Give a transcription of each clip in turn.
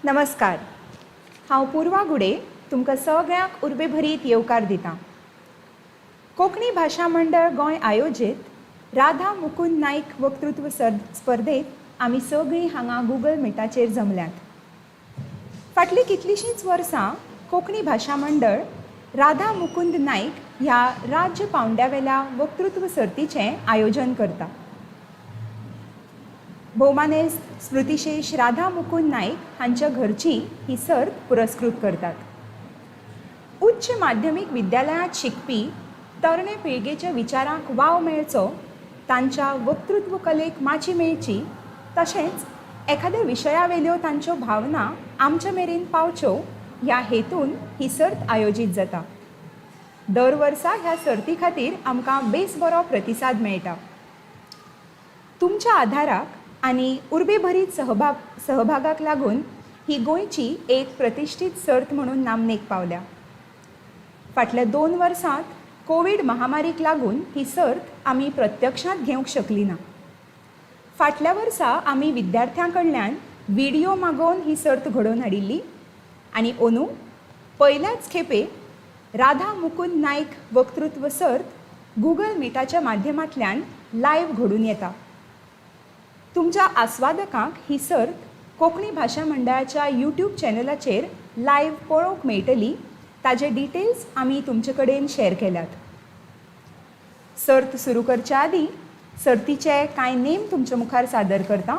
नमस्कार, हांव पुर्वा गुडे तुमकां सगळ्यांक उर्बेभरीत येवकार दितां. कोंकणी भाशा मंडळ गोंय आयोजीत राधा मुकुंद नायक वक्तृत्व स्पर्धेत आमी सगळीं हांगा गुगल मिटाचेर जमल्यात. फाटलीं कितलींशींच वर्सां कोंकणी भाशा मंडळ राधा मुकुंद नायक ह्या राज्य पावंड्यावेल्या वक्तृत्व सर्तीचें आयोजन करता. भोवमानेस्त स्मृतिशेष राधा मुकुंद नायक हांच्या घरची ही सर्त पुरस्कृत करतात. उच्च माध्यमीक विद्यालयांत शिकपी तरणे पिळगेच्या विचारांक वाव मेळचो, तांच्या वक्तृत्व कलेक माची मेळची, तशेंच एखाद्या विशयावेल्यो तांच्यो भावना आमच्या मेरेन पावच्यो ह्या हेतून ही सर्त आयोजीत जाता. दर वर्सा ह्या सर्ती खातीर आमकां बेस बरो प्रतिसाद मेळटा. तुमच्या आधाराक आनी उर्बेभरीत सहभागाक लागून ही गोंयची एक प्रतिश्ठीत सर्त म्हणून नामनेक पावल्या. फाटल्या 2 वर्सांत कोवीड महामारीक लागून ही सर्त आमी प्रत्यक्षांत घेवंक शकली ना. फाटल्या वर्सा आमी विद्यार्थ्यां कडल्यान व्हिडियो मागोवन ही सर्त घडोवन हाडिल्ली आनी अंदू पयल्याच खेपे राधा मुकुंद नायक वक्तृत्व सर्त गुगल मिटाच्या माध्यमांतल्यान लायव्ह घडून येता. तुमच्या आस्वादकांक ही सर्त कोंकणी भाशा मंडळाच्या यूट्यूब चॅनलाचेर लायव्ह पळोवंक मेळटली. ताजे डिटेल्स आमी तुमचे कडेन शेअर केल्यात. सर्त सुरू करच्या आदीं सर्तीचे कांय नेम तुमचे मुखार सादर करता.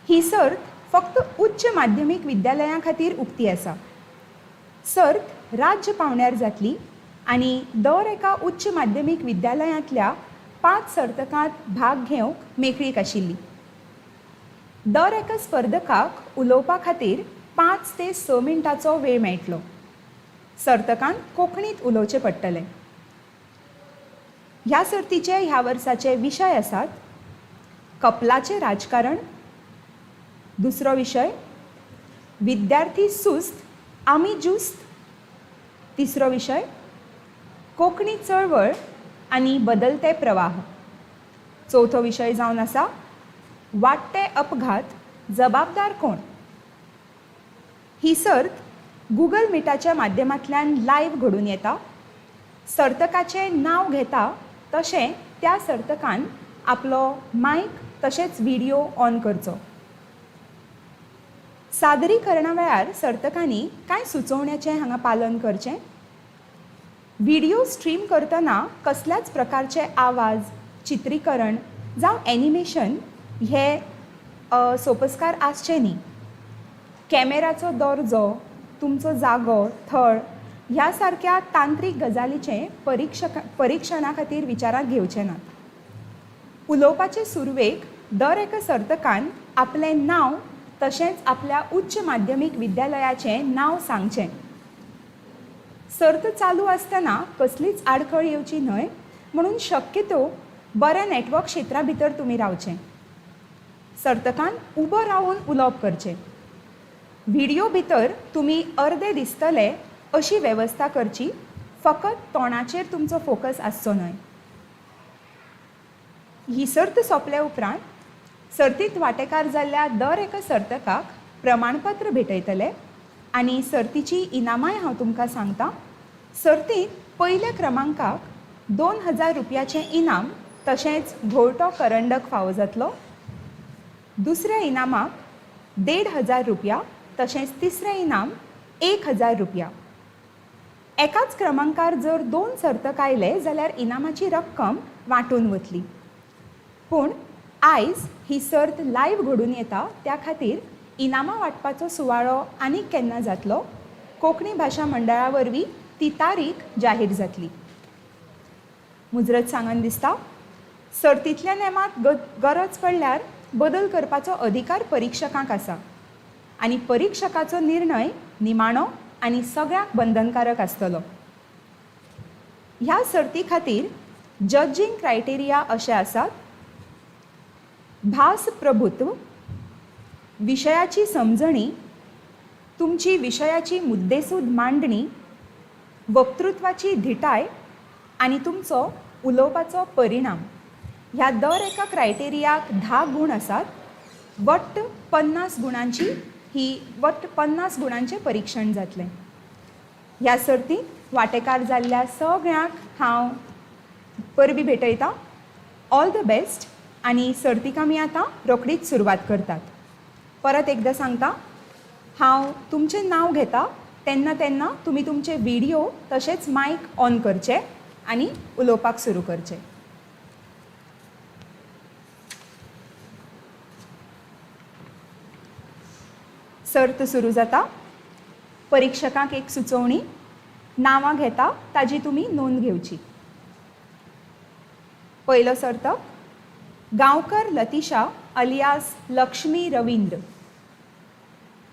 ही सर्त फक्त उच्च माध्यमीक विद्यालयां खातीर उक्ती आसा. सर्त राज्य पावंड्यार जातली आनी दर एका उच्च माध्यमीक विद्यालयांतल्या 5 सर्तकांत भाग घेवंक मेकळीक आशिल्ली. दर एका स्पर्धकाक उलोवपा खातीर 5 ते 6 मिनटांचो वेळ मेळटलो. सर्तकान कोंकणींत उलोवचें पडटलें. ह्या सर्तीचे ह्या वर्साचे विशय आसात: कपलाचें राजकारण, दुसरो विशय विद्यार्थी सुस्त आमी जुस्त, तिसरो विशय कोंकणी चळवळ आनी बदलते प्रवाह, चवथो विशय जावन आसा वाडटे अपघात जबाबदार कोण. ही सर्त गुगल मिटाच्या माध्यमांतल्यान लायव्ह घडून येता. सर्तकाचें नांव घेता तशें त्या सर्तकान आपलो मायक तशेंच व्हिडियो ऑन करचो. सादरीकरणा वेळार सर्तकांनी कांय सुचोवण्याचें हांगा पालन करचें. व्हिडियो स्ट्रीम करतना कसल्याच प्रकारचे आवाज, चित्रीकरण जावं एनिमेशन हे सोपस्कार आसचे न्ही. कॅमेराचो दर्जो, तुमचो जागो, थळ ह्या सारक्या तांत्रीक गजालीचें परिक्षणा खातीर विचारांत घेवचे नात. उलोवपाचे सुरवेक दर एका सर्तकान आपलें नांव तशेंच आपल्या उच्च माध्यमीक विद्यालयाचें नांव सांगचें. सर्त चालू आसतना कसलीच आडखळ येवची न्हय म्हणून शक्यतो बऱ्या नॅटवर्क क्षेत्रा भितर तुमी रावचें. सर्तकान उबो रावन उलोवप करचें. व्हिडियो भितर तुमी अर्दे दिसतले अशी वेवस्था करची, फकत तोंडाचेर तुमचो फोकस आसचो न्हय. ही सर्त सोंपल्या उपरांत सर्तींत वांटेकार जाल्ल्या दर एका सर्तकाक प्रमाणपत्र भेटयतले आनी सर्तीची इनामांय हांव तुमकां सांगता. सर्तींत पयल्या क्रमांकाक 2000 रुपयाचें इनाम तशेंच घोळटो करंडक फावो जातलो. दुसऱ्या इनामाक 1500 रुपया तशेंच तिसरें इनाम 1000 रुपया. एकाच क्रमांकार जर 2 सर्तक आयले जाल्यार इनामाची रक्कम वांटून वतली. पूण आयज ही सर्त लायव्ह घडून येता त्या खातीर इनामां वांटपाचो सुवाळो आनीक केन्ना जातलो, कोंकणी भाशा मंडळा वरवीं ती तारीख जाहीर जातली. मुजरत सांगन दिसता, सर्तींतल्या नेमांत गरज पडल्यार बदल करपाचो अधिकार परिक्षकांक आसा आनी परिक्षकाचो निर्णय निमाणो आनी सगळ्यांक बंधनकारक आसतलो. ह्या सर्ती खातीर जजींग क्रायटेरिया अशे आसात: भास प्रभुत्व, विशयाची समजणी, तुमची विशयाची मुद्देसूद मांडणी, वक्तृत्वाची धिटाय आनी तुमचो उलोवपाचो परिणाम. ह्या दर एका क्रायटेरियाक 10 गूण आसात. वट्ट 50 गुणांची ही वट्ट 50 गुणांचें परिक्षण जातलें. ह्या सर्तींत वांटेकार जाल्ल्या सगळ्यांक हांव परबीं भेटयतां. ऑल the best आनी सर्तीक आमी आतां रोखडीच सुरवात करतात. परत एकदां सांगता, हांव तुमचें नांव घेता तेन्ना तेन्ना तुमी तुमचे विडियो तशेंच मायक ऑन करचे आनी उलोवपाक सुरू करचें. सर्त सुरू जाता. परिक्षकांक एक सुचोवणी, नांवां घेता ताजी तुमी नोंद घेवची. पयलो सर्तक गांवकर लतिशा अलियास लक्ष्मी रविंद्र.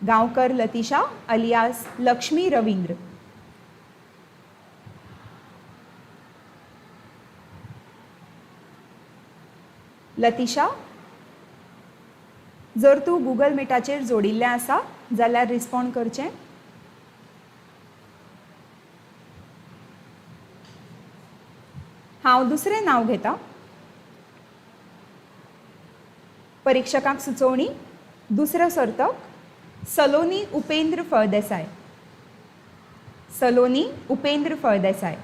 गांवकर लतिशा अलियास लक्ष्मी रविंद्र. लतिशा, जर तूं गुगल मिटाचेर जोडिल्लें आसा जाल्यार रिस्पोंड करचें. हांव दुसरें नांव घेता. परिक्षकांक सुचोवणी, दुसरो सर्तक सलोनी उपेंद्र फळदेसाय. सलोनी उपेंद्र फळदेसाय.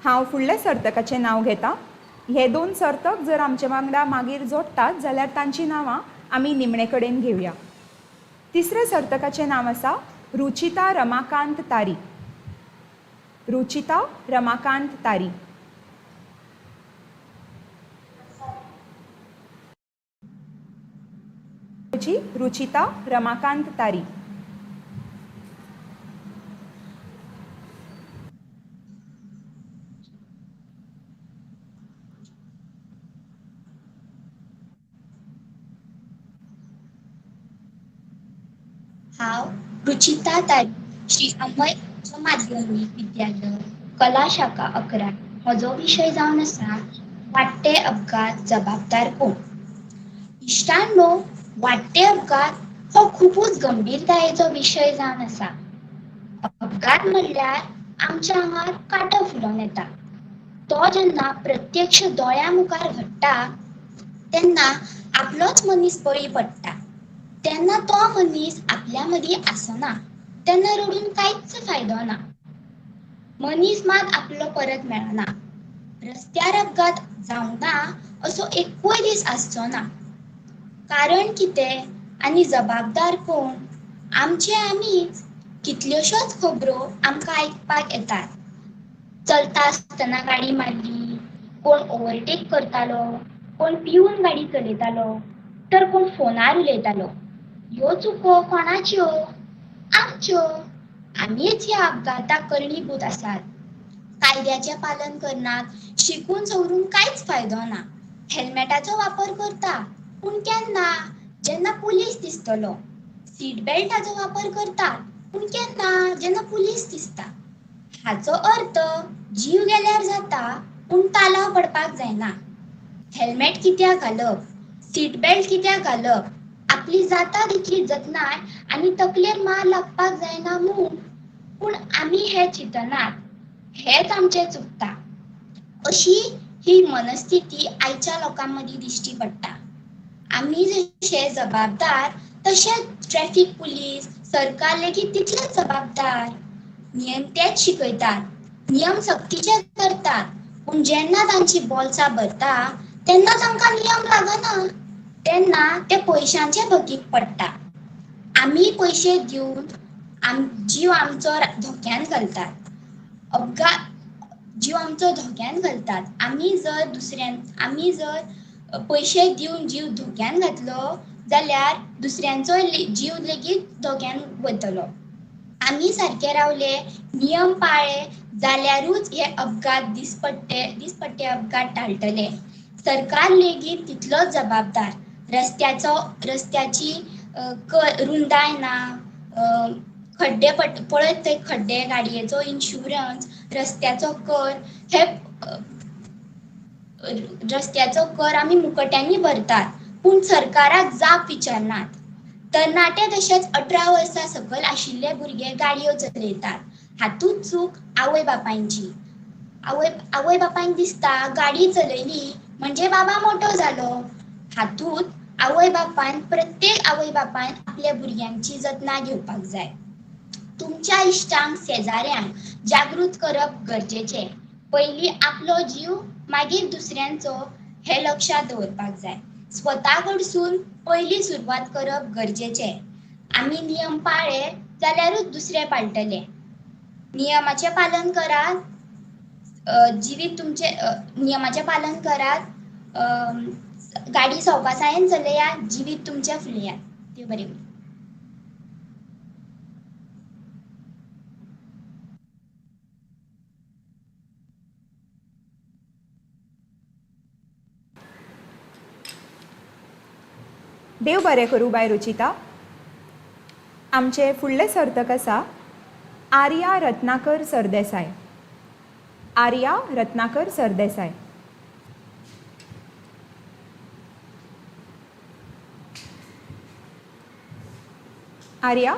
हांव फुडल्या सर्तकाचें नांव घेता. हे दोन सर्तक जर आमचे वांगडा मागीर जोडटात जाल्यार तांचीं नांवां आमी निमणे कडेन घेवया. तिसऱ्या सर्तकाचें नांव आसा रुचिता रमाकांत तारी. रुचिता रमाकांत तारी. रुचिता रमाकांत तारी. हांव रुचिता तारी, श्री अमय उच्च माध्यमीक विद्यालय, कला शाखा 11. म्हजो विशय जावन आसा वाडटे अपघात जबाबदार कोण. इश्टांनो, वाडटे अपघात हो खुबूच गंभीरतायेचो विशय जावन आसा. अपघात म्हणल्यार आमच्या आंगार कांटो फुलोवन येता. तो जेन्ना प्रत्यक्ष दोळ्या मुखार घडटा तेन्ना आपलोच मनीस बळी पडटा. तेन्ना तो मनीस आपल्या मदीं आसना, तेन्ना रडून कांयच फायदो ना. मनीस मात आपलो परत मेळना. रस्त्यार अपघात जावंक ना असो एकूय दीस आसचो ना. कारण कितें आनी जबाबदार कोण? आमचे आमीच. कितल्योश्योच खबरो आमकां आयकपाक येतात. चलता आसतना गाडी मारली, कोण ओवरटेक करतालो, कोण पिवन गाडी चलयतालो, तर कोण फोनार उलयतालो. ह्यो चुको कोणाच्यो? आमच्यो. आमीच ह्या अपघाताक करणीभूत आसात. कायद्याचें पालन करनात, शिकून सवरून कांयच फायदो ना. हेल्मेटाचो वापर करता, पूण केन्ना? जेन्ना पुलीस दिसतलो. सीट बेल्टाचो वापर करतात, पूण केन्ना? जेन्ना पुलीस दिसता. हाचो अर्थ जीव गेल्यार जाता, पूण तालांव पडपाक जायना. हेल्मेट कित्याक घालप, सीट बेल्ट कित्याक घालप? आपली जाता तितली जतनाय आनी तकलेर मार लागपाक जायना म्हूण. पूण आमी हें चिंतनात, हेंच आमचें चुकता. अशी ही मनस्थिती आयच्या लोकां मदीं दिश्टी पडटा. आमी जशे जबाबदार तशेंच ट्रॅफीक पुलीस, सरकार लेगीत तितलेच जबाबदार. नियम तेच शिकयतात, नियम सक्तीचे करतात, पूण जेन्ना तांची बोल्सां भरता तेन्ना तांकां नियम लागना. तेन्ना ते पयशांचे भकीक पडटा. आमी पयशे दिवन जीव आमचो धोक्यान घालतात. अपघात जीव आमचो धोक्यान घालतात. आमी जर पयशे दिवन जीव धोक्यान घातलो जाल्यार दुसऱ्यांचो जीव लेगीत धोक्यान वतलो. आमी सारके रावले, नियम पाळ्ळे जाल्यारूच हे अपघात दिसपट्टे अपघात टाळटले. सरकार लेगीत तितलोच जबाबदार. रस्त्याची रुंदाय ना, खड्डे पळयत थंय खड्डे, गाडयेचो इन्शुरन्स, रस्त्याचो कर, हे रस्त्याचो कर आमी मुकट्यांनी भरतात, पूण सरकाराक जाप विचारनात. तरणाटे तशेंच 18 वर्सां सकयल आशिल्ले भुरगे गाडयो चलयतात. हातूंत चूक आवय बापायची. आवय आवय बापायक दिसता गाडी चलयली म्हणजे बाबा मोटो जालो. हातूंत आवय बापायन प्रत्येक आवय बापायन आपल्या भुरग्यांची जतनाय घेवपाक जाय. तुमच्या इश्टांक शेजाऱ्यांक जागृत करप गरजेचें. पयलीं आपलो जीव मागीर दुसऱ्यांचो हें लक्षांत दवरपाक जाय. स्वता कडसून पयली सुरवात करप गरजेचें. आमी नियम पाळ्ळे जाल्यारूच दुसरे पाळटले. नियमाचें पालन करात, जिवीत तुमचें, नियमाचें पालन करात, गाडी सवकासायेन चलयात, जिवीत तुमचें फुलयात. देव बरें करूं. देव बरें करूं बाय रुचिता. आमचें फुडलें सर्तक आसा आर्या रत्नाकर सरदेसाय. आर्या रत्नाकर सरदेसाय. आर्या.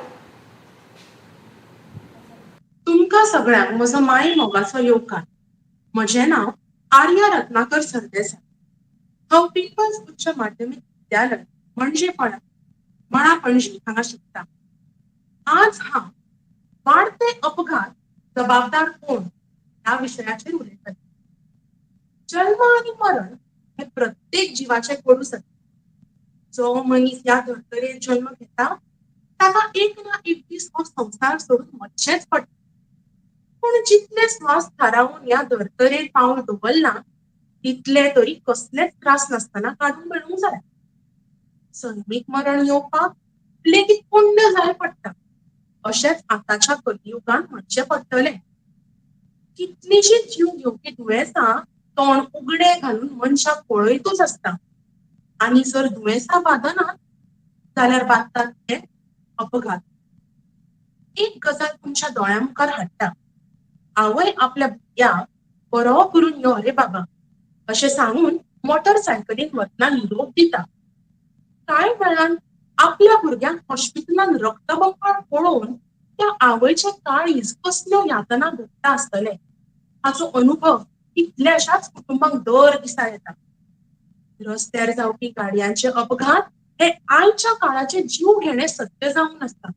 तुमकां सगळ्यांक म्हजो माय मोगाचो येवकार. म्हजें नांव आर्या रत्नाकर सरदेसाय. हांव पिंपल्स उच्च माध्यमीक विद्यालय म्हणजे मणा पणजी हांगा शिकता. आज हांव वाडते अपघात जबाबदार कोण ह्या विशयाचेर उलयतलें. जल्म आनी मरण हे प्रत्येक जिवाचें कोडू सत्य. जो मनीस ह्या धर्तरेर जल्म घेता ताका एक ना एक दीस हो संवसार सोडून वचचेंच पडटा. पूण जितले स्वास थारावन ह्या धर्तरेर पावल दवरलां तितले तरी कसलेच त्रास नासतना काडून मेळूंक जाय. सैमीक मरण येवपाक लेगीत पुण्य जाय पडटा. अशेंच आतांच्या कलियुगान म्हणचें पडटलें. कितलींशींच जीव घेवपी दुयेंसां तोंड उगडें घालून मनशाक पळयतूच आसता. आनी जर दुयेंसां बादनात जाल्यार बादतात ते अपघात. एक गजाल तुमच्या दोळ्यां मुखार हाडटा. आवय आपल्या भुरग्याक बरो करून यो रे बाबा अशें सांगून मोटरसायकलीन वतना निरोप दिता. कांय वेळान आपल्या भुरग्यांक हॉस्पिटलान रक्तबंबाळ पळोवन त्या आवयचें काळीज कसल्यो यातना भोगता आसतलें हाचो अनुभव कितल्याशाच कुटुंबांक दर दिसा येता. रस्त्यार जावपी गाडयांचे अपघात हे आयच्या काळाचे जीव घेणे सत्य जावन आसता.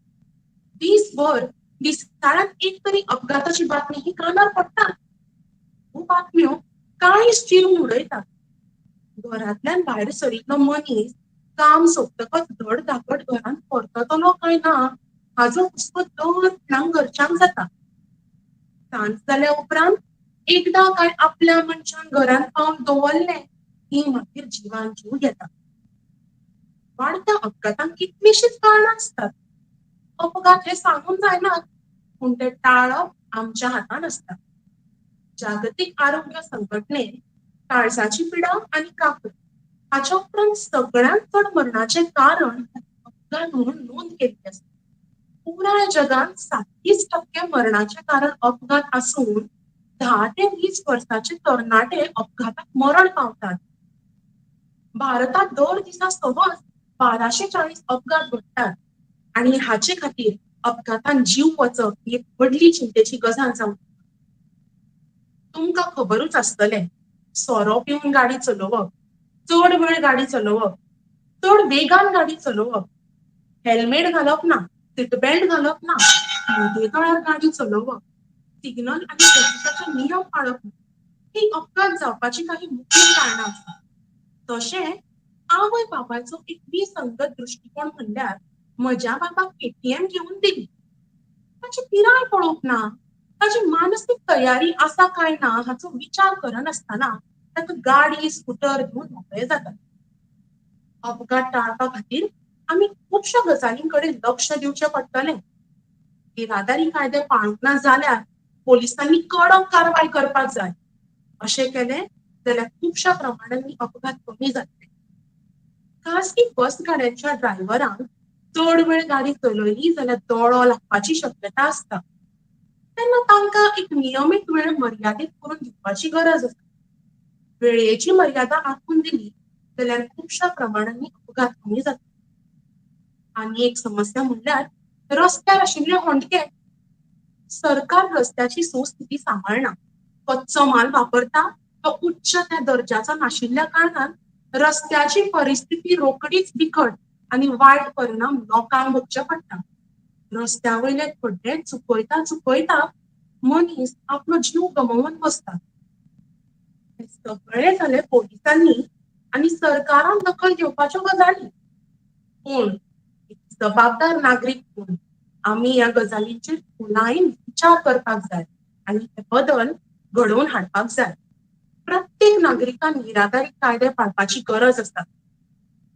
दीसभर दिसाळ्यांत एक तरी अपघाताची बातमी ही कानार पडटा. ह्यो बातम्यो काळीज चिरून उडयतात. घरांतल्यान भायर सरिल्लो मनीस काम सोंपतकच धड धाकट घरांत परततलो काय ना हाजो हुस्को दर खिणाक घरच्यांक जाता. सांज जाल्या उपरांत एकदां काय आपल्या मनशान घरांत पावल दवरलें की मागीर जिवान जीव घेता. वाडत्या अपघातांक कितलींशींच कारणां आसतात. अपघात हे सांगून जायनात, पूण ते टाळप आमच्या हातान आसता. जागतीक आरोग्य संघटनेन काळजाची पिडा आनी काकूट हाच्या उपरांत सगळ्यांत चड मरणाचें कारण अपघात म्हणून नोंद केल्ली आसा. पुराय जगांत 37% मरणाचें कारण अपघात आसून 10 ते 20 वर्साचे तरणाटे अपघाताक मरण पावतात. भारतांत दर दिसा सहज 1240 अपघात घडटात आनी हाचे खातीर अपघातान जीव वचप ही एक व्हडली चिंतेची गजाल जावन. तुमकां खबरूच आसतलें, सोरो पिवन गाडी चलोवप, चड वेळ गाडी चलोवप, चड वेगान गाडी चलोवप, हेल्मेट घालप ना, सीटबेल्ट घालप ना, न्हिदेकाळार गाडी चलोवप, सिग्नल आनी ट्रॅफिकाचे नियम पाळप ना, ही अपघात जावपाची काही मुखेल कारणां आसात. तशें आवय बापायचो एक विसंगत दृश्टिकोण म्हणल्यार म्हज्या बाबाक केटीएम घेवन दिली, ताची पिराय पळोवप ना, ताची मानसीक तयारी आसा काय ना हाचो विचार करनासतना ताका गाडी स्कुटर घेवन मोकळे जातात. अपघात टाळपा खातीर आमी खुबश्या गजालीं कडेन लक्ष दिवचें पडटलें. येरादारी कायदे पाळूंक ना जाल्यार पोलिसांनी कडक कारवाय करपाक जाय. अशें केलें जाल्यार खुबश्या प्रमाणांनी अपघात कमी जातले. खाजगी बस गाड्यांच्या ड्रायव्हरांक चड वेळ गाडी चलयली जाल्यार दोळो लागपाची शक्यता आसता. तेन्ना तांकां एक नियमीत वेळ मर्यादीत करून दिवपाची गरज आसा. वेळेची मर्यादा आंखून दिली जाल्यार खुबश्या प्रमाणांनी अपघात कमी जातले. आनी एक समस्या म्हणल्यार रस्त्यार आशिल्ले होंडके. सरकार रस्त्याची सुस्थिती सांबाळना. कच्चो माल वापरता तो उच्च त्या दर्जाचो नाशिल्ल्या कारणान रस्त्याची परिस्थिती रोखडीच बिकट आनी वायट परिणाम लोकांक भोगचे पडटा. रस्त्या वयले खड्डे चुकयता चुकयता मनीस आपलो जीव गमोवन बसता. सगळे जाले पोलिसांनी आनी सरकारान दखल घेवपाच्यो गजाली. पूण जबाबदार नागरीक म्हणून आमी ह्या गजालींचेर खोलायेन विचार करपाक जाय आनी हे बदल घडोवन हाडपाक जाय. प्रत्येक नागरिकान येरादारी कायदे पाळपाची गरज आसा.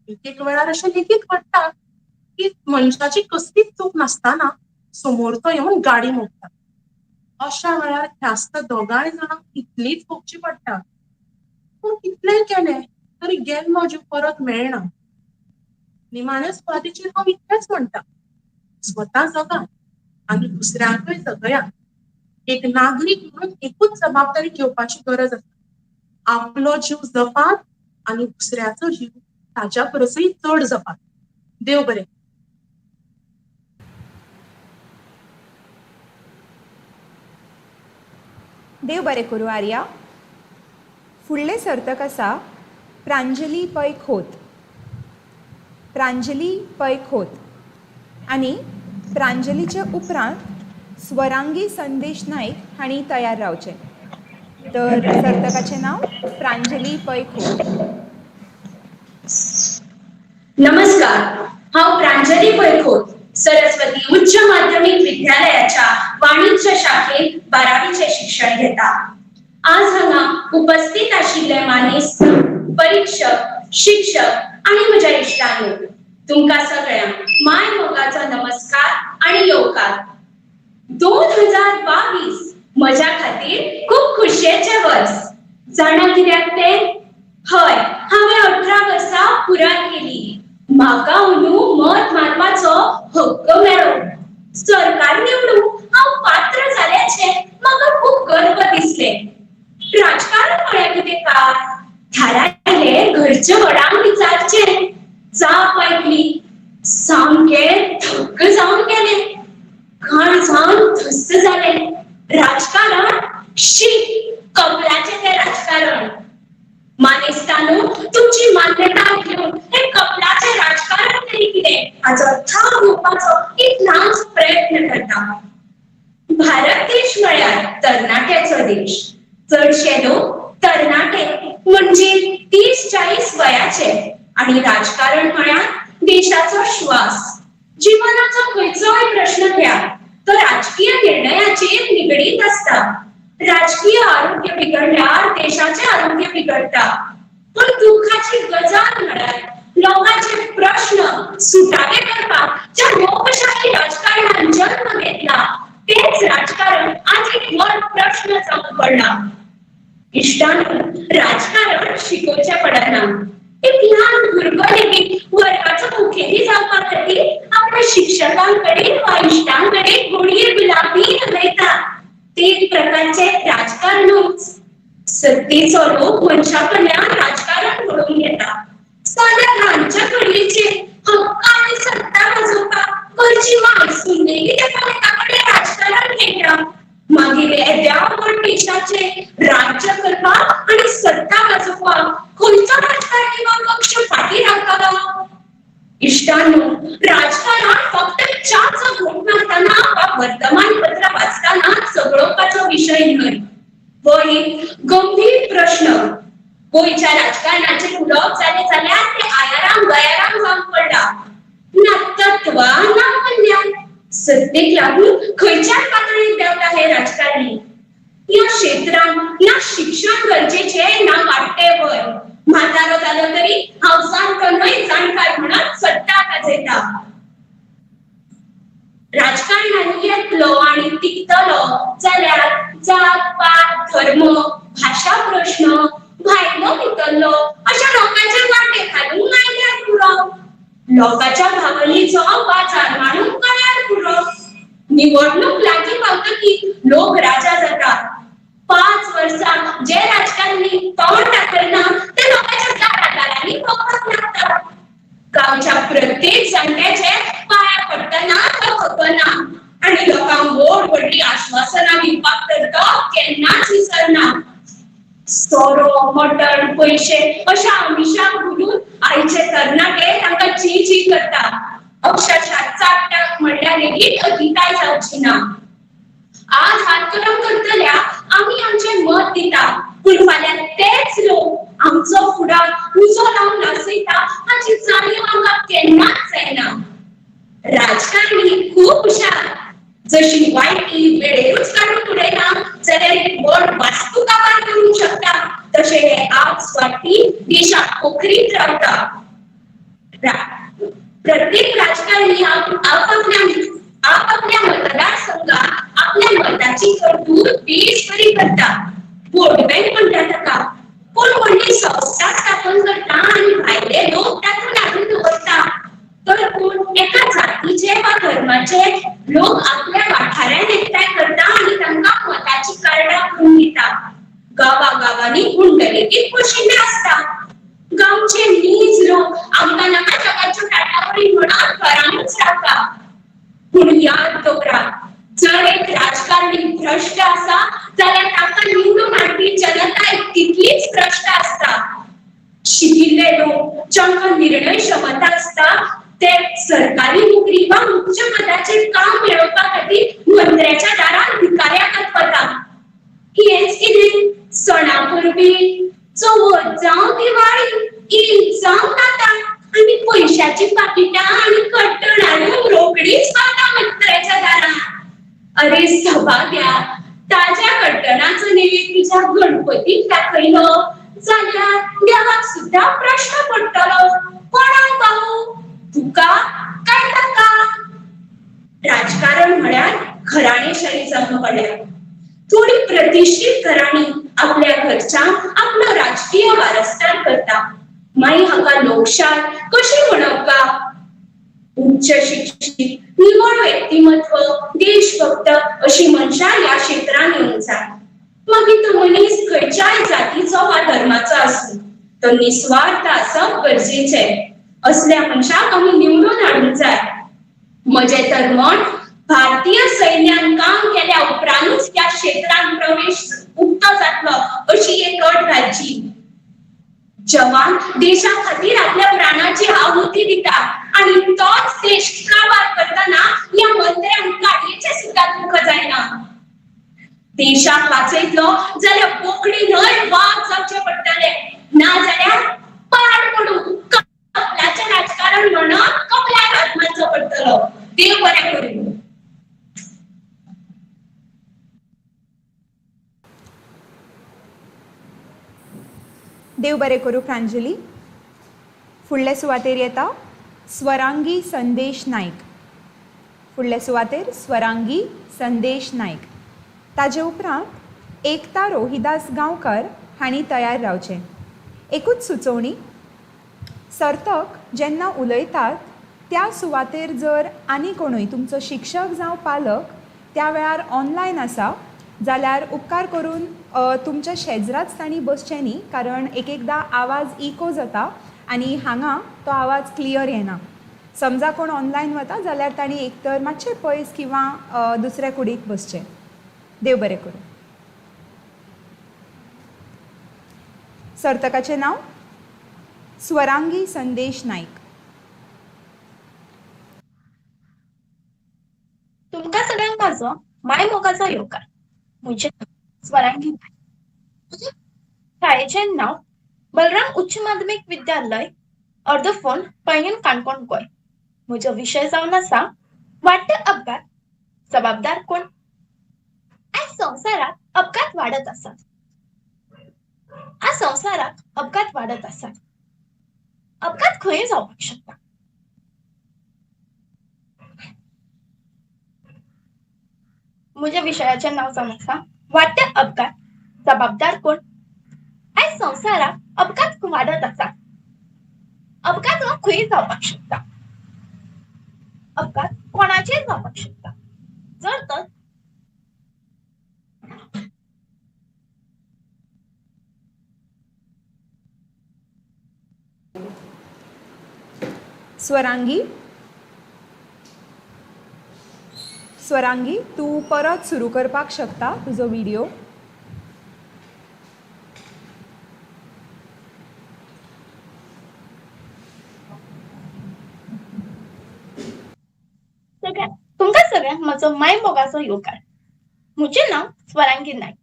एक एक वेळार अशें लेगीत घडटा की मनशाची कसलीच चूक नासतना समोरचो येवन गाडी मोडटा. अशा वेळार ख्यास्त दोगांय जाणांक तितलीच भोगची पडटा. पूण कितलेंय केलें तरी गेल्लो जीव परत मेळना. निमाण्या सुवातेचेर हांव इतलेंच म्हणटा, स्वता जगात आनी दुसऱ्यांकय जगयात. एक नागरीक म्हणून एकूच जबाबदारी घेवपाची गरज आसा. आपलो जीव जपात आनी दुसऱ्याचो जीव ताच्या परसय चड जपात. देव बरें. देव बरें करूं आर्या. फुडलें सर्तक आसा प्रांजली पै खोत. प्रांजली पै खोत आनी प्रांजलीचे उपरांत स्वरांगी संदेश नायक हांणी तयार रावचें. तर सर्तकाचें नांव प्रांजली पै खोत. नमस्कार, हांव प्रांजली पै खोत, सरस्वती उच्च माध्यमीक विद्यालयाच्या वाणिज्य शाखेत 12वीचें शिक्षण घेता. आज हांगा उपस्थित आशिल्ले मानेस्त, परीक्षक, शिक्षक आनी म्हज्या इश्टांनो, तुमकां सगळ्यांक माय मोगाचो नमस्कार आनी येवकार. 2022 म्हज्या खातीर खूब खोशयेचें वर्स. जाणा कित्याक तें? हय, हांवें 18 वर्सां पुराय केली. म्हाका अंदू मत मारपाचो हक्क मेळ्ळो. सरकार निवडूंक हांव पात्र जाल्याचें म्हाका खूब गर्व दिसलें. राजकारण म्हळ्यार कितें काय? थारायलें घरच्या व्हडांक विचारचें. जाप आयकली, सामकें थक्क जावन गेलें. काळजान धस्स जालें. राजकारण शी, कपलाचें तें राजकारण. मानेस्तानो, तुमची मान्यताय घेवन हें कपलाचें राजकारण तरी कितें हाचो थाव घेवपाचो एक ल्हानसो प्रयत्न करता. भारत देश म्हळ्यार तरणाट्याचो देश. चडशे लोक तरणाटे म्हणजे 30-40 वयाचे आनी राजकारण म्हळ्यार देशाचो श्वास. जिवनाचो खंयचोय प्रश्न घ्या, तो राजकीय निर्णयाचेर निगडीत आसता. राजकीय आरोग्य बिगडल्यार देशाचें आरोग्य बिगडटा. पूण दुख्खाची गजाल म्हळ्यार लोकांचे प्रश्न सुटावे करपाक ज्या लोकशाही राजकारणान जल्म घेतला तेच राजकारण आज एक व्हड प्रश्न जावन पडला. इश्टांनो, राजकारण शिकोवचें पडना. एक ल्हान भुरगो लेगीत वर्गाचो मुखेली जावपा खातीर आपल्या शिक्षकां कडेन वा इश्टां कडेन गोडये गुलाबी उलयता. ते एक प्रकारचे राजकारणूच. सत्तेचो लोक मनशा कडल्यान राजकारण घडोवन घेता. साद्या ल्हानच्या घडयेचेर हक्क आनी सत्ता गाजोवपाक घरची माय सून लेगीत एकामेका कडेन राजकारण खेळटा. मागीर येद्या व्हड देशाचें राज्य करपाक आनी सत्ता गाजोवपाक खंयचो राजकारणी वा पक्ष फाटीं रावतलो? इश्टांनो, राजकारण फक्त च्याचो घोट मारतना वा वर्तमानपत्र वाचतना झगडोवपाचो विशय न्हय. हो एक गंभीर प्रश्न. गोंयच्या राजकारणाचेर उलोवप जालें जाल्यार तें आयाराम गयाराम जावन पडला. ना तत्वां ना मूल्यां. सत्तेक लागून खंयच्याय पातळीर देंवता हे राजकारणी. ह्या क्षेत्रांत ना शिक्षण गरजेचें ना वाडटें वय. म्हातारो जालो तरी हांव जाणटो न्हय जाणकार म्हणत सत्ता गाजयता. राजकारणांनी येतलो आनी तिगतलो जाल्यार जात पात, धर्म, भाशा प्रश्न, भायलो भितरलो अशा लोकांचे वांटे घालूंक आयल्यार पुरो. लोकांच्या भावनेचो बाजार मांडूंक कळ्यार पुरो. निवडणूक लागीं पावतकीर लोक राजा जातात. 5 वर्सां जे राजकारणी तोंड दाखयना ते लोकांच्या दारा दारांनी भोंवपाक लागतात. गांवच्या प्रत्येक जाणट्याचे पांया पडटना तो खपना आनी लोकांक व्हड व्हडली आश्वासनां दिता. सोरो, मटण, पयशे अशा आमिशाक भुलून आयचे तरणाटे तांकां जी जी करता. अक्षरशः चाट्टाक म्हणल्यार लेगीत अतिताय जावची ना. आज हात गरम करतल्या आमी आमचें मत दिता, पूण फाल्यां तेच लोक आमचो फुडार उजो लावन नाचयता हाची जाणीव आमकां केन्नाच जायना. राजकारणी खूब हुशार, जशी वायटी वेळेरूच काडून उडयना जाल्यार एक व्हड वास्तू काबार करूंक शकता, तशें हे आज स्वार्थी देशाक पोखरीत रावता. प्रत्येक राजकारणी आपापल्या मतदारसंघात आपल्या मताची तरतूद बेस बरी करता. वोट बँक म्हणटा ताका. कोण व्हडली संस्था स्थापन करता आनी भायले लोक तातूंत हाडून दवरता, तर कोण एका जातीचे वा धर्माचे लोक आपल्या वाठारांत एकठांय करता आनी तांकां मताची कार्डां करून दिता. गांवागांवांनी गुंड लेगीत पोशिल्ले आसता. गांवचे नीज लोक आमकां नाका जगाच्यो टाटावरी म्हणत घरानूच रावता. पूण याद दवरा, जर एक राजकारणी भ्रश्ट आसा जाल्यार ताका निवडून हाडपी जनताय तितलीच भ्रश्ट आसता. शिकिल्ले लोक जांकां निर्णय क्षमता आसता ते सरकारी नोकरी वा उच्च पदाचेर काम मेळोवपा खातीर मंत्र्याच्या दारांत भिकाऱ्याक वता. हेंच कितें सणा परबी, चवथ जावं दिवाळी, ईद जावं नाताळ, आनी पयशाची पाकिटां आनी कट्टण हाडून रोखडीच पावता मंत्र्याच्या दारांत. अरे सभाग्या, ताज्या कड्डणाचो नैवेद्य तुज्या गणपतीक दाखयलो जाल्यार देवाक सुद्दां प्रश्न पडटलो, कोणाक पावूं, तुका काय ताका? राजकारण म्हळ्यार घराणेशाही जावन पडल्या. थोडी प्रतिश्ठीत घराणी आपल्या घरच्यांक आपलो राजकीय वारसदार करता. मागीर हाका लोकशाय कशी म्हणप का? उच्च शिक्षीत, निवळ व्यक्तिमत्व, देशभक्त अशी मनशां ह्या क्षेत्रांत येवंक जाय. मागीर तो मनीस खंयच्याय जातीचो वा धर्माचो आसूं, तो निस्वार्थ आसप गरजेचें. असल्या मनशाक आमी निवडून हाडूंक जाय. म्हजें तर मत, भारतीय सैन्यान काम केल्या उपरांतूच ह्या क्षेत्रांत प्रवेश उक्तो जातलो अशी एक अट घालची. जवान देशा खातीर आपल्या प्राणाची आहुती दिता आनी तोच देश काबार करतना ह्या मंत्र्यांक काडयेचें सुद्दां दुख्ख जायना. देशाक वाचयतलो जाल्यार बोकडी न्हय वाग जावचें पडटलें, ना जाल्यार पाड पडूं कपलाचें राजकारण म्हणत कपलाक हात मारचो पडटलो. देव बरें करूं. देव बरें करूं प्रांजली. फुडले सुवातेर येता स्वरांगी संदेश नायक. फुडले सुवातेर स्वरांगी संदेश नायक. ताजे उपरांत एकता रोहिदास गांवकर हांणी तयार रावचें. एकूच सुचोवणी, सर्तक जेन्ना उलयतात त्या सुवातेर जर आनी कोणूय तुमचो शिक्षक जावं पालक त्या वेळार ऑनलायन आसा जाल्यार उपकार करून तुमच्या शेजराच तांणी बसचें न्ही, कारण एक एकदां आवाज इको जाता आनी हांगा तो आवाज क्लियर येना. समजा कोण ऑनलायन वता जाल्यार तांणी एक तर मातशें पयस किंवा दुसऱ्या कुडीक बसचें. देव बरें करूं. सर्तकाचें नांव स्वरांगी संदेश नायक. तुमकां सगळ्यांक म्हाजो माय मोगाचो येवकार. म्हजें नांव स्वरांगी नायक. म्हज्या शाळेचें नांव बलराम उच्च माध्यमीक विद्यालय, अर्दफोंड, पैंगीण, काणकोण, गोंय. म्हजो विशय जावन आसा वाडटे अपघात, जबाबदार कोण? आयज संवसारांत अपघात वाडत आसात. आज संवसारांत अपघात वाडत आसात. अपघात खंय जावपाक शकता. म्हज्या विशयाचें नांव जावन आसा वाडटे अपघात, जबाबदार कोण? आयज संवसारांत अपघात वाडत आसात. अपघात हो खंय जावपाक शकता. अपघात कोणाचेय जावपाक शकता. जर तर स्वरांगी, स्वरांगी तूं परत सुरू करपाक शकता तुजो विडियो. सगळ्यांक म्हजो मायमोगाचो येवकार. म्हजें नांव स्वरांगी नायक.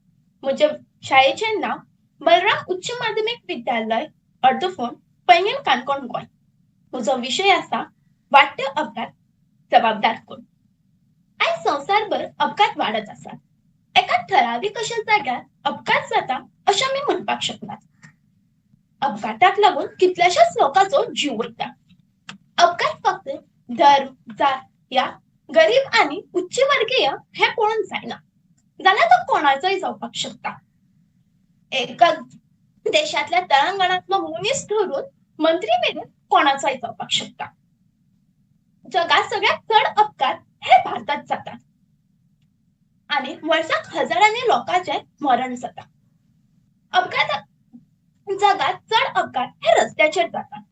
म्हज्या शाळेचें नांव बलराम उच्च माध्यमीक विद्यालय, अर्दफोंड, पैंगीण, काणकोण, गोंय. म्हजो विशय आसा वाडटे अपघात जबाबदार कोण. आयज संवसारभर अपघात वाडत आसात. एका ठरावीक अशा जाग्यार अपघात जाता अशें आमी म्हणपाक शकनात. अपघाताक लागून कितल्याशाच लोकांचो जीव वयता. अपघात फक्त धर्म, जात या गरीब आनी उच्च वर्गीय हें पळोवन जायना, जाल्यार तो कोणाचोय जावपाक शकता. एका देशांतल्या तळांगणांतलो मनीस धरून मंत्री मेरेन कोणाचोय जावपाक शकता. जगांत सगळ्यांत चड अपघात हे भारतांत जातात आनी वर्साक हजारांनी लोकांचें मरण जाता. अपघात जगांत चड अपघात हे रस्त्याचेर जातात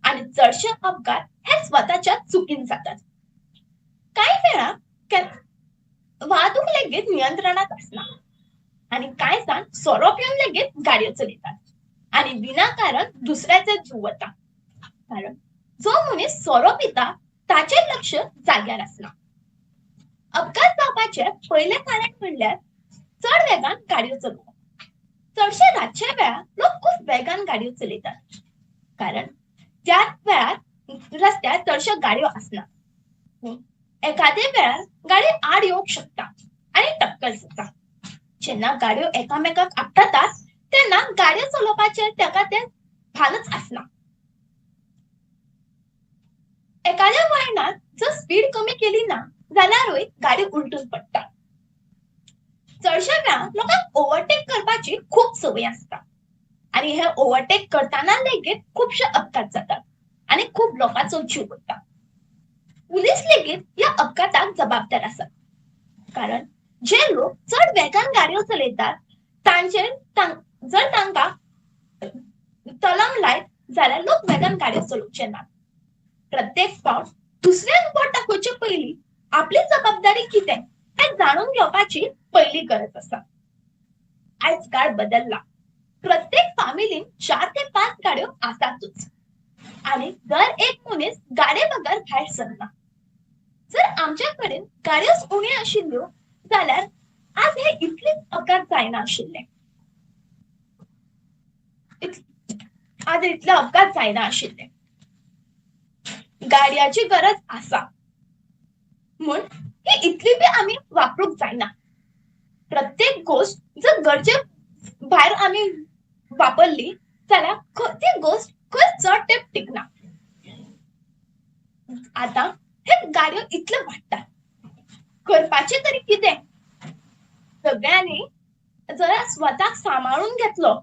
आनी चडशे अपघात हे स्वताच्या चुकीन जातात. कांय वेळा वाहतूक लेगीत नियंत्रणांत आसना आनी कांय जाण सोरो पिवन लेगीत गाडयो चलयतात आनी विनाकारण दुसऱ्याचे जीव वता. कारण जो मनीस सोरो पिता ताचें लक्ष जाग्यार आसना. अपघात जावपाचें पयलें कारण म्हणल्यार चड वेगान गाडयो चलोवप. चडशे रातच्या वेळार लोक खूब वेगान गाडयो चलयतात, कारण त्याच वेळार रस्त्यार चडश्यो गाडयो आसना. एखादे वेळार गाडी आड येवंक शकता आनी टक्कर जाता. जेन्ना गाडयो एकामेकाक आपटातात तेन्ना गाडयो चलोवपाचें ताका तें भानच आसना. एखाद्या वळणार जर स्पीड कमी केली ना जाल्यारूय गाडी उलटून पडटा. चडश्या वेळार लोकांक ओवरटेक करपाची खूब संवय आसता आनी हे ओवरटेक करतना लेगीत खुबशे अपघात जातात आनी खूब लोकांचो जीव वता. पुलीस लेगीत ह्या अपघाताक जबाबदार आसात, कारण जे लोक चड वेगान गाडयो चलयतात तांचेर जर तांकां तलम लायत जाल्यार लोक वेगान गाडयो चलोवचे नात. प्रत्येक फावट दुसऱ्यांक बोट दाखोवचे पयलीं आपली जबाबदारी कितें हें जाणून घेवपाची पयली गरज आसा. आयज काळ बदल्ला. प्रत्येक फामिलीन 4 ते 5 गाडयो आसातूच आनी दर एक मनीस गाडये बगर भायर सरना. जर आमच्या कडेन गाडयोच उण्यो आशिल्ल्यो जाल्यार आज हे इतलेच अपघात जायना आशिल्ले. आज इतले अपघात जायना आशिल्ले. गाडयाची गरज आसा म्हूण ही इतली बी आमी वापरूंक जायना. प्रत्येक गोश्ट जर गरजे भायर आमी वापरली जाल्यार ती गोश्ट खंय चड तेंप टिकना. आतां हे गाडयो इतल्यो वाडटात, करपाचें तरी कितें? सगळ्यांनी जरा स्वताक सांबाळून घेतलो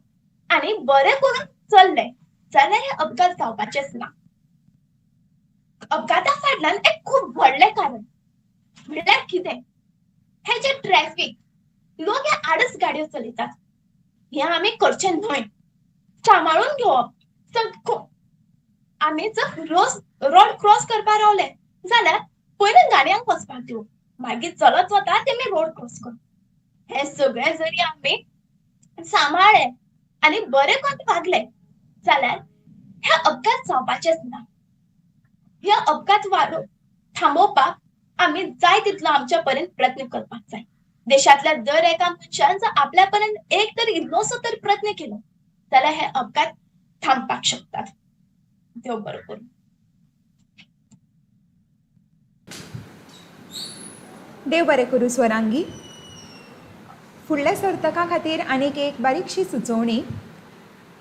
आनी बरें करून चल्लें जाल्यार हे अपघात जावपाचेच ना. अपघाता फाटल्यान एक खूब व्हडलें कारण म्हणल्यार कितें? हें जें ट्रॅफिक, लोक हे आडच गाडयो चलयतात. हें आमी करचें न्हय. सांबाळून घेवप. आमी जर रोज रोड क्रॉस करपाक रावले जाल्यार पयलीं गाडयांक वचपाक दिवप, मागीर चलत वता तेमी रोड क्रॉस करप. हें सगळें जरी आमी सांबाळ्ळें आनी बरें करून वागले जाल्यार हे अपघात जावपाचेच ना. हे अपघात थांबोवपाक आमी जाय तितलो आमच्या पर्यंत प्रयत्न करपाक जाय. देशांतल्या दर एका मनशान जर आपल्या पर्यंत एक तरी इल्लोसो तरी प्रयत्न केलो जाल्यार हे अपघात थांबपाक शकतात. देव बरो करूं. देव बरें करूं स्वरांगी. फुडल्या सर्तकां खातीर आनीक एक बारीकशी सुचोवणी.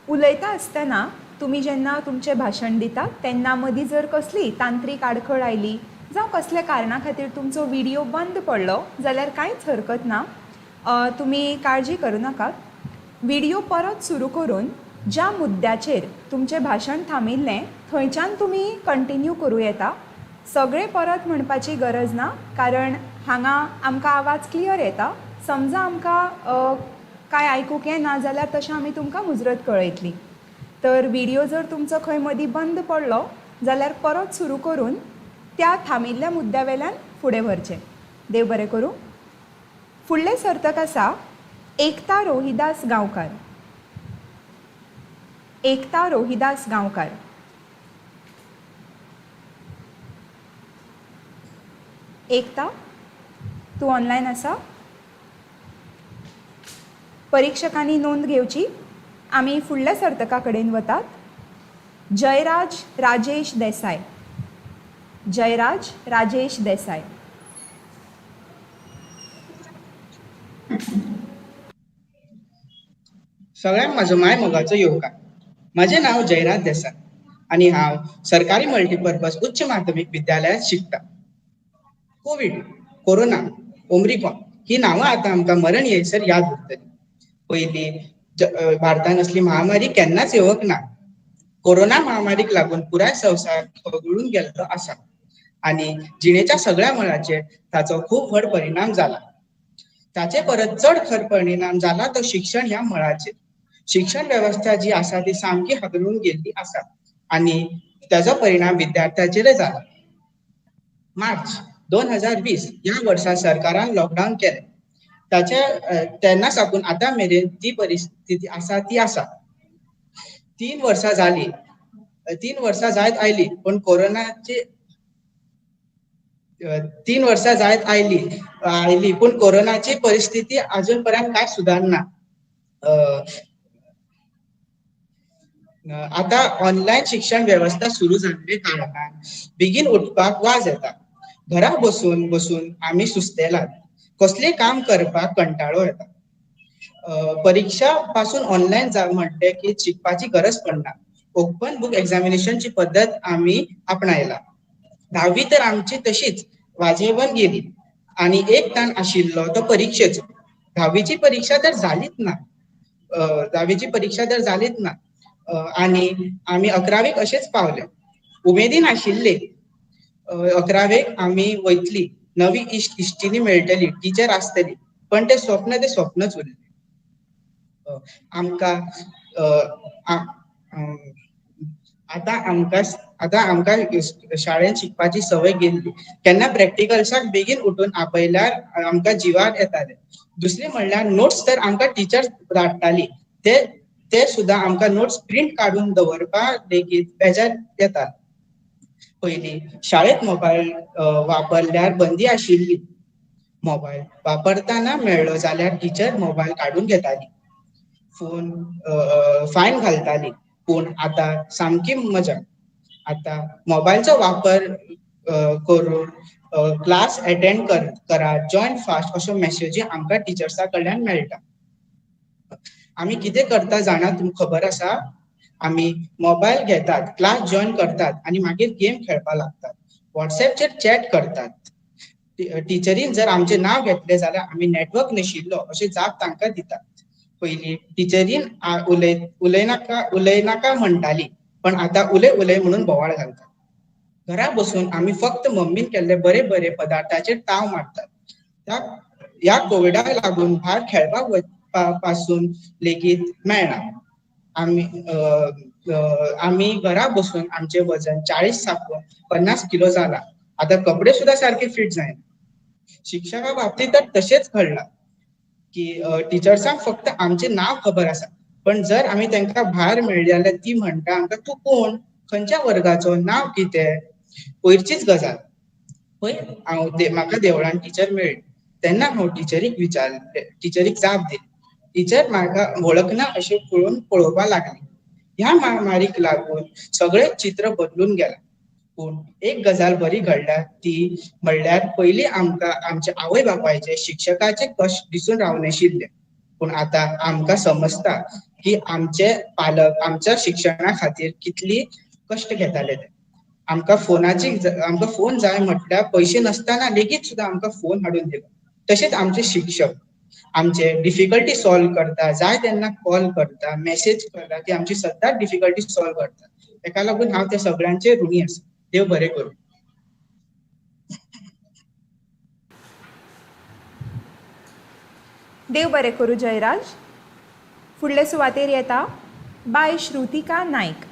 उलयता आसतना तुमी जेन्ना तुमचें भाशण दितात तेन्ना मदीं जर कसली तांत्रीक आडखळ आयली जावं कसल्या कारणा खातीर तुमचो विडियो बंद पडलो जाल्यार कांयच हरकत ना. तुमी काळजी करूं नाकात. विडियो परत सुरू करून ज्या मुद्द्याचेर तुमचें भाशण थांबिल्लें थंयच्यान तुमी कंटिन्यू करूं येता. सगळें परत म्हणपाची गरज ना, कारण हांगा आमकां आवाज क्लियर येता. समजा आमकां कांय आयकूंक येना जाल्यार तशें आमी तुमकां मुजरत कळयतली. तर विडियो जर तुमचो खंय मदीं बंद पडलो जाल्यार परत सुरू करून त्या थांबिल्ल्या मुद्द्या वेल्यान फुडें व्हरचें. देव बरें करूं. फुडलें सर्तक आसा एकता रोहिदास गांवकार. एकता रोहिदास गांवकार. एकता. तूं ऑनलायन आसा? परिक्षकांनी नोंद घेवची. आमी फुडल्या सर्तका कडेन वतात. जयराज राजेश देसाय. जयराज राजेश देसाय. सगळ्यांक म्हजो माय मोगाचो येवकार. म्हजें नांव जयराज देसाय आनी हांव सरकारी मल्टीपर्पज उच्च माध्यमीक विद्यालयांत शिकता. कोवीड, कोरोना, ओमरिकॉन ही नांवां आतां आमकां मरण येयसर याद उरतली. पयलीं भारतान असली महामारी केन्नाच येवंक ना. कोरोना महामारीक लागून पुराय संवसार खगळून गेल्लो आसा आनी जिणेच्या सगळ्या मळाचेर ताचो खूब व्हड परिणाम जाला. ताचे परस चड खर परिणाम जाला तो शिक्षण ह्या मळाचेर. शिक्षण वेवस्था जी आसा ती सामकी हादरून गेल्ली आसा आनी ताचो परिणाम विद्यार्थ्याचेरय जाला. मार्च 2020 ह्या वर्सा सरकारान लॉकडावन केलें. ताचे तेन्ना साकून आतां मेरेन ती परिस्थिती आसा ती आसा. 3 वर्सां जाली, 3 वर्सां जायत आयली, पूण कोरोनाची 3 वर्सां जायत आयली पूण कोरोनाची परिस्थिती अजून पर्यंत कांय सुदारना. आतां ऑनलायन शिक्षण वेवस्था सुरू जाल्ले कारणान बेगीन उठपाक वाज येता. घरा बसून बसून आमी सुस्तेलात. कसलें काम करपाक कंटाळो येता. परिक्षा पासून ऑनलायन म्हणटे की शिकपाची गरज पडना. ओपन बूक एग्जामिनेशनची पद्दत आमी आपणायला. 10वी तर आमची तशीच वाजेवन गेली आनी एक ताण आशिल्लो तो परिक्षेचो. 10वीची परीक्षा तर जालीच ना. 10वीची परीक्षा तर जालीच ना आनी आमी 11वेक अशेच पावले. उमेदीन आशिल्ले. 11वेक आमी वयतली, नवी इश्टिणी मेळटली, टिचर आसतली, पण ते स्वप्न ते स्वप्नच उरलें. आमकां आतां आमकां शाळेंत शिकपाची संवय गेल्ली. केन्ना प्रॅक्टिकल्साक बेगीन उठून आपयल्यार आमकां जिवार येतालें. दुसरें म्हणल्यार नोट्स तर आमकां टिचर्स धाडटाली, ते सुद्दां आमकां नोट्स प्रिंट काडून दवरपाक लेगीत बेजार येता. पयलीं शाळेंत मोबायल वापरल्यार बंदी आशिल्ली. मोबायल वापरतना मेळ्ळो जाल्यार टिचर मोबायल काडून घेताली, फोन फायन घालताली. पूण आतां सामकी मजा. आतां मोबायलचो वापर करून क्लास एटेंड करा, जॉयन फास्ट अश्यो मॅसेजी आमकां टिचर्सा कडल्यान मेळटा. आमी कितें करता जाणा तुमकां खबर आसा? आमी मोबायल घेतात, क्लास जॉयन करतात आनी मागीर गेम खेळपाक लागतात. वॉट्सएपचेर चॅट करतात. टिचरीन जर आमचें नांव घेतलें जाल्यार आमी नेटवर्क नाशिल्लो अशें जाप तांकां दितात. पयलीं टिचरीन उलयनाका उलयनाका म्हणटाली, पण आतां उलय उलय म्हणून बोवाळ घालतात. घरा बसून आमी फक्त मम्मीन केल्ले बरे बरे पदार्थाचेर ताव मारतात. ह्या कोविडाक लागून भायर खेळपाक वचपा पासून लेगीत मेळना. आमी घरा बसून आमचें वजन 40 साकून 50 किलो जाला. आतां कपडे सुद्दां सारके फिट जायना. शिक्षका बाबतींत तर तशेंच घडलां की टिचर्सांक फक्त आमचें नांव खबर आसा, पण जर आमी तांकां भायर मेळ्ळी जाल्यार ती म्हणटा आमकां तूं कोण, खंयच्या वर्गाचो, नांव कितें. पयरचीच गजाल, पयर हांव म्हाका देवळान टिचर मेळ्ळी तेन्ना हांव टिचरीक विचारलें, टिचरीक जाप दिली. टिचर म्हाका वळखना अशें पळोवन पळोवपाक लागली. ह्या महामारीक लागून सगळें चित्र बदलून गेलां. पूण एक गजाल बरी घडल्या ती म्हणल्यार पयलीं आमकां आमच्या आवय बापायचे शिक्षकाचे कश्ट दिसून रावनाशिल्ले, पूण आतां आमकां समजता की आमचे पालक आमच्या शिक्षणा खातीर कितली कश्ट घेताले ते. आमकां आमकां फोन जाय म्हटल्यार पयशे नासतना लेगीत सुद्दां आमकां फोन हाडून दिलो. तशेंच आमचे शिक्षक आमचे डिफिकल्टी सॉल्व करता, जाय तेन्ना कॉल करता, मॅसेज करता, ती आमची सद्दां डिफिकल्टी सॉल्व करता. तेका लागून हांव त्या सगळ्यांचे ऋणी आसा. देव बरें करूं. देव बरें करूं जयराज. फुडले सुवातेर येता बाय श्रुतिका नायक.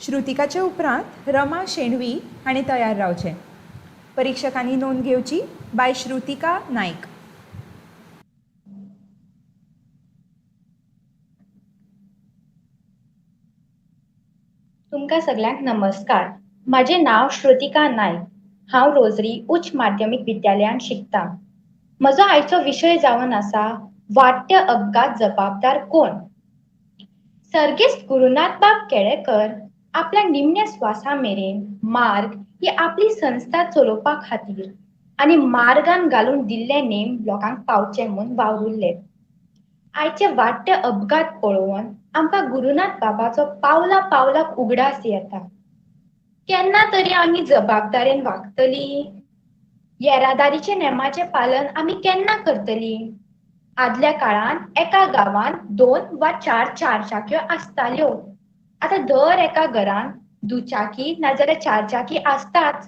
श्रुतिकाचे उपरांत रमा शेणवी हांणी तयार रावचें. परिक्षकांनी नोंद घेवची. बाय श्रुतिका नायक. तुमकां सगल्यांक नमस्कार. म्हजें नांव श्रुतिका नायक. हांव रोजरी उच्च माध्यमीक विद्यालयांत शिकतां. म्हजो आयचो विशय जावन आसा वाडटे अपघात जबाबदार कोण? सर्गेस्त गुरुनाथबाब केळेकर आपल्या निमण्या स्वासा मेरेन मार्ग ही आपली संस्था चलोवपा खातीर आनी मार्गान घालून दिल्ले नेम लोकांक पावचे म्हूण वावुरले. आयचे वाडटे अपघात पळोवन आमकां गुरुनाथ बाबाचो पावला पावलाक उगडास येता. केन्ना तरी आमी जबाबदारेन वागतली? येरादारीचे नेमाचें पालन आमी केन्ना करतली? आदल्या काळांत एका गांवांत 2 वा 4 चारचाक्यो आसताल्यो. आतां दर एका घरांत दुचाकी नाजाल्यार चारचाकी आसताच.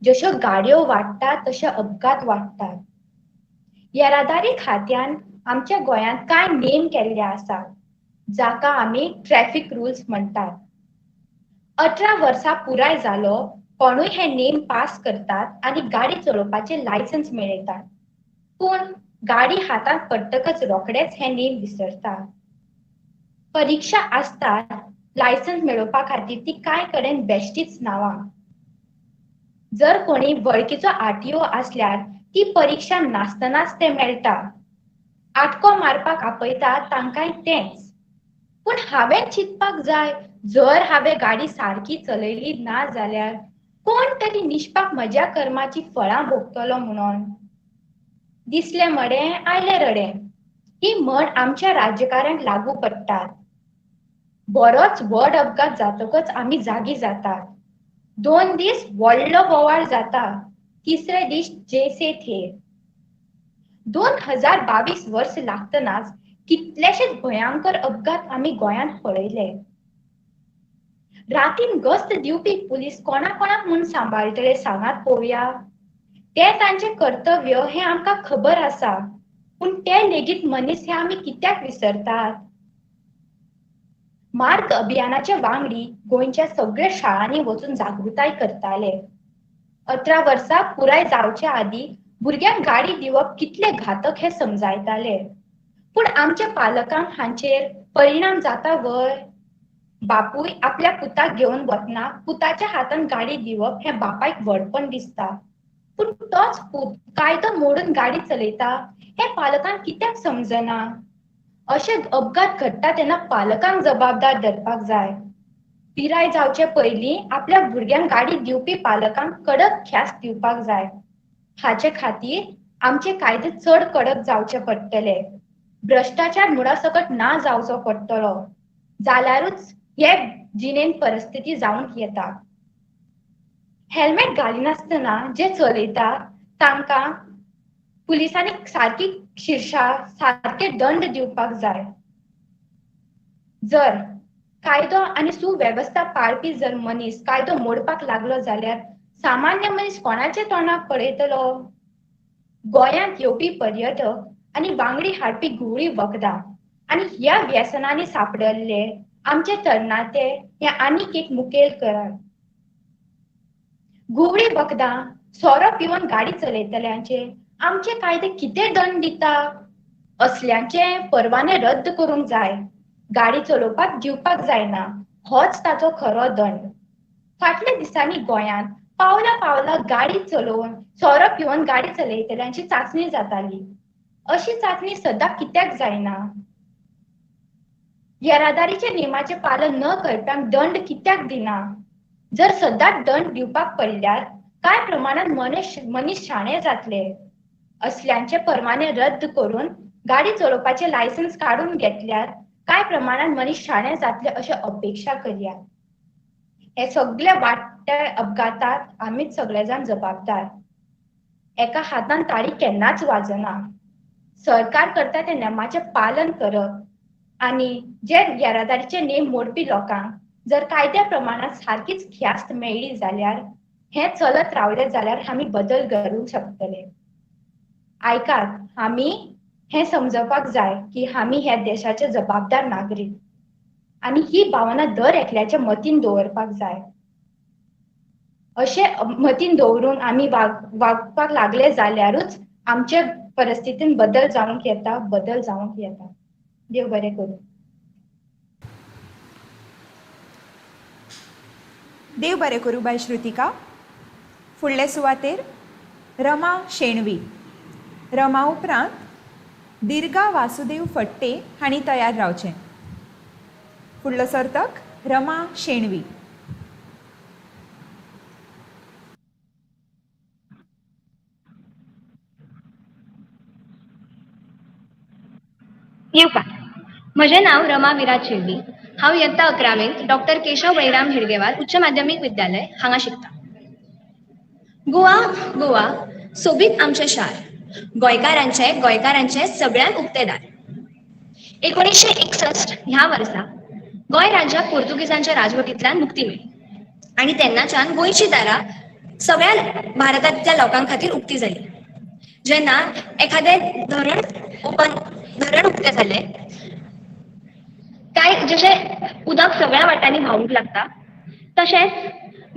जश्यो गाडयो वाडटात तशे अपघात वाडटात. येरादारी खात्यान आमच्या गोंयांत कांय नेम केल्ले आसात जाका आमी ट्रॅफिक रुल्स म्हणटात. 18 वर्सां पुराय जालो कोणूय हे नेम पास करतात आनी गाडी चलोवपाचें लायसन्स मेळयतात. पूण गाडी हातांत पडटकच रोखडेच हे नेम विसरतात. परिक्षा आसतात लायसन्स मेळोवपा खातीर ती कांय कडेन बेश्टीच नांवां. जर कोणी वळखीचो आरटीओ आसल्यार ती परिक्षा नासतनाच ते मेळटा. आटको मारपाक आपयता तांकांय तेंच. पूण हांवें चिंतपाक जाय, जर हांवें गाडी सारकी चलयली ना जाल्यार कोण तरी निष्पाक म्हज्या कर्माची फळां भोगतलो म्हणून. दिसलें मडें आयलें रडें ही म्हण आमच्या राज्यकाऱ्यांक लागू पडटात. बरोच व्हड अपघात जातकच आमी जागी जातात. 2 दीस व्हडलो बोवाळ जाता, तिसरे दीस जैसे थे. 2022 वर्स लागतनाच कितलेशेच भयांकर अपघात आमी गोंयांत पळयले. रातीन गस्त दिवपी पुलीस कोणाकोणाक म्हूण सांबाळटले सांगात पळोवया. ते तांचें कर्तव्य हें आमकां खबर आसा, पूण ते लेगीत मनीस हे आमी कित्याक विसरतात? मार्ग अभियानाचे वांगडी गोंयच्या सगळ्या शाळांनी वचून जागृताय करताले. 18 वर्सां पुराय जावचे आदीं भुरग्यांक गाडी दिवप कितलें घातक हें समजायताले. पूण आमच्या पालकांक हांचेर परिणाम जाता व्हय? बापूय आपल्या पुताक घेवन वतना पुताच्या हातान गाडी दिवप हें बापायक व्हडपण दिसता. पूण तोच पूत कायदो मोडून गाडी चलयता हें पालकांक कित्याक समजना? अशे अपघात घडटा तेन्ना पालकांक जबाबदार धरपाक जाय. पिराय जावचे पयलीं आपल्या भुरग्यांक गाडी दिवपी पालकांक कडक ख्यास्त दिवपाक जाय. हाचे खातीर आमचे कायदे चड कडक जावचे पडटले. भ्रश्टाचार मुळासकट ना जावचो पडटलो, जाल्यारूच हे जिणेन परिस्थिती जावंक येता. हेल्मेट घालिनासतना जे चलयता तांकां पुलिसांनी सारकी शिक्षा, सारके दंड दिवपाक जाय. जर कायदो आनी सुवेवस्था पाळपी जर मनीस कायदो मोडपाक लागलो जाल्यार सामान्य मनीस कोणाचे तोंडाक पळयतलो? गोंयांत येवपी पर्यटक आनी वांगडी हाडपी घुंवळी वखदां आनी ह्या व्यसनांनी सापडल्ले आमचे तरणाटे हे आनीक एक मुखेल कारण. घुंवळी वखदां, सोरो पिवन गाडी चलयतल्यांचे आमचे कायदे कितें दंड दिता? असल्यांचे परवाने रद्द करूंक जाय. गाडी चलोवपाक दिवपाक जायना, होच ताचो खरो दंड. फाटल्या दिसांनी गोंयांत पावला पावला गाडी चलोवन सोरो पिवन गाडी चलयतल्यांची चांचणी जाताली. अशी चांचणी सदां कित्याक जायना? येरादारीच्या नेमाचें पालन न करप्यांक दंड कित्याक दिना? जर सदांच दंड दिवपाक पडल्यार कांय प्रमाणांत मनीस शाणे जातले. असल्यांचे परवाने रद्द करून गाडी चलोवपाचें लायसन्स काडून घेतल्यार कांय प्रमाणांत मनीस शाणे जातले अशें अपेक्षा करया. हे सगळे वाडट्या अपघातात आमीच सगळे जाण जबाबदार. एका हातान ताळी केन्नाच वाजना. सरकार करता त्या नेमाचें पालन करप आनी जे येरादारीचे नेम मोडपी लोकांक जर कायद्या प्रमाणांत सारकीच ख्यास्त मेळ्ळी जाल्यार हें चलत रावलें जाल्यार आमी बदल घडोवंक शकतले. आयकात, आमी हें समजपाक जाय की आमी ह्या देशाचे जबाबदार नागरीक आनी ही भावना दर एकल्याच्या मतीन दवरपाक जाय. अशें मतीन दवरून आमी वागपाक लागले जाल्यारूच आमचे परिस्थितीन बदल जावंक येता, बदल जावंक येता. देव बरें करूं. देव बरें करूं बाय श्रुतिका. फुडले सुवातेर रमा शेणवी. रमा उपरांत दिर्गा वासुदेव फडते हांणी तयार रावचें. फुडलो सर्तक रमा शेणवी. येवकार. म्हजें नांव रमा विराज शेळवी. हांव इयत्ता 11वेंत डॉक्टर केशव बळिराम हेडगेवार उच्च माध्यमीक विद्यालय हांगा शिकता. गोवा गोवा सोबीत आमचें शार, गोंयकारांचें गोंयकारांचें सगळ्यांत उक्तें दार. 1961 ह्या वर्सा गोंय राज्याक पोर्तुगीजांच्या राजवटींतल्यान मुक्ती मेळ्ळी आनी तेन्नाच्यान गोंयची दारां सगळ्या भारतांतल्या लोकां खातीर उक्ती जाली. जेन्ना एखादें धरण ओपन धरण उक्तें जालें काय जशें उदक सगळ्या वाटांनी व्हांवूंक लागता तशेंच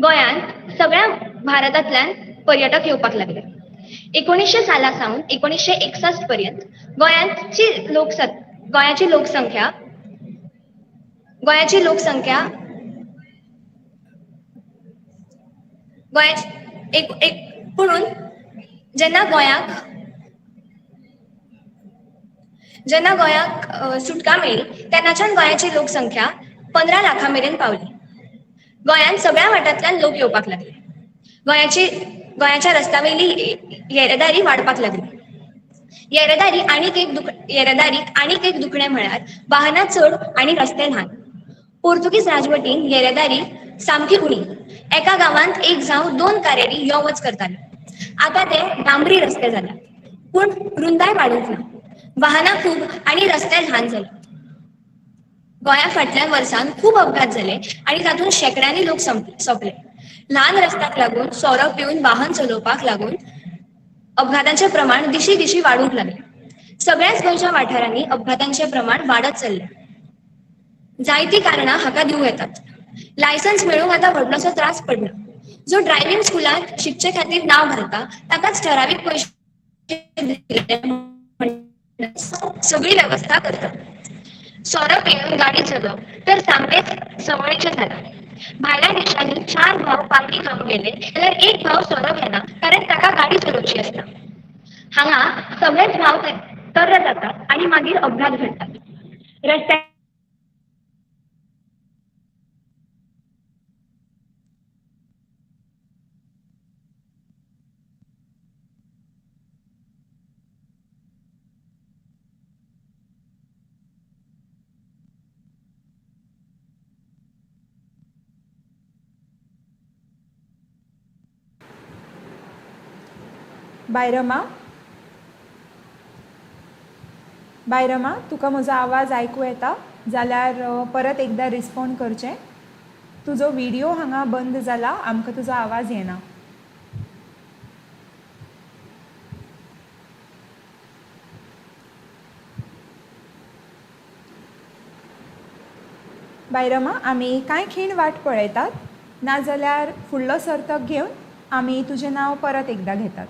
गोंयांत सगळ्या भारतांतल्यान पर्यटक येवपाक लागले. 1900 साला सावन 1961 पर्यंत गोंयांची गोंयाची लोकसंख्या गोंयाची लोकसंख्या गोंयाची एक एक पुणून जेन्ना गोंयाक सुटका मेळ्ळी तेन्नाच्यान गोंयाची लोकसंख्या 15 लाखां मेरेन पावली. गोंयांत सगळ्या वाठारांतल्यान लोक येवपाक लागले. गोंयाच्या रस्त्या वयली येरादारी वाडपाक लागली. येरादारी आनीक एक येरादारीक आनीक एक दुखणें म्हळ्यार वाहनां चड आनी रस्ते ल्हान. पोर्तुगीज राजवटीन येरादारी सामकी उणी. एका गांवांत एक जावं दोन कारेरी यो वच करताल्यो. आतां ते डांबरी रस्ते जाल्यात, पूण रुंदाय वाडूंक ना. वाहनां खूब आनी रस्ते ल्हान जाले. गोंया फाटल्या वर्सान खूब अपघात जाले आनी तातूंत शेंकड्यांनी लोक सोंपले. ल्हान रस्त्याक लागून सोरो पिवन वाहन चलोवपाक लागून अपघातांचें प्रमाण दिशी दिशी वाडूंक लागलें. सगळ्याच गोंयच्या वाठारांनी अपघातांचें प्रमाण वाडत चल्लें. जायतीं कारणां हाका दिवं येतात. लायसन्स मेळूंक आतां व्हडलोसो त्रास पडना. जो ड्रायव्हिंग स्कुलांत शिकचे खातीर नांव घालता ताकाच ठरावीक पयशे दिले सगळी वेवस्था करता. सोरो पिवन गाडी चलोवप तर सामकेंच संवयेचें जालां. भायल्या देशांनी 4 भाव पार्टी खावंक गेले जाल्यार एक भाव सोरो घेना कारण ताका गाडी चलोवची आसता. हांगा सगळेच भाव तर्र जातात आनी मागीर अपघात घडटात. रस्त्यार बाय रमा, बाय रमा, तुका म्हजो आवाज आयकूं येता जाल्यार परत एकदां रिस्पोंड करचें. तुजो व्हिडियो हांगा बंद जाला, आमकां तुजो आवाज येना. बाय रमा, आमी कांय खीण वाट पळयतात, नाजाल्यार फुडलो सर्तक घेवन आमी तुजें नांव परत एकदां घेतात.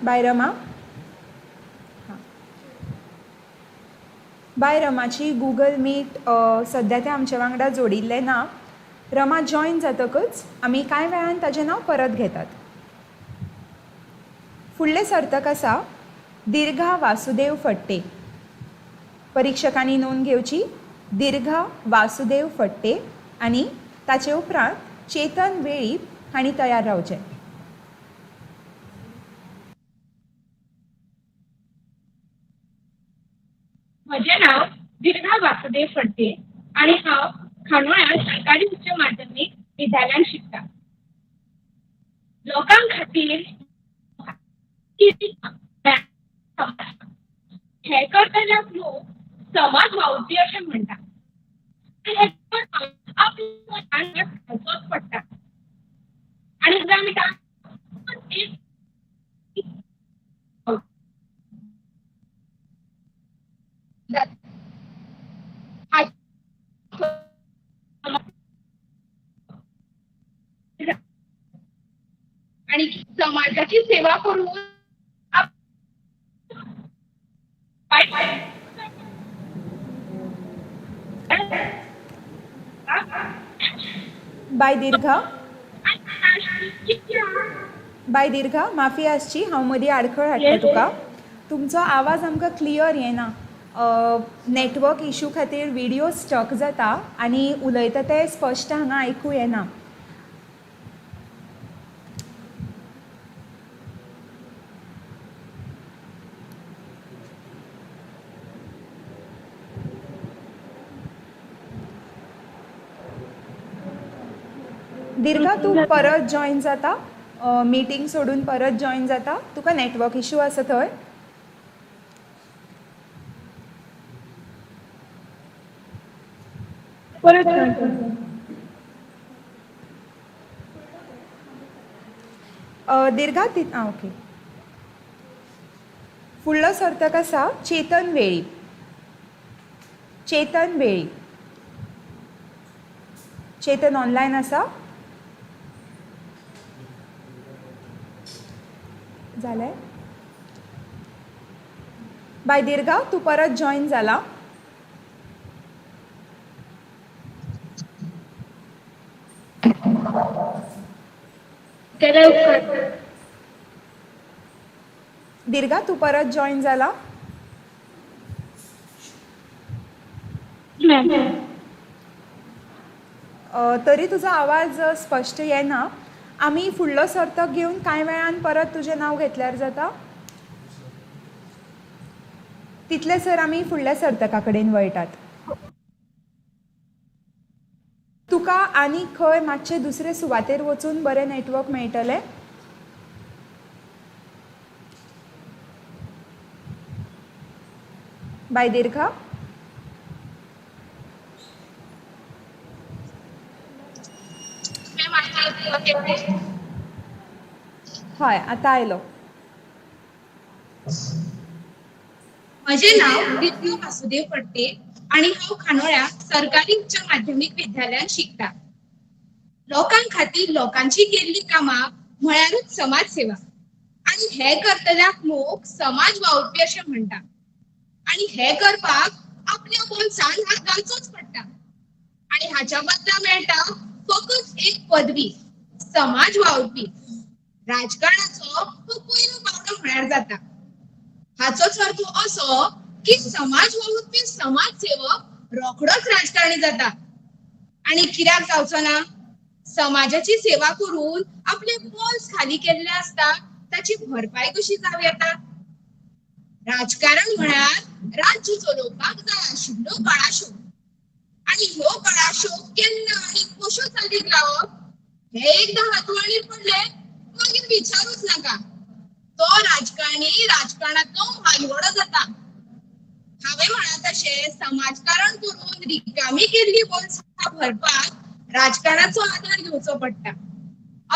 बाय रमा. बाय रमाची गुगल मीट सद्या तें आमचे वांगडा जोडिल्लें ना. रमा जॉयन जातकच आमी कांय वेळान ताजें नांव परत घेतात. फुडलें सर्तक आसा दिर्घा वासुदेव फडते. परिक्षकांनी नोंद घेवची, दिर्घा वासुदेव फडते आनी ताचे उपरांत चेतन वेळीप हांणी तयार रावचें. म्हजें नांव दिर्घा वासुदेव फडते आनी हांव खांडोळ्या सरकारी उच्च माध्यमीक विद्यालयांत शिकता. लोकां खातीर हें करतल्याक लोक समाज वावुरपी अशें म्हणटा. आपल्या पडटा आनी आमी आणि समाजाची सेवा करून बाय दीर्घा, बाय दीर्घा, माफी आसची, हांव मदीं आडखळ हाडटा तुका. तुमचो आवाज आमकां क्लियर येना. नेटवर्क इशू खातीर विडियो स्टक जाता आनी उलयता तें स्पश्ट हांगा आयकूं येना. दीर्घा, तूं परत जॉयन जाता? मिटींग सोडून परत जॉयन जाता? तुका नेटवर्क इशू आसा थंय? परत जॉयन करता. दीर्घा ती ओके. फुडलो सर्तक आसा चेतन वेळीप. चेतन वेळीप, चेतन ऑनलायन आसा? जालें? बाय दीर्घा, तूं परत जॉयन जाला? दीर्घा, तूं परत जॉयन जाला? तरी तुजो आवाज स्पश्ट येना. आमी फुडलो सर्तक घेवन कांय वेळान परत तुजें नांव घेतल्यार जाता? तितले सर आमी फुडल्या सर्तका कडेन वळटात. तुका आनी खंय मातशे दुसरे सुवातेर वचून बरें नेटवर्क मेळटलें? बाय दीर्घा. हय, आतां आयलो. म्हजें नांव दिव्य वासुदेव फडते आनी हांव खांडोळ्या सरकारी उच्च माध्यमीक विद्यालयांत शिकता. लोकां खातीर लोकांची केल्ली कामां म्हळ्यारूच समाज सेवा आनी हे करतल्याक लोक समाज वावुरपी अशें म्हणटा आनी हे करपाक आपल्या बोल्सान हात घालचोच पडटा आनी हाच्या बदला मेळटा फकत एक पदवी, समाज वावुरपी. राजकारणाचो हो पयलो पावंडो म्हळ्यार जाता. हाचोच अर्थ असो की समाज वावुरपी समाज सेवक रोखडोच राजकारणी जाता. आनी कित्याक जावचो ना? समाजाची सेवा करून आपले बोल्स खाली केल्ले आसता ताची भरपाय कशी जावं येता? राजकारण म्हळ्यार राज्य चलोवपाक जाय आशिल्लो कळाशो आनी ह्यो कळाशो केन्ना आनी कश्यो चालीक लावप हे एकदां हातवणीर पडले मागीर विचारूच नाका. तो राजकारणी राजकारणांतलो म्हालवडो जाता. हांवें म्हणा तशें समाजकारण करून रिकामी केल्ली बोल्सां भरपाक राजकारणाचो आदार घेवचो पडटा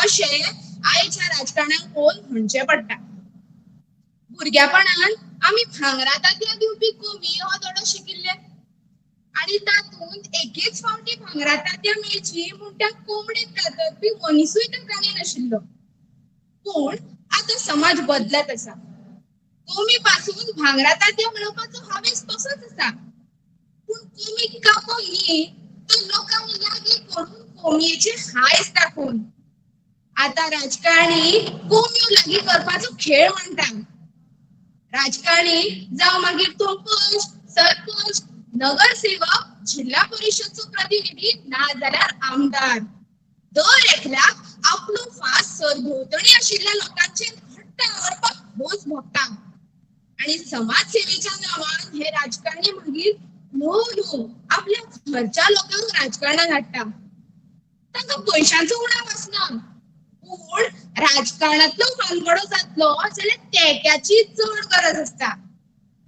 अशें आयच्या राजकारणाक पळोवन म्हणचें पडटा. भुरग्यापणान आमी भांगरा तांतयां दिवपी कोमी हो धडो शिकिल्ले आनी तातूंत एकेच फावटी भांगरा तांतयां मेळची म्हूण त्या कोंबडेक कातरपी मनिसूय त्या काणी नाशिल्लो. पूण आतां समाज बदलत आसा. कोमी पासून भांगरा तांतयां मेळोवपाचो हावेस तसोच आसा, पूण कोमीक कापून न्ही तर लोकांक लागीं करून कोमयेचे हायस दाखोवन आतां राजकारणी कोमयो लागीं करपाचो खेळ म्हणटा. राजकारणी जावं मागीर तो पंच, सरपंच, नगरसेवक, जिल्हा परिशदचो प्रतिनिधी नाजाल्यार आमदार, दर एकल्याक आपलो फास सरभोंवतणी आशिल्ल्या लोकांचेर घट्ट आवडपाक भोस भोगता आनी समाज सेवेच्या नांवान हे राजकारणी मागीर ल्हव ल्हव आपल्या घरच्या लोकांक राजकारणान हाडटा. तांकां पयशांचो उणाव आसना, पूण राजकारणांतलो मालगडो जातलो जाल्यार तेक्याची चड गरज आसता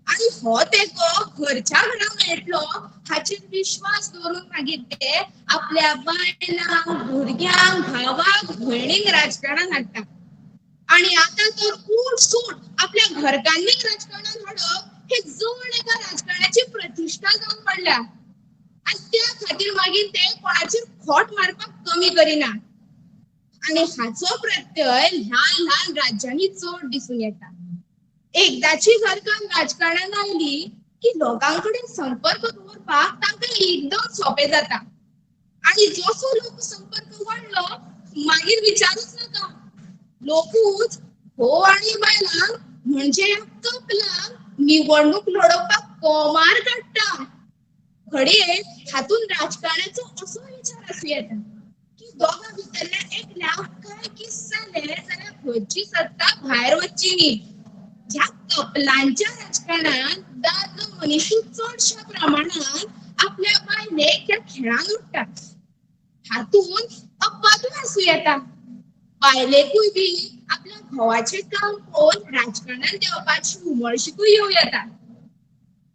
आनी हो तेंको घरच्या घरा मेळटलो हाचेर विश्वास दवरून मागीर ते आपल्या बायलांक, भुरग्यांक, भावाक, भयणींक राजकारणान हाडटा. आनी आतां तर उठ सूट आपल्या घरकान्नीक राजकारणान हाडप हे जण एका राजकारणाची प्रतिश्ठा जावन पडल्या आनी त्या खातीर मागीर ते कोणाचेर खोट मारपाक कमी करिना. आनी हाचो प्रत्यय ल्हान ल्हान राज्यांनी चड दिसून येता. एकदाची घरकान्न राजकारणान आयली की लोकां कडेन संपर्क दवरपाक तांकां एकदम सोंपें जाता आनी जसो लोक संपर्क वाडलो मागीर विचारूच नाका. लोकूच घोव आनी बायलांक म्हणजे ह्या कपलांक निवडणूक लडोवपाक कोमार काडटा. घडये हातूंत राजकारणाचो असो विचार आसूं येता की दोगां भितरल्या एकल्याक काय किस जालें जाल्यार घरची सत्ता भायर वचची न्ही. ह्या कपलांच्या राजकारणांत दादलो मनीसूच चडश्या प्रमाणांत आपल्या बायलेक ह्या खेळान उडटा. हातूंत अपवादूय आसूं येता. बायलेकूय बी आपल्या घोवाचें काम पळोवन राजकारणांत देंवपाची उमळशिकूय येवं येता.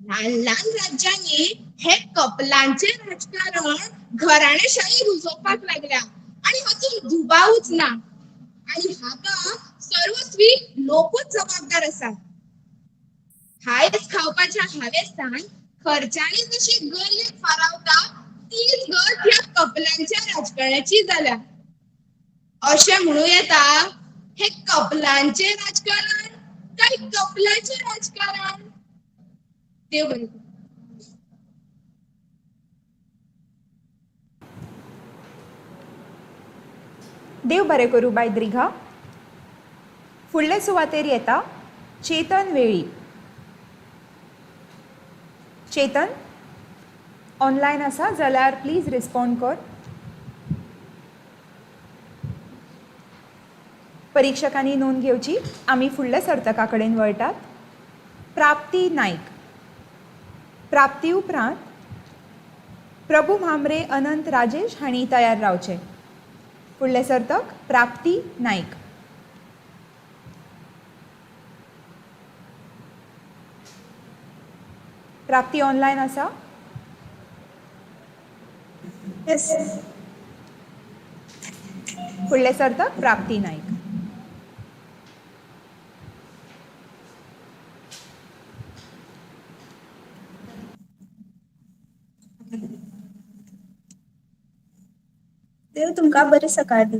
ल्हान ल्हान राज्यांनी हे कपलांचें राजकारण घराणेशाही रुजोवपाक लागल्या आनी हातूंत दुबावूच ना. आनी हाका सर्वस्वी लोकूच जबाबदार आसात. खायच खावपाच्या हावेसान खर्चानी जशी गरयेक फारावता तीच गत ह्या कपलांच्या राजकारणाची जाल्या. अशें म्हणूं येता, हे कपलांचें राजकारण काय कपलाचें राजकारण? देव बरें करूं. देव बरें करूं बाय द्रिघा. फुडले सुवातेर येता चेतन वेळीप. चेतन ऑनलायन आसा जाल्यार प्लीज रिस्पॉन्ड कर. परिक्षकांनी नोंद घेवची. आमी फुडल्या सर्तका कडेन वळटात. प्राप्ती नायक. प्राप्ती उपरांत प्रभू म्हांबरे, अनंत राजेश हांणी तयार रावचें. फुडले सर्तक प्राप्ती नायक. प्राप्ती ऑनलायन आसा? येस. फुडले सर्तक प्राप्ती नायक. देव तुमकां बरी सकाळ दी.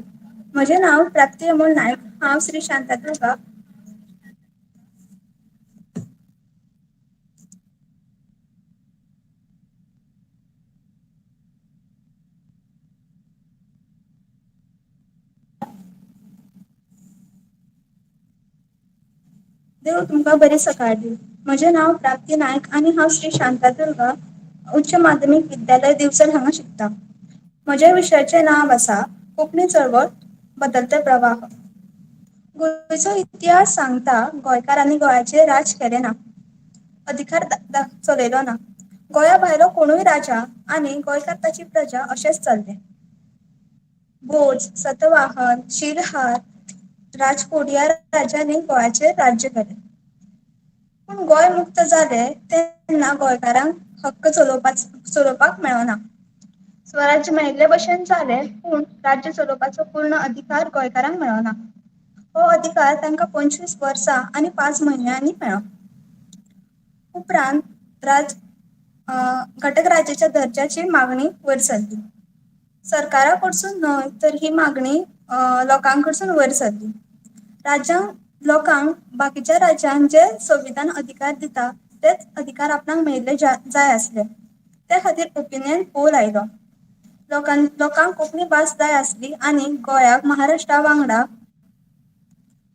म्हजें नांव प्राप्ती अमोल नायक. हांव श्री शांतादुर्गा देव तुमकां बरी सकाळ दी. म्हजें नांव प्राप्ती नायक आनी हांव श्री शांतादुर्गा उच्च माध्यमीक विद्यालय दिवचल हांगा शिकता. म्हज्या विशयाचें नांव आसा कोंकणी चळवळ बदलते प्रवाह. गोंयचो इतिहास सांगता गोंयकारांनी गोंयाचेर राज केलें ना, अधिकार चलयलो ना. गोंया भायलो कोणूय राजा आनी गोंयकार ताची प्रजा अशेंच चल्लें. भोज, सतवाहन, शिरहार, राजकोट ह्या राज्यांनी गोंयाचेर राज्य केलें. पूण गोंय मुक्त जालें तेन्ना गोंयकारांक हक्क चलोवपाक मेळना. स्वराज्य मेळिल्ले भशेन जालें, पूण राज्य चलोवपाचो पूर्ण अधिकार गोंयकारांक मेळना. हो अधिकार तांकां 25 वर्सां आनी 5 म्हयन्यांनी मेळ्ळो. उपरांत घटक राज्याच्या दर्जाची मागणी वयर सरली. सरकारा कडसून न्हय तर ही मागणी लोकां कडसून वयर सरली. राज्यांक लोकांक बाकीच्या राज्यांक जे संविधान अधिकार दिता तेच अधिकार आपणाक मेळिल्ले जाय आसले. त्या खातीर ओपिनियन पोल आयलो. लोकांक कोंकणी भास जाय आसली आनी गोंयाक महाराष्ट्रा वांगडा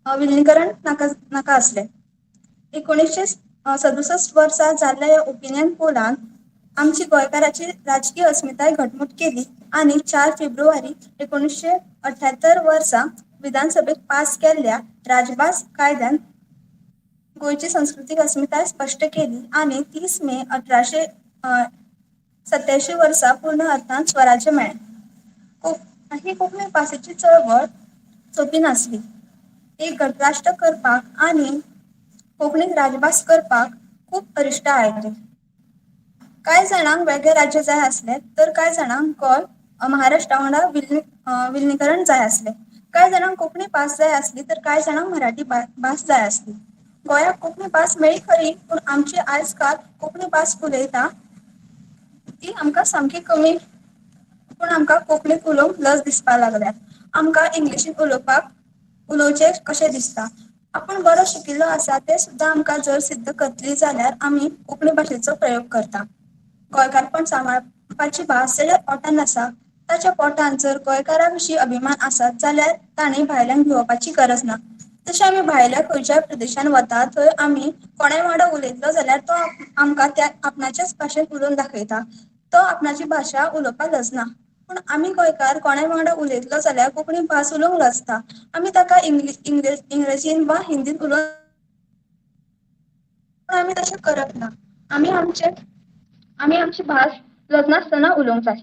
विलीनीकरण नाका आसलें. 1967 वर्सा जाल्ल्या ह्या ओपिनियन पोलान आमची गोंयकाराची राजकीय अस्मिताय घटमूट केली आनी 4 फेब्रुवारी 1978 वर्सा विधानसभेत पास केल्ल्या राजभास कायद्यान गोंयची संस्कृतीक अस्मिताय स्पश्ट केली आनी 30 मे 1887 वर्सा पूर्ण अर्थान स्वराज्य मेळ्ळें. ही कोंकणी भाशेची चळवळ सोंपी नासली. एक घटराष्ट्र करपाक आनी कोंकणीक राजभास करपाक खूब अरिश्टां आयलीं. कांय जाणांक वेगळें राज्य जाय आसलें तर कांय जाणांक गोंय महाराष्ट्रा वांगडा विलीनीकरण जाय आसलें. कांय जाणांक कोंकणी भास जाय आसली तर कांय जाणांक मराठी भास जाय आसली. गोंयाक कोंकणी भास मेळ्ळी खरी, पूण आमची आयज काल कोंकणी भास उलयता ती आमकां सामकी कमी, पूण आमकां कोंकणीत उलोवंक लज दिसपाक लागल्या. आमकां इंग्लिशीन उलोवपाक उलोवचें कशें दिसता. आपूण बरो शिकिल्लो आसा तें सुद्दां आमकां जर सिद्ध करतली जाल्यार आमी कोंकणी भाशेचो प्रयोग करता. गोंयकारपण सांबाळपाची भास जाच्या पोटान आसा ताच्या पोटान जर गोंयकारा विशीं अभिमान आसत जाल्यार ताणें भायल्यांक भिवपाची गरज ना. जशें आमी भायल्या खंयच्याय प्रदेशान वता थंय आमी कोणाय वांगडा उलयतलो जाल्यार तो आमकां त्या आपणाच्याच भाशेन उलोवन दाखयता. तो आपणाची भाशा उलोवपाक लजना. पूण आमी गोंयकार कोणाय वांगडा उलयतलो जाल्यार कोंकणी भास उलोवंक लजता. आमी ताका इंग्लिशीन वा हिंदीन उलोवन, पूण आमी तशें करप ना. आमी आमची भास लजनासतना उलोवंक जाय.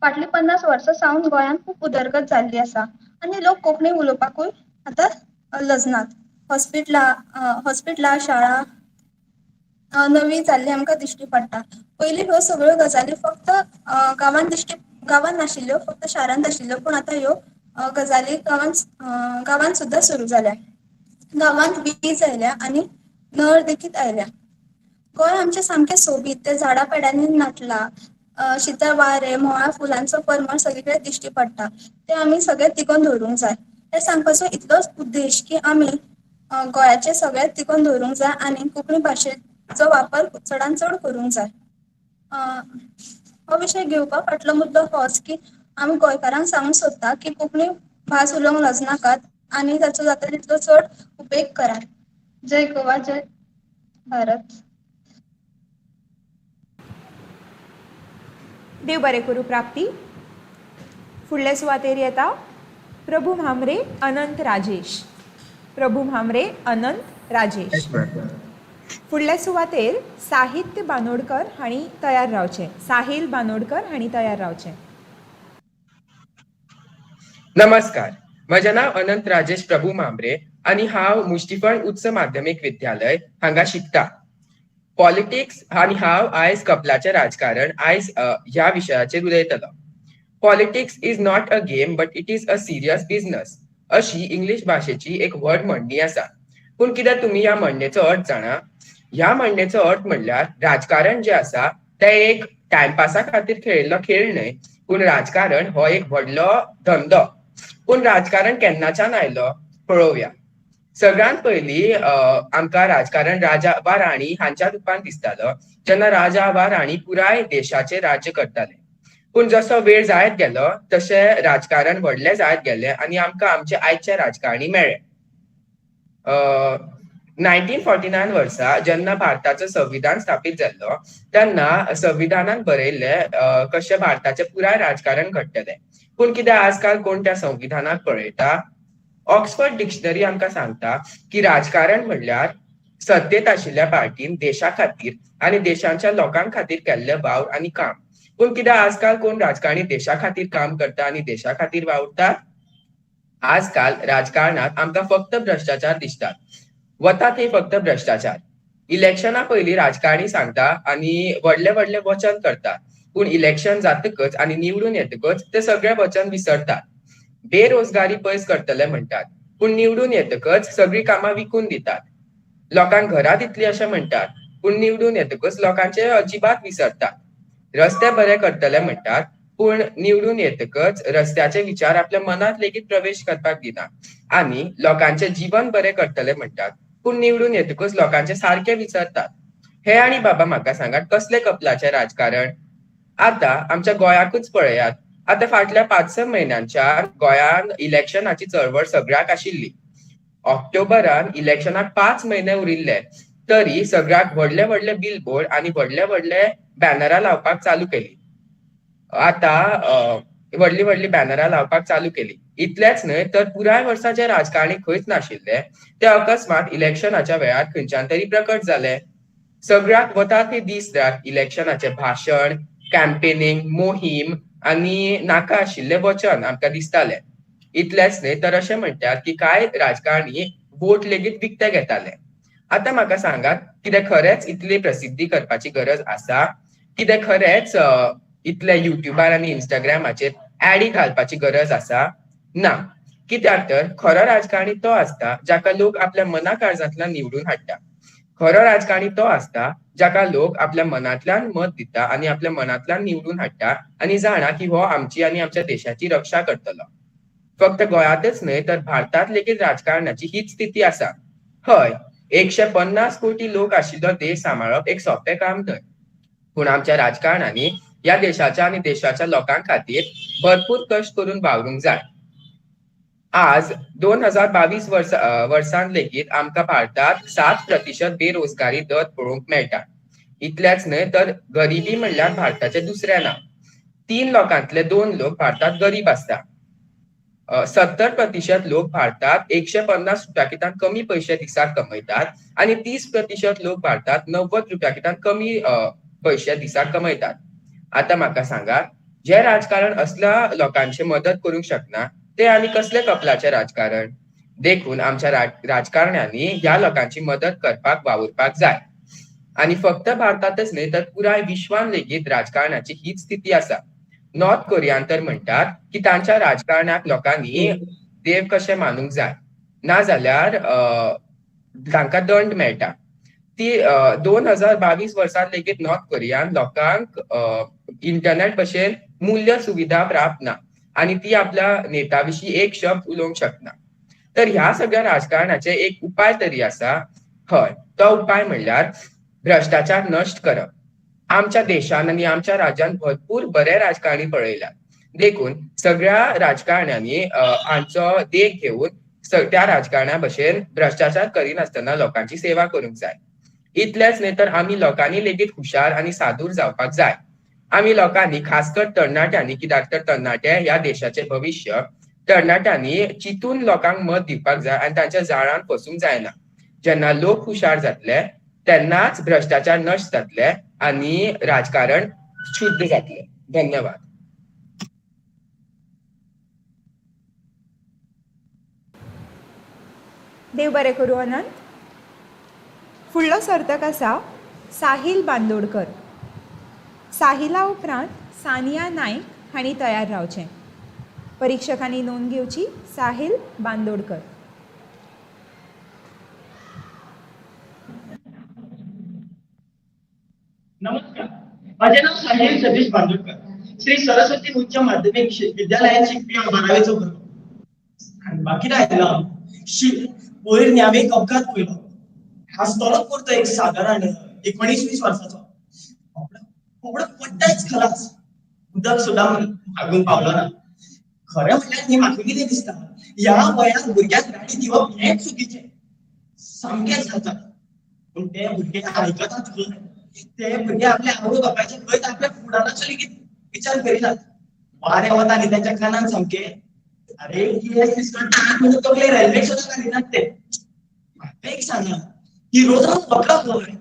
फाटलीं 50 वर्सां सावन गोंयांत खूब उदरगत जाल्ली आसा आनी लोक कोंकणी उलोवपाकूय आतां लजनात. हॉस्पिटलां, शाळा नवी जाल्ली आमकां दिश्टी पडटा. पयलीं ह्यो सगळ्यो गजाली फक्त गांवांत नाशिल्ल्यो, फक्त शारांत आशिल्ल्यो, पूण आतां ह्यो गजाली गांवांत सुद्दां सुरू जाल्या. गांवांत वीज आयल्या आनी नळ देखीत आयल्या. गोंय आमचें सामकें सोबीत, तें झाडां पेडांनी नाटलां, शितळ वारें, म्होंवाळ फुलांचो परमळ सगळीकडेन दिश्टी पडटा. तें आमी सगळें तिगोवन दवरूंक जाय. हें सांगपाचो इतलोच उद्देश की आमी गोंयाचें सगळें तिगोवन दवरूंक जाय आनी कोंकणी भाशेचो वापर चडान चड करूंक जाय. हो विशय घेवपा फाटलो मुद्दो होच की आमी गोंयकारांक सांगूंक सोदता की कोंकणी भास उलोवंक लजनाकात आनी ताचो जाता तितलो चड उपेग करात. जय गोवा, जय भारत. देव बरें करूं प्राप्ती. फुडले सुवातेर येता प्रभू म्हांबरे अनंत राजेश. प्रभू म्हांबरे अनंत राजेश. फुडले सुवातेर साहित्य बानोडकर हांणी तयार रावचें. साहील बानोडकर हांणी तयार रावचें. नमस्कार, म्हजें नांव अनंत राजेश प्रभू म्हांबरे आनी हांव मुष्टिफळ उच्च माध्यमीक विद्यालय हांगा शिकता. पॉलिटिक्स आनी हांव आयज कपलाचें राजकारण आयज ह्या विशयाचेर उलयतलो. Politics is not a game but it is a serious business अशी इंग्लीश भाशेची एक व्हड म्हणणी आसा. पूण कितें तुमी ह्या म्हणणेचो अर्थ जाणा? ह्या म्हणणेचो अर्थ म्हणल्यार राजकारण जें आसा तें एक टायमपासा खातीर खेळिल्लो खेळ न्हय, पूण राजकारण हो एक व्हडलो धंदो. पूण राजकारण केन्नाच्यान आयलो पळोवया. सगळ्यांत पयलीं आमकां राजकारण राजा वा राणी हांच्या रुपान दिसतालो, जेन्ना राजा वा राणी पुराय देशाचेर राज्य करताले. पूण जसो वेळ जायत गेलो तशें राजकारण व्हडलें जायत गेलें आनी आमकां आमचे आयचे राजकारणी मेळ्ळे. 1949 वर्सा जेन्ना भारताचो संविधान स्थापीत जाल्लो तेन्ना संविधानान बरयल्लें कशें भारताचें पुराय राजकारण घडटलें. पूण कितें आजकाल कोण त्या संविधानाक पळयता? ऑक्सफर्ड डिक्शनरी आमकां सांगता की राजकारण म्हणल्यार सत्तेत आशिल्ल्या पार्टीन देशा खातीर आनी देशाच्या लोकां खातीर केल्ले वावर आनी काम. पूण कितें आजकाल कोण राजकारणी देशा खातीर काम करता आनी देशा खातीर वावुरतात? आजकाल राजकारणात आमकां फक्त भ्रश्टाचार दिसतात. वता थंय फक्त भ्रश्टाचार. इलेक्शना पयलीं राजकारणी सांगता आनी व्हडले व्हडले वचन करतात, पूण इलेक्शन जातकच आनी निवडून येतकच ते सगळे वचन विसरतात. बेरोजगारी पयस करतले म्हणटात, पूण निवडून येतकच सगळीं कामां विकून दितात. लोकांक घरां दितली अशें म्हणटात, पूण निवडून येतकच लोकांचे अजिबात विसरतात. रस्ते बरे करतले म्हणटात, पूण निवडून येतकच रस्त्याचे विचार आपल्या मनांत लेगीत प्रवेश करपाक दिना. आनी लोकांचे जीवन बरें करतले म्हणटात, पूण निवडून येतकच लोकांचे सारके विसरतात. हे आनी बाबा म्हाका सांगात, कसलें कपलाचें राजकारण? आतां आमच्या गोंयाकूच पळयात. आतां फाटल्या 5-6 म्हयन्यांच्या गोंयान इलेक्शनाची चळवळ सगळ्याक आशिल्ली. ऑक्टोबरान इलेक्शनाक 5 म्हयने उरिल्ले तरी सगळ्याक व्हडले व्हडले बिलबोर्ड आनी व्हडले व्हडले बॅनरां लावपाक चालू केली. आतां व्हडली व्हडली बॅनरां लावपाक चालू केली. इतलेंच न्हय तर पुराय वर्सा जे राजकारणी खंयच नाशिल्ले ते अकस्मात इलेक्शनाच्या वेळार खंयच्यान तरी प्रकट जाले. सगळ्याक वता थंय दीस रात इलेक्शनाचें भाशण, कॅम्पेनिंग, मोहीम आनी नाका आशिल्लें वचन आमकां दिसतालें. इतलेंच न्हय तर अशें म्हणटात की कांय राजकारणी वोट लेगीत विकते घेताले. आतां म्हाका सांगात, कितें खरेंच इतली प्रसिद्धी करपाची गरज आसा? कितें खरेंच इतले युट्युबार आनी इंस्टाग्रामाचेर ऍडी घालपाची गरज आसा? ना. कित्याक तर खरो राजकारणी तो आसता जाका लोक आपल्या मना काळजांतल्यान निवडून हाडटा. खरो राजकारणी तो आसता जाका लोक आपल्या मनांतल्यान मत दिता आनी आपल्या मनांतल्यान निवडून हाडटा आनी जाणा की हो आमची आनी आमच्या देशाची रक्षा करतलो. फक्त गोंयांतच न्हय तर भारतांत लेगीत राजकारणाची हीच स्थिती आसा. हय, 150 कोटी लोक आशिल्लो देश सांबाळप एक सोंपें काम न्हय, पूण आमच्या राजकारण्यांनी ह्या देशाच्या आनी देशाच्या लोकां खातीर भरपूर कश्ट करून वावरूंक जाय. आज 2022 वर्सान लेगीत आमकां भारतांत 7% बेरोजगारी दर पळोवंक मेळटा. इतलेंच न्हय तर गरिबी म्हणल्यार भारताचें दुसरें नांव. 3 लोकांतले 2 लोक भारतांत गरीब आसता. 70% लोक भारतांत 150 रुपया कमी पयशे दिसाक कमयतात आनी 30% लोक भारतांत 90 रुपया कमी पयशे दिसाक कमयतात. आतां म्हाका सांगा, जे राजकारण असल्या लोकांची मदत करूंक शकना ते आनी कसले कपलाचें राजकारण? देखून आमच्या राजकारण्यांनी ह्या लोकांची मदत करपाक वावुरपाक जाय. आनी फक्त भारतांतच न्हय तर पुराय विश्वान लेगीत राजकारणाची हीच स्थिती आसा. नॉर्थ कोरियान तर म्हणटात की तांच्या राजकारणाक लोकांनी देव कशें मानूंक जाय, नाजाल्यार तांकां दंड मेळटा. ती 2022 वर्सात लेगीत नॉर्थ कोरियान लोकांक इंटरनेट भशेन मूल्य सुविधा प्राप्त ना आनी ती आपल्या नेता विशीं एक शब्द उलोवंक शकना. तर ह्या सगळ्या राजकारणाचे एक उपाय तरी आसा. हय, तो उपाय म्हणल्यार भ्रष्टाचार नश्ट करप. आमच्या देशान आनी आमच्या राज्यान भरपूर बरे राजकारणी पळयल्यात, देखून सगळ्या राजकारण्यांनी हांचो देख घेवन त्या राजकारण्या भशेन भ्रष्टाचार करिनासतना लोकांची सेवा करूंक जाय. इतलेंच न्हय तर आमी लोकांनी लेगीत हुशार आनी सादूर जावपाक जाय. आमी लोकांनी, खास कर तरणाट्यांनी, कित्याक तर तरणाटे ह्या देशाचें भविश्य, तरणाट्यांनी चिंतून लोकांक मत दिवपाक जाय आनी तांच्या जाळान फसूंक जायना. जेन्ना लोक हुशार जातले तेन्नाच भ्रष्टाचार नश्ट जातले आनी राजकारण शुद्ध जातले. धन्यवाद. देव बरें करूं अनंत. फुडलो सर्तक आसा साहिल बांदोडकर. साहिला उपरांत सानिया नायक हांणी तयार रावचें. परिक्षकांनी नोंद घेवची. साहिल बांदोडकर. नमस्कार, माझे नाव साहिल सतीश बांदोडकर. श्री सरस्वती उच्च माध्यमिक विद्यालयात शिकपी हांव 12वेचो भुरगो. बाकी राहिलो वयर न्ही हांवें एक अपघात पळयलो. आसतलोच पुरतो एक सादारण 19-20 वर्साचो. बाबडो पडटाच खलास, उदक सुद्दां मागूंक पावलो ना. खरें म्हणल्यार न्ही म्हाका कितें दिसता, ह्या वयार भुरग्यांक गाडी दिवप हेंच चुकीचें, सामकेंच जाता. पूण ते भुरगे आयकतात खंय? ते भुरगे आपल्या आवय बापायचे खंयच आपल्या फुडाराचो लेगीत विचार करिनात. वारें वता न्ही तेंच्या कानान सामकें, अरे केस विस्कटतात म्हणून तकलेर हेल्मेट सुद्दां घालिनात ते. म्हाका एक सांगा, हिरो जावन वता खंय?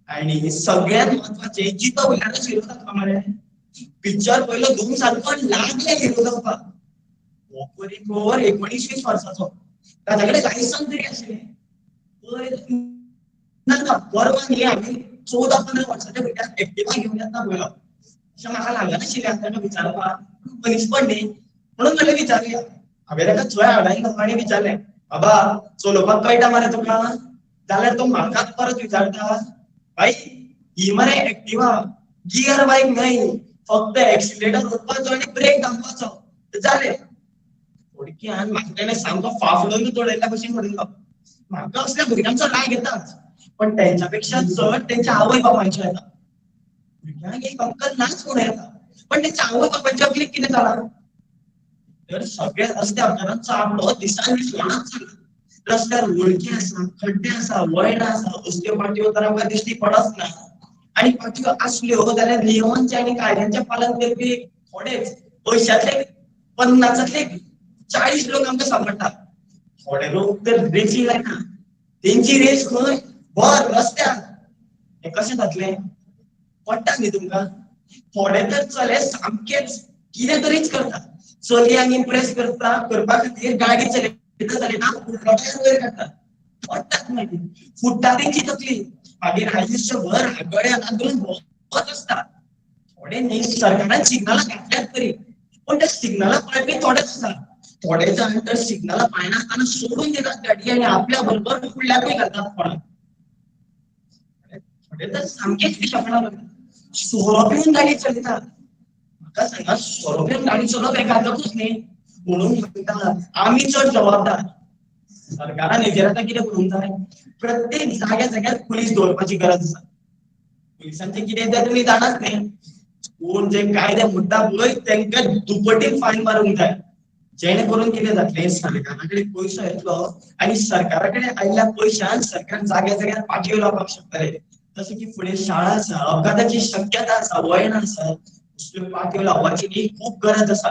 आनी सगळ्यांत म्हत्वाचें, जितो उरल्यारच हिरो जाता मरे. पिक्चर पयलो दोन सारको लागले हिरो जावपाक. हो परी 19-20 वर्साचो, ताच्या कडेन लायसन्स तरी आशिल्लें. ना परवा न्ही आमी 14-15 वर्साच्या भुरग्यांक एक्टिवा घेवन येतना पळयलो. अशें म्हाका लागनाशिल्लें ताका विचारपाक, मनीसपण न्ही म्हणून म्हणलें विचारुया. हांवें ताका थंय आडायलो आनी विचारलें, बाबा चलोवपाक कळटा मरे तुका? जाल्यार तो म्हाकाच परत विचारता, बाई ही मरे एक्टिवा गियर बायक न्हय, फक्त एक्सिलेटर ओडपाचो आनी ब्रेक दामपाचो जालें. थोडक्यान म्हाका तेणें सामको फाफडून उडयल्ल्या भशेन उडयलो. म्हाका असल्या भुरग्यांचो राग येताच, पण त्यांच्या पेक्षा चड त्यांच्या आवय बापायचो येता. भुरग्यांक एक अक्कल नाच म्हणून येता, पण त्यांच्या आवय बापायच्या अकलीक कितें जालां तर सगळे रस्त्यार चाबडो दिसान दीस वाडत चल्ला. रस्त्यार वळखी आसा, खड्डे आसा, वळणां आसा, असल्यो पाटयो तर आमकां दिश्टी पडच ना. आनी पाटयो आसल्यो जाल्यार नियमांचें आनी कायद्यांचें पालन करपी थोडेच, 50 50 40 लोक आमकां सांपडटात. थोडे लोक तर रेसी लायना, तेंची रेस खंय भर रस्त्यार. हें कशें जातलें? पडटा न्ही तुमकां? थोडे तर चले सामकेच कितें तरीच करता. चलयांक इम्प्रेस करता करपा खातीर गाडी चलयता चलयता फुडलो वयर काडटा, पडटात मागीर फुट्टा तेंची तकली. मागीर आयुश्यभर आगळे हातून भोंवत आसता. थोडे न्ही सरकारान सिग्नलां घातल्यात तरी, पूण त्या सिग्नलां पाळपी थोडेच आसा. थोडे जाण तर सिग्नलां पाळनासतना सोडून दितात गाडी आनी आपल्या बरोबर फुडल्याकूय घालतात कोणाक. थोडे तर सामकेच पिशेपणां करतात, सोरो पिवन गाडी चलयतात. म्हाका सांगा, सोरो पिवन गाडी चलोवप हें घातकूच न्ही. म्हणून म्हणटा आमी चड जबाबदार. सरकारान हेजेर आतां कितें करूंक जाय, प्रत्येक जाग्या जाग्यार पुलीस दवरपाची गरज आसा. पुलिसांचें कितें तें तुमी जाणाच न्ही, कोण जे कायदे मोडटा पळय तांकां दुपटीन फायन मारूंक जाय, जेणे करून कितें जातलें, सरकारा कडेन पयसो येतलो आनी सरकारा कडेन आयिल्ल्या पयशान सरकार जाग्या जाग्यार पाटयो लावपाक शकतले. जशें की फुडें शाळा आसा, अपघाताची शक्यता आसा, वळणां आसा, असल्यो पाटयो लावपाची न्ही खूब गरज आसा.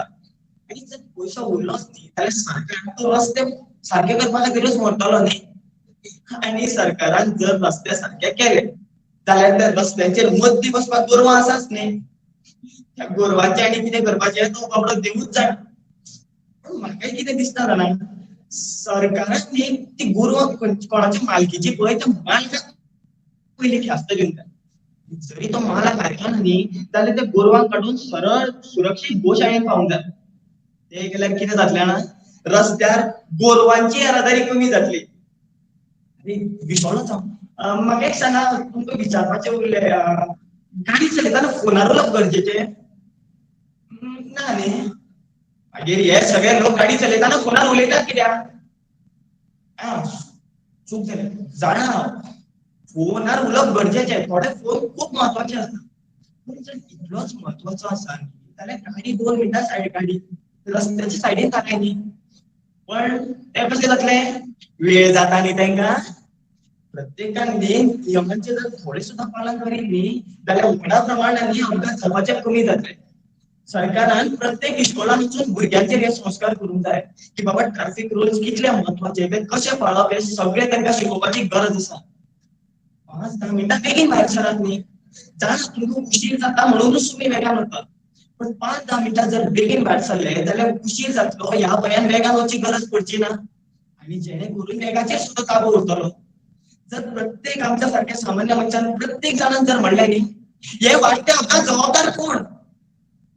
आनी जर पयसो उरलोच न्ही जाल्यार सरकार तो रस्ते सारके करपा खातीरूच व्हरतलो न्ही. आनी सरकारान जर रस्ते सारके केले जाल्यार त्या रस्त्यांचेर मदीं बसपाक गोरवां आसाच न्ही, त्या गोरवांचें आनी कितें करपाचें तो बाबडो देवूच जाणा. पूण म्हाका कितें दिसता जाणा, सरकारान न्ही ती गोरवां कोणाच्या मालकीची पळय त्या मालकाक पयली ख्यास्त दिवंक जाय. जरी तो मालाक आयकना न्ही जाल्यार त्या गोरवांक काडून सरळ सुरक्षीत गोशाळेंत पावूंक जाय. ते केल्यार कितें जातलें जाणा, रस्त्यार गोरवांची येरादारी कमी जातली. आनी विसरलोच हांव, म्हाका एक सांगा, तुमकां विचारपाचें उरलें, गाडी चलयतना फोनार उलोवप गरजेचें ना न्ही? मागीर हे सगळे लोक गाडी चलयतना फोनार उलयतात कित्याक? आं, चूक जाली, जाणा हांव फोनार उलोवप गरजेचें, थोडे फोन खूब म्हत्वाचे आसता, पूण जर इतलोच म्हत्वाचो आसा न्ही जाल्यार गाडी 2 मिनटां सायड गाडी रस्त्याच्या सायडीन थाराय न्ही. पण तें कशें जातलें, वेळ जाता न्ही तांकां. प्रत्येकान न्ही नियमांचें जर थोडें सुद्दां पालन करीत न्ही जाल्यार व्हडा प्रमाणान न्ही अपघात जावपाचे कमी जातले. सरकारान प्रत्येक इस्कॉलान वचून भुरग्यांचेर हे संस्कार करूंक जाय की बाबा ट्राफीक रुल्स कितले म्हत्वाचे, ते कशे पाळप हे सगळें तांकां शिकोवपाची गरज आसा. 5-10 मिनटां बेगीन भायर सरात न्ही, जाणा तुमकां उशीर जाता म्हणूनच तुमी वेगान वतात, पण 5-10 मिनटां जर बेगीन भायर सरले जाल्यार उशीर जातलो ह्या भंयान वेगान वचची गरज पडची ना, आनी जेणे करून वेगाचेर सुद्दां ताबो उरतलो. जर प्रत्येक आमच्या सारक्या सामान्य मनशान प्रत्येक जाणान जर म्हणलें न्ही हे वाडटे अपघात जबाबदार कोण,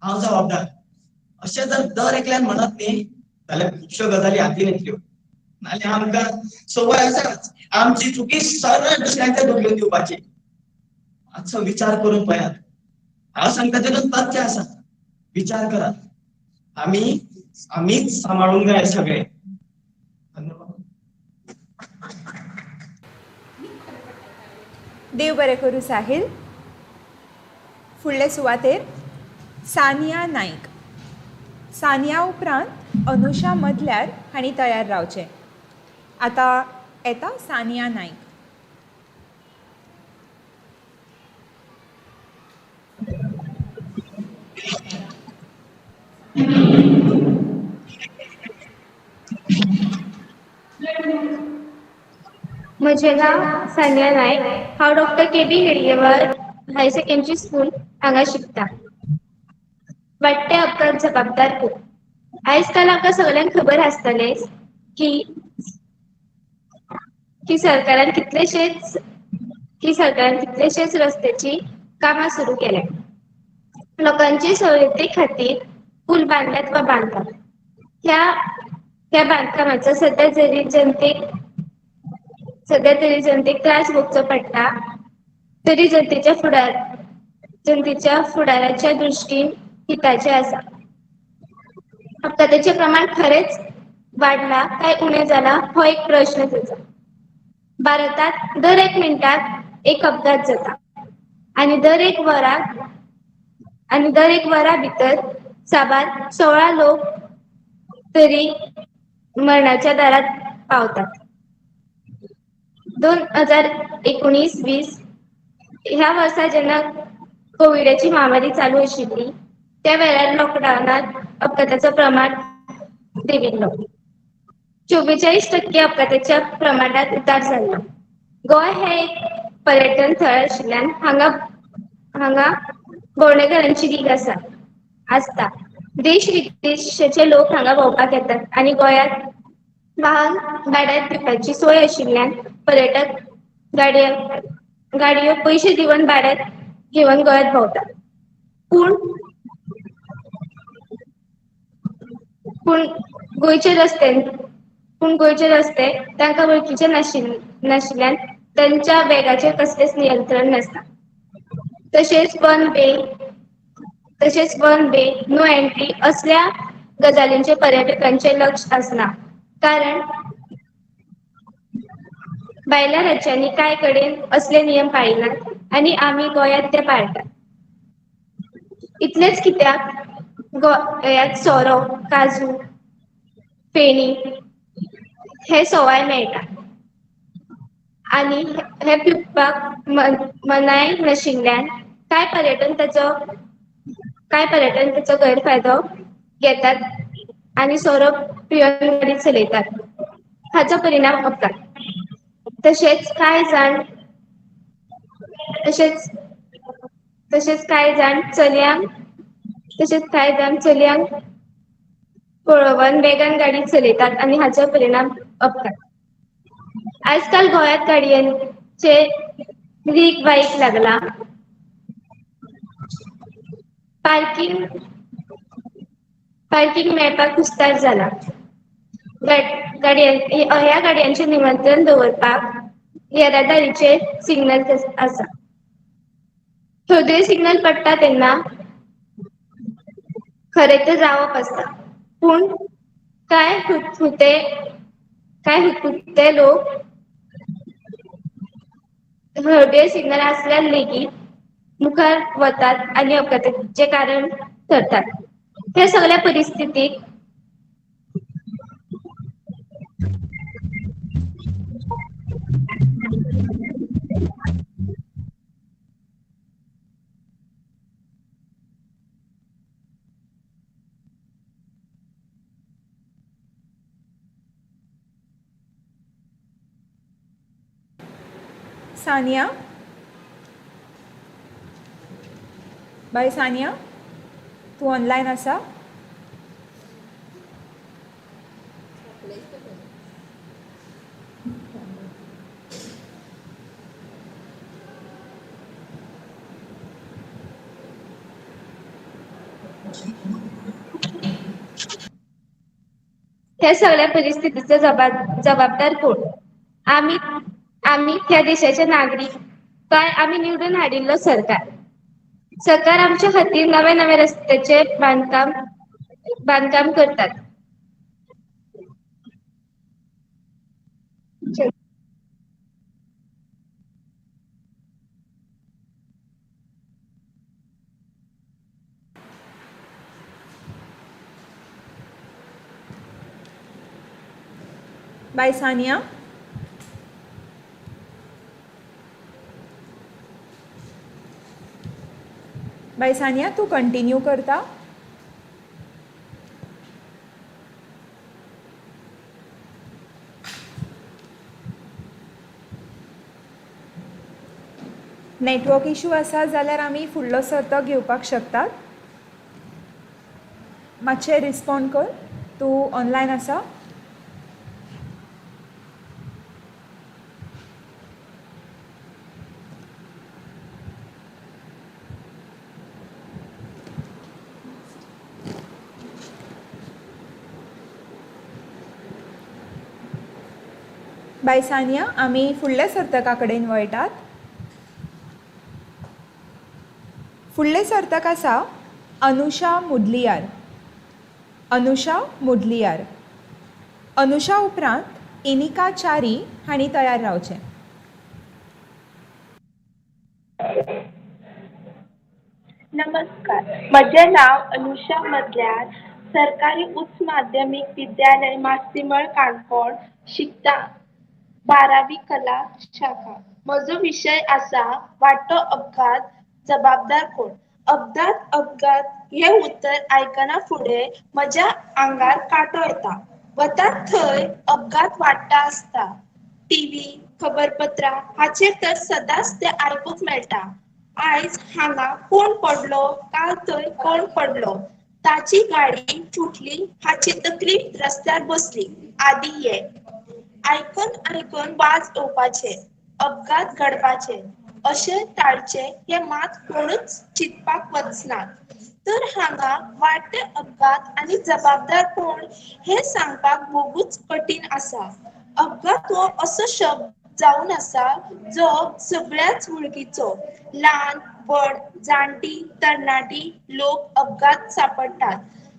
हांव जबाबदार, अशें जर दर एकल्यान म्हणत न्ही जाल्यार खुबश्यो गजाली हातीन येतल्यो. नाल्यार आमकां संवय आसाच आमची चुकी सरळ दुसऱ्यांच्या धुकलून दिवपाची. मातसो विचार करून पळयात, हांव सांगता तेतून तथ्य आसा, विचार करात, आमी आमीच सांबाळूंक जाय सगळे. धन्यवाद. देव बरें करूं साहील. फुडले सुवातेर सानिया नायक. सानिया उपरांत अनुषा मदल्यार हांणी तयार रावचें. आतां येता सानिया नायक. म्हजें नांव सानिया नायक. हांव doctor K B Hedgewar higher secondary school हांगा शिकता. वाडटे अपघात जबाबदार कोण? आयज काल आमकां सगल्यांक खबर आसतलेंच की की सरकारान कितलेशेच रस्त्याची कामां सुरू केल्या. लोकांचे सवलती खातीर पूल बांदल्यात वा बांदतात. ह्या बांदकामाचो सद्या तरी जनतेक त्रास भोगचो पडटा तरी जनतेच्या फुडाराच्या दृश्टीन हिताचें आसा. अपघाताचें प्रमाण खरेंच वाडलां काय उणें जालां हो एक प्रश्न जाता. भारतांत दर एक मिनटाक एक अपघात जाता आनी दर एक वरा भितर साबार 16 लोक तरी मरणाच्या दारात पावतात. 2019-20 ह्या वर्सा जेन्ना कोविडाची महामारी चालू आशिल्ली त्या वेळार लॉकडावनांत अपघाताचो प्रमाण देंविल्लो. 44% अपघाताच्या प्रमाणांत उतार जाल्लो. गोंय हें एक पर्यटन थळ आशिल्ल्यान हांगा भोंवडेकारांची रीग आसता. देश विदेशाचे लोक हांगा भोंवपाक येतात आनी गोंयांत वाहन भाड्याक दिवपाची सोय आशिल्ल्यान पर्यटक गाडयो पयशे दिवन भाड्याक घेवन गोंयांत भोंवतात. पूण गोंयचे रस्ते तांकां वळखीचे नाशिल्ल्यान तांच्या वेगाचेर कसलेंच नियंत्रण नासता. तशेंच वन वे, नो एंट्री असल्या गजालींचे पर्यटकांचे लक्ष आसना. कारण भायल्या राज्यांनी कांय कडेन असले नियम पाळिनात आनी आमी गोंयांत ते पाळटात. इतलेंच कित्याक, गोंयांत सोरो, काजू, फेणी हे सवाय मेळटा आनी हे पिवपाक मनाय नाशिल्ल्यान कांय पर्यटन ताचो गैरफायदो घेतात आनी सोरो पिवन गाडी चलयतात. हाचो परिणाम अपघात. तशेंच कांय जाण चलयांक पळोवन वेगान गाडी चलयतात आनी हाचो परिणाम अपघात. आजकाल गोंयांत गाडयांचे रीग बायक लागला. पार्किंग मेळपाक कुस्तार जाला. ह्या गाडयांचेर निमंत्रण दवरपाक येरादारीचे सिग्नल आसा. हळदुवे सिग्नल पडटा तेन्ना खरें तर रावप आसता, पूण कांय हुतहुते लोक हळदुवे सिग्नल आसल्यार लेगीत मुखार वतात आनी अपघाताचें कारण थरतात. ह्या सगळ्या परिस्थितीक सानिया, बाय सानिया, तूं ऑनलायन आसा? ह्या सगळ्या परिस्थितीचो जबाबदार कोण? आमी ह्या देशाचे नागरीक काय आमी निवडून हाडिल्लो सरकार? सरकार आमच्या खातीर नवे नवे रस्त्याचे बांदकाम करतात. बाय सानिया. बाय सानिया, तूं कंटिन्यू करता? नेटवर्क इशू आसा जाल्यार आमी फुडलो सर्तक घेवपाक शकतात. मातशें रिस्पोंड कर. तूं ऑनलायन आसा? बाय सानिया, आमी फुडल्या सर्तका कडेन वळटात. फुडले सर्तक आसा अनुषा मुदलियार. अनुषा मुदलियार. अनुषा उपरांत एनिका च्यारी हांणी तयार रावचें. नमस्कार, म्हजें नांव अनुषा मदल्यार, सरकारी उच्च माध्यमीक विद्यालय मास्तीमळ काणकोण शिकता, 12वी कला शाखा. म्हजो विशय आसा वाडटो अपघात जबाबदार कोण? अपघात अपघात हें उतर आयकना फुडें म्हज्या आंगार कांटो येता. वतात थंय अपघात वाडटा आसता. टीव्ही, खबरपत्रां हाचेर तर सदांच तें आयकूंक मेळटा. आयज हांगा कोण पडलो, काल थंय कोण पडलो, ताची गाडी फुटली, हाची तकली रस्त्यार बसली आदी हे आयकून आयकून वाज येवपाचे, अपघात घडपाचे अशें टाळचे हे मात कोणूच चिंतपाक वचनात. तर हांगा वाडटे अपघात आनी जबाबदार कोण हें सांगपाक भोवूच कठीण आसा. अपघात हो असो शब्द जावन आसा जो सगळ्याच वळखीचो. ल्हान व्हड, जाणटी तरणाटी लोक अपघात सापडटात.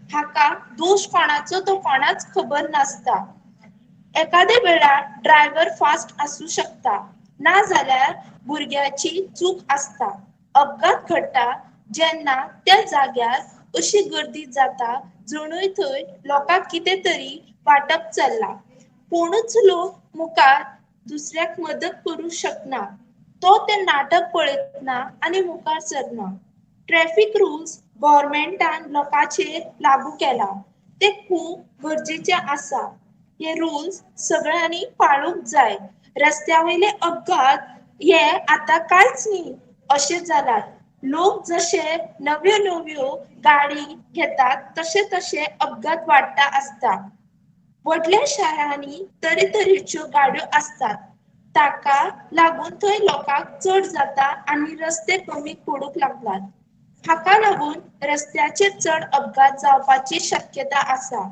हाका दोश कोणाचो तो कोणाच खबर नासता. एकादे वेळार ड्रायव्हर फास्ट आसूं शकता, ना जाल्यार भुरग्याची चूक आसता. अपघात घडटा जेन्ना त्या जाग्यार अशी गर्दी जाता जणूय थंय लोकांक कितें तरी वांटप चल्लां. कोणूच लोक मुखार दुसऱ्याक मदत करूंक शकना. तो तें नाटक पळयतना आनी मुखार सरना. ट्रॅफीक रुल्स गव्हर्मेंटान लोकांचेर लागू केला, ते खूब गरजेचे आसा. हे रुल्स सगळ्यांनी पाळूंक जाय. रस्त्या वयले अपघात हे आतां कांयच न्ही अशें जालात. लोक जशे नव्यो नव्यो गाडी घेतात तशे तशे अपघात वाडटा आसता. व्हडल्या शारांनी तरेतरेच्यो गाडयो आसतात, ताका लागून थंय लोकांक चड जाता आनी रस्ते कमी पडूंक लागलात. हाका लागून रस्त्याचेर चड अपघात जावपाची शक्यता आसा.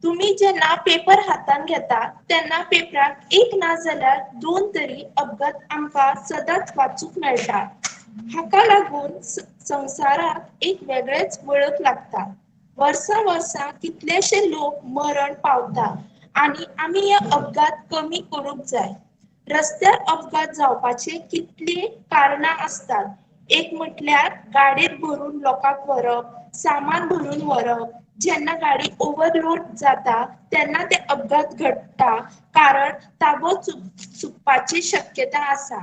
तुमी जेन्ना पेपर हातान घेता तेन्ना पेपराक एक ना जाल्यार दोन तरी अपघात आमकां सदांच वाचूंक मेळटा. हाका लागून संवसाराक एक वेगळेच वळख लागता. वर्सां वर्सां कितलेशे लोक मरण पावता आनी आमी हे अपघात कमी करूंक जाय. रस्त्यार अपघात जावपाचे कितली कारणां आसतात. एक म्हटल्यार गाडयेत भरून लोकांक व्हरप, सामान भरून व्हरप. जेन्ना गाडी ओवरलोड जाता तेन्ना ते अपघात घडटा, कारण ताबो चुकपाची शक्यता आसा.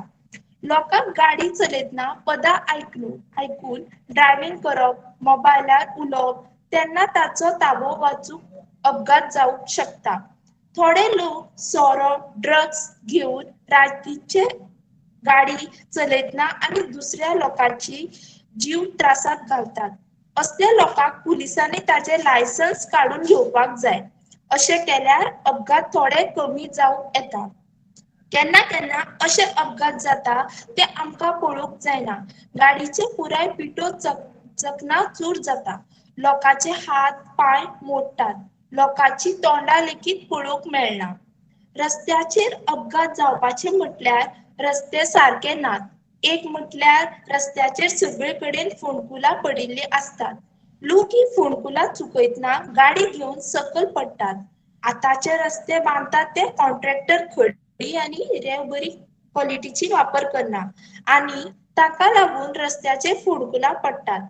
लोकांक गाडी चलयतना पदां आयकून ड्रायव्हींग करप, मोबायलार उलोवप, तेन्ना ताचो ताबो वचूंक अपघात जावंक शकता. थोडे लोक सोरो, ड्रग्स घेवन रातीचे गाडी चलयतना आनी दुसऱ्या लोकांची जीव त्रासांत घालतात. असल्या लोकांक पुलिसांनी ताचे लायसन्स काडून घेवपाक जाय. अशें केल्यार अपघात थोडे कमी जावंक येता. केन्ना केन्ना अशे अपघात जाता ते आमकां पळोवंक जायना. गाडीचे पुराय पिठो चकनाचूर जाता. लोकांचे हात पांय मोडटात. लोकांची तोंडां लेगीत पळोवंक मेळना. रस्त्याचेर अपघात जावपाचे म्हटल्यार रस्ते सारके नात. एक म्हटल्यार रस्त्याचेर सगळे कडेन फोंडकुलां पडिल्लीं आसतात. लोक ही फोंडकुलां चुकयतना गाडी घेवन सकयल पडटात. आतांचे रस्ते बांदतात ते कॉन्ट्रॅक्टर खडी आनी रेंव बरी क्वॉलिटीची वापर करना आनी ताका लागून रस्त्याचेर फोंडकुलां पडटात.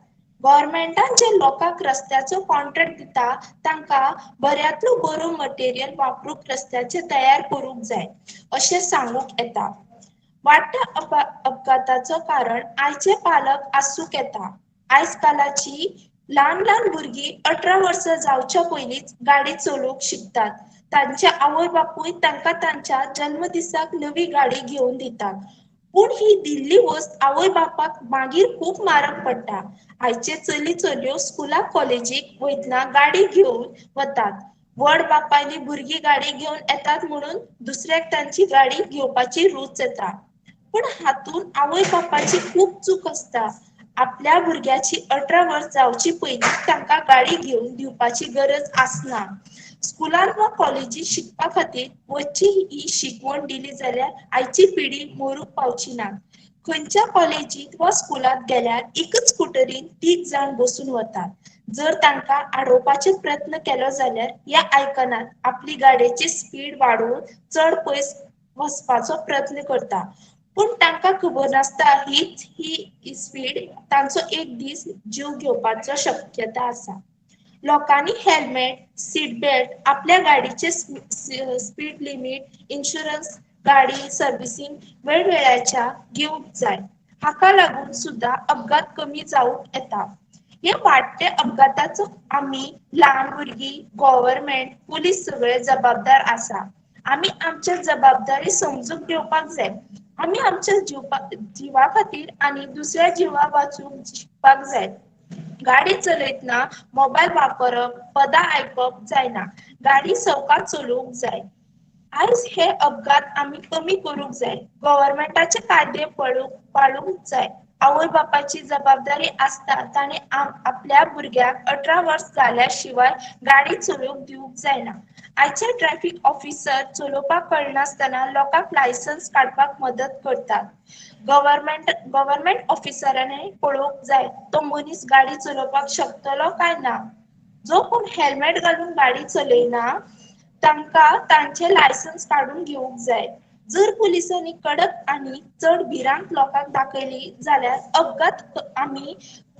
गव्हर्मेंटान जे लोकांक रस्त्याचो कॉन्ट्रॅक्ट दिता तांकां बऱ्यांतलो बरो मटेरियल वापरूंक रस्त्याचे तयार करूंक जाय अशें सांगूंक येता. वाडट्या अपघाताचो कारण आयचे पालक आसूंक येता. आयज कालाची ल्हान ल्हान भुरगीं 18 वर्सां जावच्या पयलींच गाडी चलोवंक शिकतात. तांचे आवय बापूय तांकां तांच्या जल्मदिसाक नवी गाडी घेवन दितात. पूण ही दिल्ली वस्त आवय बापाक मागीर खूब म्हारग पडटा. आयचे चली चलयो स्कुलाक कॉलेजीक वयतना गाडी घेवन वतात. व्हड बापायली भुरगीं गाडी घेवन येतात म्हणून दुसऱ्याक तांची गाडी घेवपाची रूच येता. पूण हातूंत आवय बापायची खूब चूक आसता. आपल्या भुरग्याची 18 वर्स जावची पयलीं तांकां गाडी घेवन दिवपाची गरज आसना. स्कुलांत वा कॉलेजींत शिकपा खातीर वच्ची ही शिकवण दिली जाल्यार आयची पिढी मरूंक पावची ना. खंयच्या कॉलेजींत वा स्कुलांत गेल्यार एकच स्कुटरीन 3 जाण बसून वतात. जर तांकां आडोवपाचे प्रयत्न केलो जाल्यार ह्या आयकनात, आपली गाडयेची स्पीड वाडोवन चड पयस वचपाचो प्रयत्न करता. पूण तांकां खबर नासता हीच ही स्पीड तांचो एक दीस जीव घेवपाचो शक्यता आसा. लोकांनी हेल्मेट, सीट बेल्ट, आपल्या गाडीचे स्पीड लिमीट, इन्शुरन्स, गाडी सर्विसींग वेळवेळाच्या घेवंक जाय. हाका लागून सुद्दां अपघात कमी जावंक येता. हे वाडटे अपघाताचो आमी ल्हान भुरगीं, गव्हर्मेंट, पुलीस सगळे जबाबदार आसा. आमी आमच्या जबाबदारी समजून घेवपाक जाय. आमी आमच्या जिवा खातीर आनी दुसऱ्या जिवा वाचूंक शिकपाक जाय. गाडी चलयतना मोबायल वापरप, पदां आयकप जायना. गाडी सवकास चलोवंक जाय. आयज हे अपघात आमी कमी करूंक जाय. गव्हर्मेंटाचे कायदे पाळूंक जाय. आवय बापायची जबाबदारी आसता तांणी आपल्या भुरग्याक 18 वर्स जाल्या शिवाय गाडी चलोवंक दिवंक जायना. आयचे ट्रॅफिक ऑफिसर चलोवपाक कळनासतना लोकांक लायसन्स काडपाक मदत करतात. गव्हर्मेंट ऑफिसरांनी पळोवंक जाय तो मनीस गाडी चलोवपाक शकतलो काय ना. जो कोण हेल्मेट घालून गाडी चलयना तांकां तांचे लायसन्स काडून घेवंक जाय. जर पुलिसांनी कडक आनी चड भिरांत लोकांक दाखयली जाल्यार अपघात आमी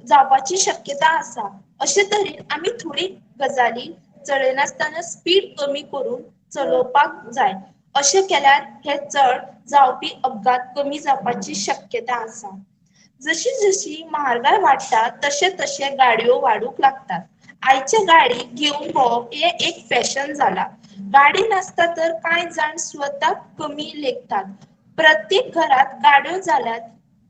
जावपाची शक्यता आसा. अशे तरेन आमी थोडी गजाली चलयनासतना स्पीड कमी करून चलोवपाक जाय. अशें केल्यार हे चड जावपी अपघात कमी जावपाची शक्यता आसा. जशी जशी म्हारगाय वाडटा तशे तशे गाडयो वाडूंक लागतात. आयचे गाडी घेवन भोंवप हें एक फॅशन जाला. गाडी नासता तर कांय जाण स्वताक कमी लेखतात. प्रत्येक घरांत गाडयो जाल्यात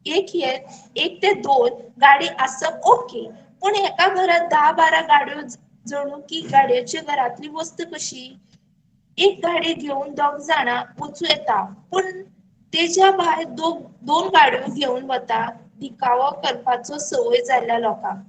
एक हे एक ते दोन गाडी आसप ओके, पूण एका घरांत 10-12 गाडयो जणू की गाडयेची घरांतली वस्त कशी. एक गाडी घेवन दोग जाणां वचूं येता, पूण तेज्या भायर दोन गाडयो घेवन वता दिखावो करपाचो संवय जाल्ल्या लोकांक.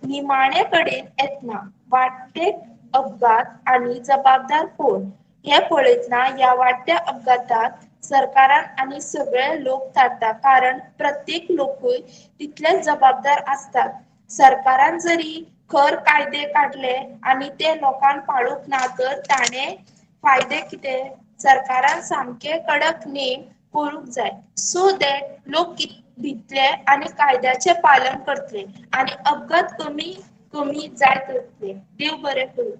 निमाणे कडेन येतना वाडटे अपघात आनी जबाबदार कोण हे पळयतना ह्या वाडट्या अपघातांत सरकारान आनी सगळे लोक थारता, कारण प्रत्येक लोकूय तितलेच जबाबदार आसतात. सरकारान जरी खर कायदे काडले आनी ते लोकांक पाळूंक ना तर ताणें फायदे कितें? सरकारान सामके कडक नेम करूंक जाय सो that लोक भितले आनी कायद्याचें पालन करतले आनी अपघात कमी कमी जायत वतले. देव बरें करूं.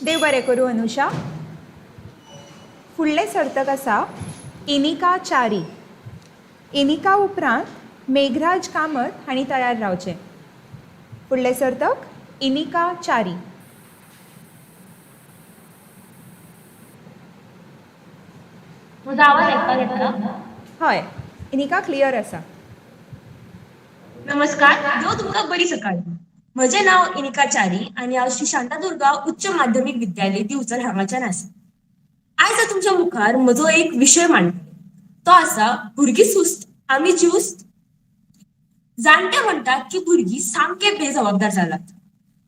देव बरें करूं अनुषा. फुडलें सर्तक आसा इनिका च्यारी. इनिका उपरांत मेघराज कामत हांणी तयार रावचें. फुडलें सर्तक इनिका च्यारी. म्हजो आवाज आयकपाक येता? हय, इनिका क्लियर आसा. नमस्कार, देव तुमकां बरी सकाळ. म्हजें नांव इनिका च्यारी आनी हांव श्री शांतादुर्गा उच्च माध्यमीक विद्यालय दिवचल हांगाच्यान आसा. आयज हांव तुमच्या मुखार म्हजो एक विशय मांडटलें, तो आसा भुरगीं सुस्त आमी ज्युस्त. जाणटे म्हणटात की भुरगीं सामके बेजबाबदार जालात,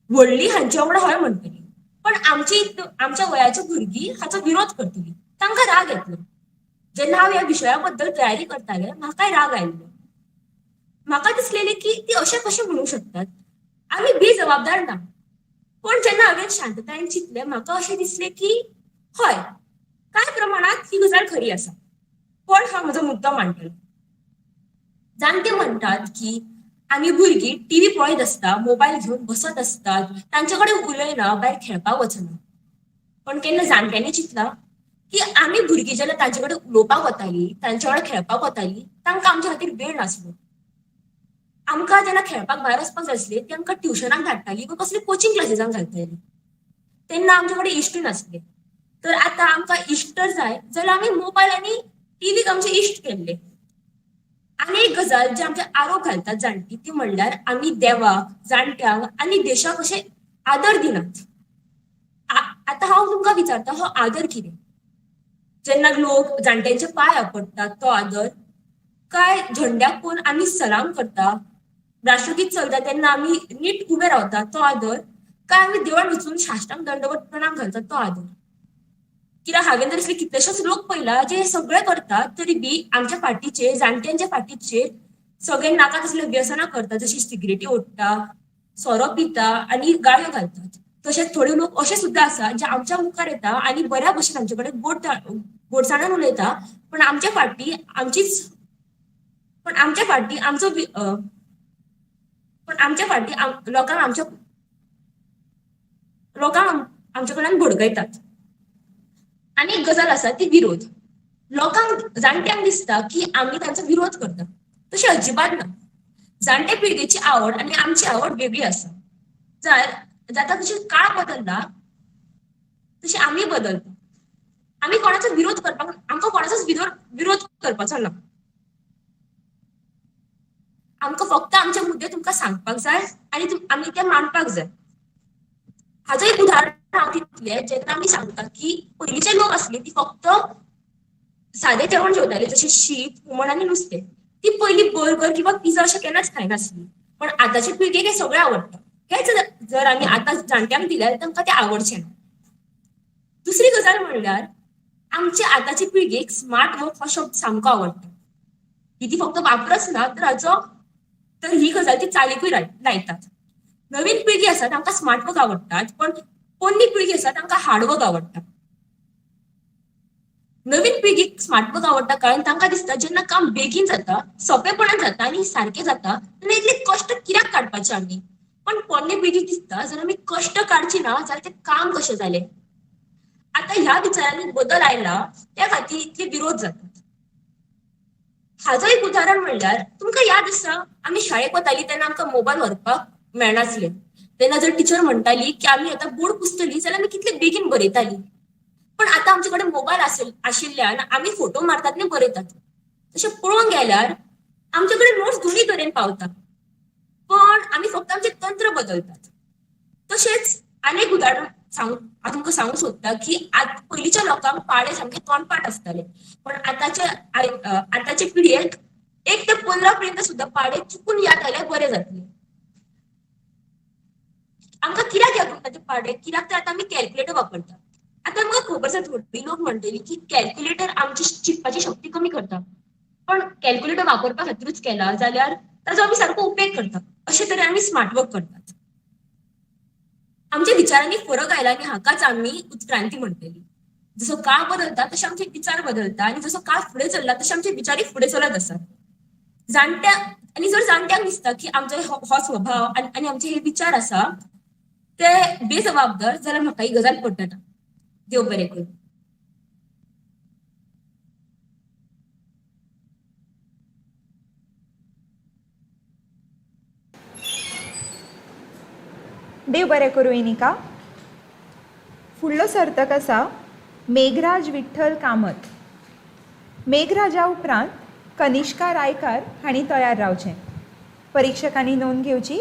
व्हडलीं हांचे वांगडा हय म्हणटलीं, पण आमची आमच्या वयाची भुरगीं हाचो विरोध करतलीं, तांकां राग येतलो. जेन्ना हांव ह्या विशया बद्दल तयारी करतालें म्हाकाय राग आयिल्लो. म्हाका दिसलेलें की ती अशें कशें म्हणूंक शकतात, आमी बेजबाबदार ना. पूण जेन्ना हांवें शांततायेन चिंतलें म्हाका अशें दिसलें की हय, कांय प्रमाणांत ही गजाल खरी आसा. पण हांव म्हजो मुद्दो मांडटलें. जाणटे म्हणटात की आमी भुरगीं टिवी पळयत आसता, मोबायल घेवन बसत आसतात, तांचे कडेन उलयना, भायर खेळपाक वचना. पण केन्ना जाणट्यांनी चिंतलां की आमी भुरगीं जेन्ना तांचे कडेन उलोवपाक वतालीं, तांचे वांगडा खेळपाक वतालीं, तांकां आमच्या खातीर वेळ नासलो. आमकां जेन्ना खेळपाक भायर वचपाक जाय आसलें ती आमकां ट्युशनाक धाडटाली वा कसली कोचिंग क्लासीसांक घालताली. तेन्ना आमचे कडेन इश्ट नासले. तर आतां आमकां इश्ट जाय जाल्यार आमी मोबायल आनी टिवीक आमचे इश्ट केल्ले. आनी एक गजाल जे आमचे आरोप घालतात जाणटी ती म्हणल्यार आमी देवाक, जाणट्यांक आनी देशाक अशें आदर दिनात. आतां हांव तुमकां विचारता, हो आदर कितें? जेन्ना लोक जाणट्यांचे पांय आपडटात तो आदर, काय झंड्याक पळोवन आमी सलाम करता, राष्ट्रगीत चलता तेन्ना आमी नीट उबे रावतात तो आदर, काय आमी देवळान वचून साष्टांग दंडवत प्रणाम घालतात तो आदर? कित्याक हांवें तर असले कितलेशेच लोक पळयला जे हे सगळे करतात तरी बी आमच्या फाटीचेर, जाणट्यांच्या फाटीचेर सगळे नाका तसले व्यसनां करतात, जशी सिगरेटी ओडटा, सोरो पिता आनी गाळयो घालतात. तशेंच थोडे लोक अशे सुद्दां आसा जे आमच्या मुखार येता आनी बऱ्या भशेन आमचे कडेन गोडसाणान उलयता, पण आमच्या फाटी आमचीच पण आमच्या फाटी आमचो पण आमच्या फाटी लोकांक आमच्या लोकांक आमच्या कडल्यान भडकयतात. आनी एक गजाल आसा ती विरोध. लोकांक, जाणट्यांक दिसता की आमी तांचो विरोध करता, तशें अजिबात ना. जाणटे पिळगेची आवड आनी आमची आवड वेगळी आसा. जाता तशें काळ बदलला तशें आमी बदलता. आमी कोणाचो विरोध करपाक, आमकां कोणाचोच विरोध करपाचो ना. आमकां फक्त आमचे मुद्दे तुमकां सांगपाक जाय आनी आमी ते मांडपाक जाय. हाजो एक उदाहरण हांव दितलें, जेन्ना आमी सांगता की पयलींचे लोक आसले ती फक्त सादें जेवण जेवताले, जशें शीत, हुमण आनी नुस्तें. ती पयलीं बर्गर किंवा पिझ्झा अशें केन्नाच खायनासली. पण आतांचे पिळगेक हें सगळें आवडटा. हेंच जर आमी आतां जाणट्यांक दिल्यार तांकां तें आवडचें ना. दुसरी गजाल म्हणल्यार आमचे आतांचे पिळगेक स्मार्ट वर्क हो शब्द सामको आवडटा. ती फक्त वापरच ना तर हाचो तर ही गजाल ती चालीकूय लायतात. नवीन पिळगी आसा तांकां स्मार्ट वर्क आवडटात, पण पोन्नी पिळगी आसा तांकां हार्ड वर्क आवडटा. नवीन पिळगीक स्मार्ट वर्क आवडटा कारण तांकां दिसता जेन्ना काम बेगीन जाता, सोंपेपणान जाता आनी सारकें जाता तेन्ना इतले कश्ट कित्याक काडपाचे आमी. पण पोन्ने पिळगीक दिसता जर आमी कश्ट काडची ना जाल्यार तें काम कशें जालें. आतां ह्या विचारांनी बदल आयला त्या खातीर इतले विरोध जातात. हाजो एक उदाहरण म्हणल्यार तुमकां याद आसा आमी शाळेक वताली तेन्ना आमकां मोबायल व्हरपाक मेळनासले. तेन्ना जर टिचर म्हणटाली की आमी आतां बोर्ड पुसतली जाल्यार आमी कितले बेगीन बरयताली. पण आतां आमचे कडेन मोबायल आशिल्ल्यान आमी फोटो मारतात आनी बरयतात. तशें पळोवंक गेल्यार आमचे कडेन नोट्स दोनूय तरेन पावता, पण आमी फक्त आमचें तंत्र बदलतात. तशेंच आनी एक उदाहरण हांव तुमकां सांगूंक सोदता की पयलींच्या लोकांक पाडे सामके तोंडपाठ आसताले, पण आतांचे पिळयेक 1 ते 15 पर्यंत सुद्दां पाडे चुकून याद आयल्यार बरें जातलें. आमकां कित्याक याद उरता ते पाडे? कित्याक तर आतां आमी कॅल्क्युलेटर वापरतात. आतां आमकां खबर आसा थोडी लोक म्हणटली की कॅल्क्युलेटर आमची चिंतपाची शक्ती कमी करता, पण कॅल्क्युलेटर वापरपा खातीरूच केला जाल्यार ताजो आमी सारको उपेग करता. अशे तरेन आमी स्मार्ट वर्क करतात. आमच्या विचारांनी फरक आयला आनी हाकाच आमी उत्क्रांती म्हणटली. जसो काळ बदलता तशे आमचे विचार बदलता आनी जसो काळ फुडें चल्ला तशे आमचे विचारय फुडें चलत आसात. जाणट्या आनी जर जाणट्यांक दिसता की आमचो हो स्वभाव आनी आमचे हे विचार आसा ते बेजबाबदार जाल्यार म्हाका ही गजाल पटना. देव बरें करूं. देव बरें करूं इनिका. फुडलो सर्तक आसा मेघराज विठ्ठल कामत. मेघराजा उपरांत कनिष्का रायकार हांणी तयार रावचें. परिक्षकांनी नोंद घेवची.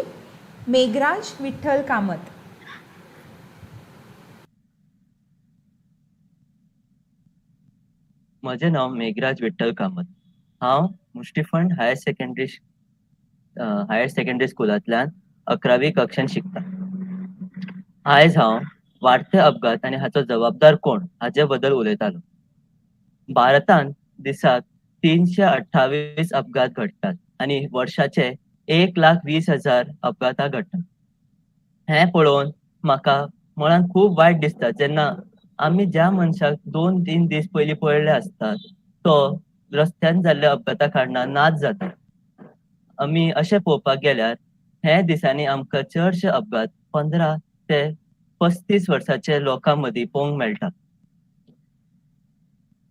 मेघराज विठ्ठल कामत. म्हजें नांव मेघराज विठ्ठल कामत. हांव मुष्टिफंड हायर सेकंडरी स्कुलांतल्यान 11वी कक्षेंत शिकता. आयज हांव वाडते अपघात आनी हाचो जबाबदार कोण हाचे बद्दल उलयतालो. भारतांत दिसाक 328 अपघात घडटात आनी वर्षाचे 1,20,000 अपघातां घडटात. हें पळोवन म्हाका मनान खूब वायट दिसता जेन्ना आमी ज्या मनशाक 2-3 दीस पयलीं पळयल्ले आसतात तो रस्त्यान जाल्ल्या अपघाता कारणान नाच जाता. आमी अशें पळोवपाक गेल्यार हे दिसांनी आमकां चडशे अपघात 15 ते 35 वर्साचे लोकां मदीं पळोवंक मेळटा.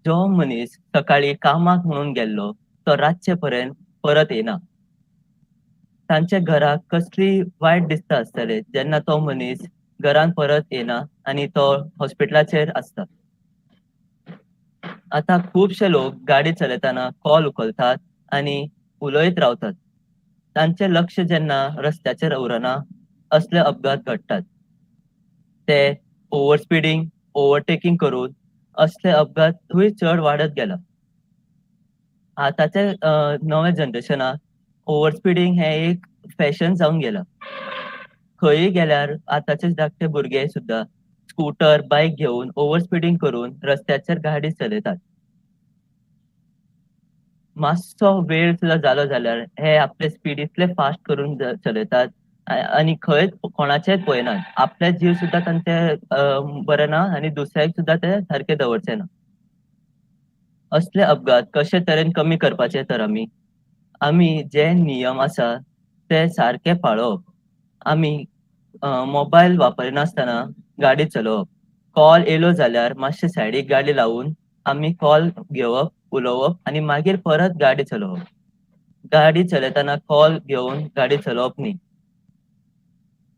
जो मनीस सकाळी कामाक म्हणून गेल्लो तो रातचे पर्यंत परत येना. तांच्या घराक कसली वायट दिसता आसतले जेन्ना तो मनीस घरान परत येना आनी तो हॉस्पिटलाचेर आसता. आतां खुबशे लोक गाडी चलयतना कॉल उखलतात आनी उलयत रावतात. तांचे लक्ष जेन्ना रस्त्याचेर उरना असले अपघात घडटात. ते ओवर स्पिडींग, ओवरटेकींग करून असले अपघातूय चड वाडत गेला. आतांचे नव्या जनरेशनाक ओवर स्पिडींग हें एक फॅशन जावन गेला. खंयी गेल्यार आतांचे धाकटे भुरगे सुद्दां स्कूटर, बायक घेवन ओवर स्पिडींग करून रस्त्याचेर गाडी चलयतात. मातसो वेळ सुद्दां जालो जाल्यार हे आपले स्पीड इतले फास्ट करून चलयतात आनी खंयच कोणाचेच पळयनात. आपले जीव सुद्दां तांचे बरे ना आनी दुसऱ्याक सुद्दां ते सारके दवरचे ना. असले अपघात कशे तरेन कमी करपाचे तर आमी जे नियम आसा ते सारके पाळप. आमी मोबायल वापरिनासतना गाडी चलोवप. कॉल येयलो जाल्यार मातशे सायडीक गाडी लावून आमी कॉल घेवप, उलोवप आनी मागीर परत गाडी चलोवप. गाडी चलयतना कॉल घेवन गाडी चलोवप न्ही.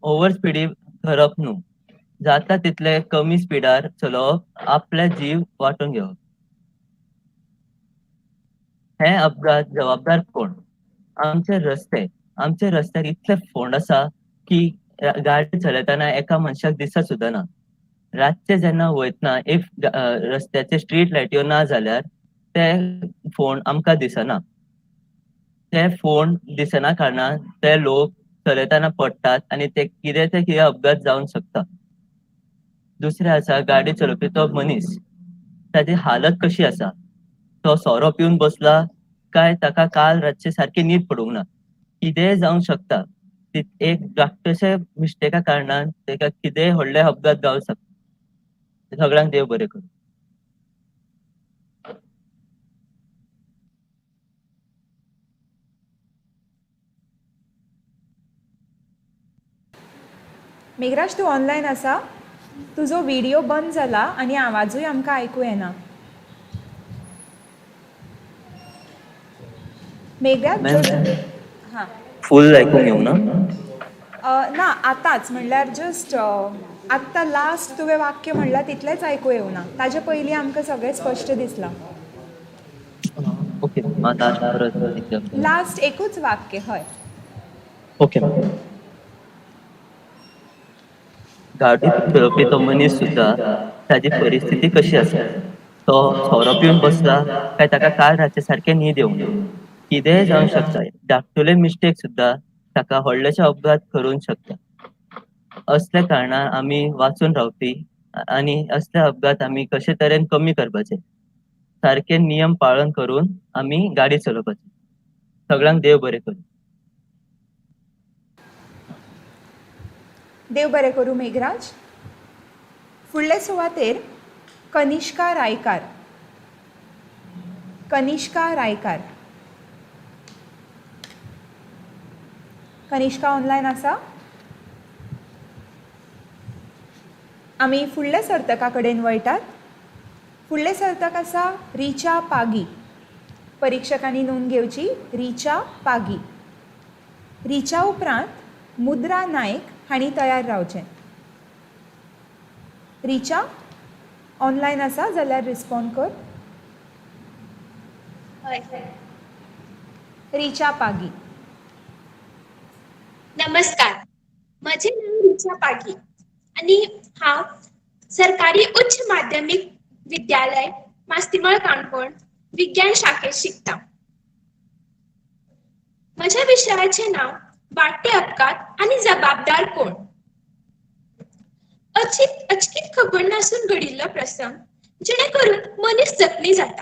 ओवर स्पिडी करप न्हू. जाता तितले कमी स्पिडार चलोवप, आपले जीव वाटून घेवप. हे अपघात जबाबदार कोण? आमचे रस्ते. आमचे रस्त्यार इतले फोंड आसा की गाडी चलयतना एका मनशाक दिसत सुद्दां ना. रातचे जेन्ना वयतना if रस्त्याचे स्ट्रीट लायट्यो ना जाल्यार ते फोंड आमकां दिसना. ते फोंड दिसना कारणान ते लोक चलयतना पडटात आनी ते कितें ते कितें अपघात जावंक शकता. दुसरें आसा गाडी चलोवपी तो मनीस, ताची हालत कशी आसा, तो सोरो पिवन बसला काय ताका काल रातचे सारकी न्हीद पडूंक ना. कितेंय जावंक शकता. एक धाकटेशे मिस्टेका कारणान तेका कितेंय व्हडले अपघात जावंक शकता. सगळ्यांक देव बरें करूं. मेघराज, तूं ऑनलायन आसा? तुजो व्हिडियो बंद जाला आनी आवाजूय आमकां आयकूं येना. मेघराज, हां, फूल आयकूंक येवना? ना, आतांच म्हणल्यार जस्ट आत्तां लास्ट तुवें वाक्य म्हणलां तितलेंच आयकूं येवना. ताजे पयलीं आमकां सगळें स्पश्ट दिसलां. ओके, परत. लास्ट एकूच वाक्य, हय. ओके. गाडी चलोवपी तो मनीस सुद्दां ताजी परिस्थिती कशी आसा, तो सोरो पिवन बसला काय ताका काल रातचे सारकें न्हीद येवना, कितेंय जावंक शकता. धाकटुले मिस्टेक सुद्दां ताका व्हडलेशे अपघात करूंक शकता. असल्या कारणान आमी वाचून रावपी आनी असले अपघात आमी कशे तरेन कमी करपाचे, सारके नियम पालन करून आमी गाडी चलोवपाची. सगळ्यांक देव बरें करूं. देव बरें करूं मेघराज. फुडले सुवातेर कनिष्का रायकार. कनिष्का रायकार. कनिष्का ऑनलायन आसा? आमी फुडल्या सर्तका कडेन वळटात. फुडले सर्तक आसा रिचा पागी. परिक्षकांनी नोंद घेवची, रिचा पागी. रिचा उपरांत मुद्रा नायक हांणी तयार रावचें. रिचा ऑनलायन आसा जाल्यार रिस्पोंड कर. हय. रिचा पागी. नमस्कार, म्हजें नांव रिचा पागी आनी हांव सरकारी उच्च माध्यमीक विद्यालय मास्तीमळ काणकोण विज्ञान शाखेत शिकता. म्हज्या विशयाचें नांव वाडटे अपघात आनी जबाबदार कोण. अचकीत खबर नासून घडिल्लो प्रसंग जेणे करून मनीस जखमी जाता,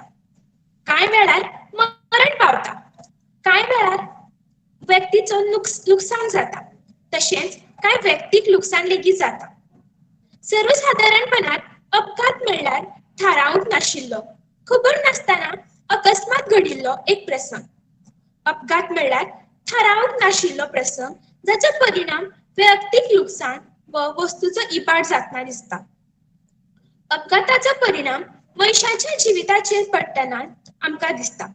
कांय वेळार मरण पावता, कांय वेळार व्यक्तीचो लुकसाण जाता, तशेंच कांय व्यक्तीक लुकसाण लेगीत जाता. सर्वसादारणपणान अपघात म्हणल्यार थारावंक नाशिल्लो, खबर नासतना अकस्मात घडिल्लो एक प्रसंग. अपघात म्हणल्यार थारावंक नाशिल्लो प्रसंग जाचो परिणाम वैयक्तीक लुकसाण व वस्तूचो इबाड जातना दिसता. अपघाताचो परिणाम मनशाच्या जिविताचेर पडटना आमकां दिसता.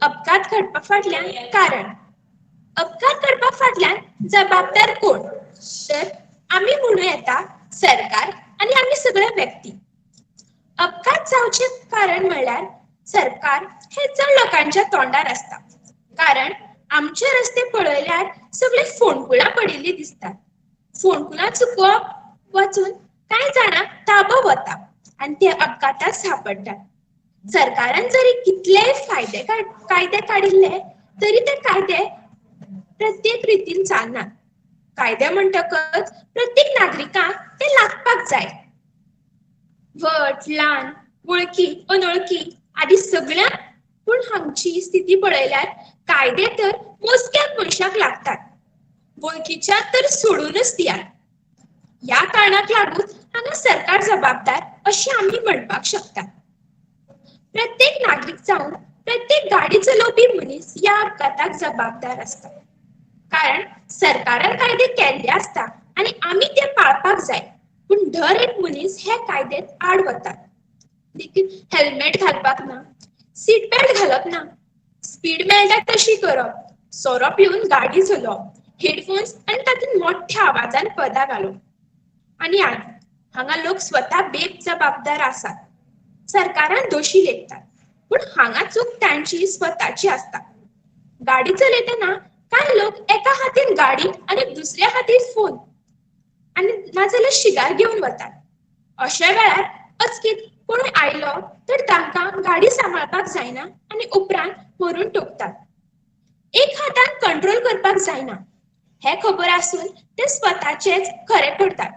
अपघात घडपा फाटल्यान कारण, अपघात घडपा फाटल्यान जबाबदार कोण, तर आमी म्हणू येता सरकार आनी आमी सगळे व्यक्ती. अपघात जावचें कारण म्हणल्यार सरकार हे चड लोकांच्या तोंडार आसता, कारण आमचे रस्ते पळयल्यार सगळे फोंडकुलां पडिल्ली दिसतात. फोंडकुलां चुकोवप वचून कांय जाणांक ताबो वता आनी ते अपघातात सापडटात. सरकारान जरी कितलेय कायदे काडिल्ले तरी ते कायदे प्रत्येक रितीन चालनात. कायदे म्हणटकच प्रत्येक नागरिकांक ते लागपाक जाय. व्हड ल्हान, वळखी अनोळखी आदी सगळ्यांक, पूण हांगची स्थिती पळयल्यार कायदे तर मोजक्या मनशाक लागतात, वळखीच्या तर सोडूनच दियात. ह्या कारणाक लागून हांगा सरकार जबाबदार अशें आमी म्हणपाक शकतात. प्रत्येक नागरीक जावन प्रत्येक गाडी चलोवपी मनीस ह्या अपघाताक जबाबदार आसता, कारण सरकारान कायदे केल्ले आसता आनी आमी ते पाळपाक जाय. पूण दर एक मनीस हे कायद्यात आड वतात. देखीक हेल्मेट घालपाक ना, सीट बेल्ट घालप ना, स्पीड मेळटा तशी करप, सोरो पिवन गाडी चलोवप, हेडफोन्स आनी तातूंत मोठ्या आवाजान पदां घालप आनी आदी. हांगा लोक स्वता बेजबाबदार आसात, सरकारान दोशी लेखतात, पूण हांगा चूक तांची स्वताची आसता. गाडी चलयतना कांय लोक एका हातीन गाडी आनी दुसऱ्या हातीन फोन आनी नाजाल्यार शिगार घेवन वतात. अशा वेळार अचकीत कोणूय आयलो तर तांकां गाडी सांबाळपाक जायना आनी उपरांत व्हरून ठोकतात. एक हातान कंट्रोल करपाक जायना हें खबर आसून ते स्वताचेच खरें करतात.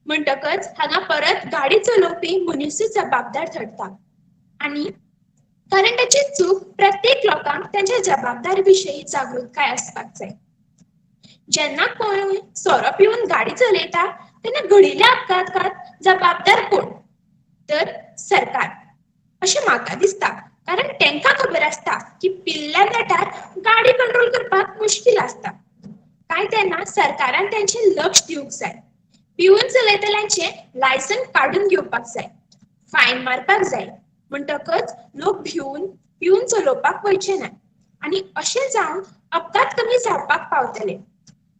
म्हणटकच हांगा परत गाडी चलोवपी मनिसूच जबाबदार थरता आनी कारण ताची चूक प्रत्येक लोकांक तांच्या जबाबदारी विशयी जागृतकाय आसपाक जाय. जेन्ना कोणूय सोरो पिवन गाडी चलयता तेन्ना घडिल्ल्या अपघाताक जबाबदार कोण? तर सरकार अशें म्हाका दिसता. कारण तांकां खबर आसता की पिल्ल्या नेटार गाडी कंट्रोल करपाक मुश्कील आसता. काय तेन्ना सरकारान तांचेर लक्ष दिवंक जाय. पिवन चलयतल्यांचें लायसन काडून घेवपाक जाय, फायन मारपाक जाय. म्हणटकच लोक भिवन पिवन चलोवपाक वयचे ना आनी अशें जावन अपघात कमी जावपाक पावतले.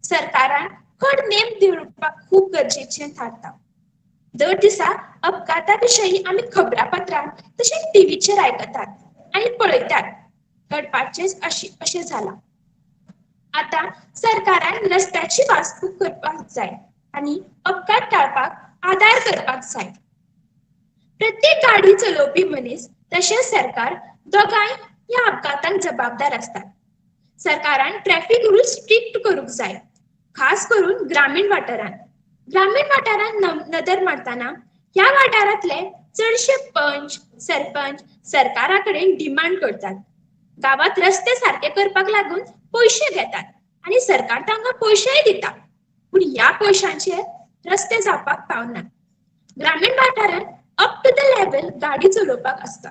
सरकारान खर नेम दिवपाक खूब गरजेचें थारता. दर दिसा अपघाता विशयी आमी खबरापत्रां तशेंच टिवीचेर आयकतात आनी पळयतात. घडपाचें अशें जालां. आतां सरकारान रस्त्याची वासपूस करपाक जाय आनी अपघात टाळपाक आदार करपाक जाय. प्रत्येक गाडी चलोवपी मनीस तशेंच सरकार दोगांय ह्या अपघातांक जबाबदार आसतात. सरकारान ट्रॅफिक रुल्स स्ट्रिक्ट करूंक जाय, खास करून ग्रामीण वाठारांत. ग्रामीण वाठारांत नदर मारतना ह्या वाठारांतले चडशे पंच सरपंच सरकारा कडेन डिमांड करतात. गांवांत रस्ते सारके करपाक लागून पयशे घेतात आनी सरकार तांकां पयशेय दिता, पूण ह्या पयशांचे रस्ते जावपाक पावना. ग्रामीण वाठारांत अप टू the level गाडी चलोवपाक आसता,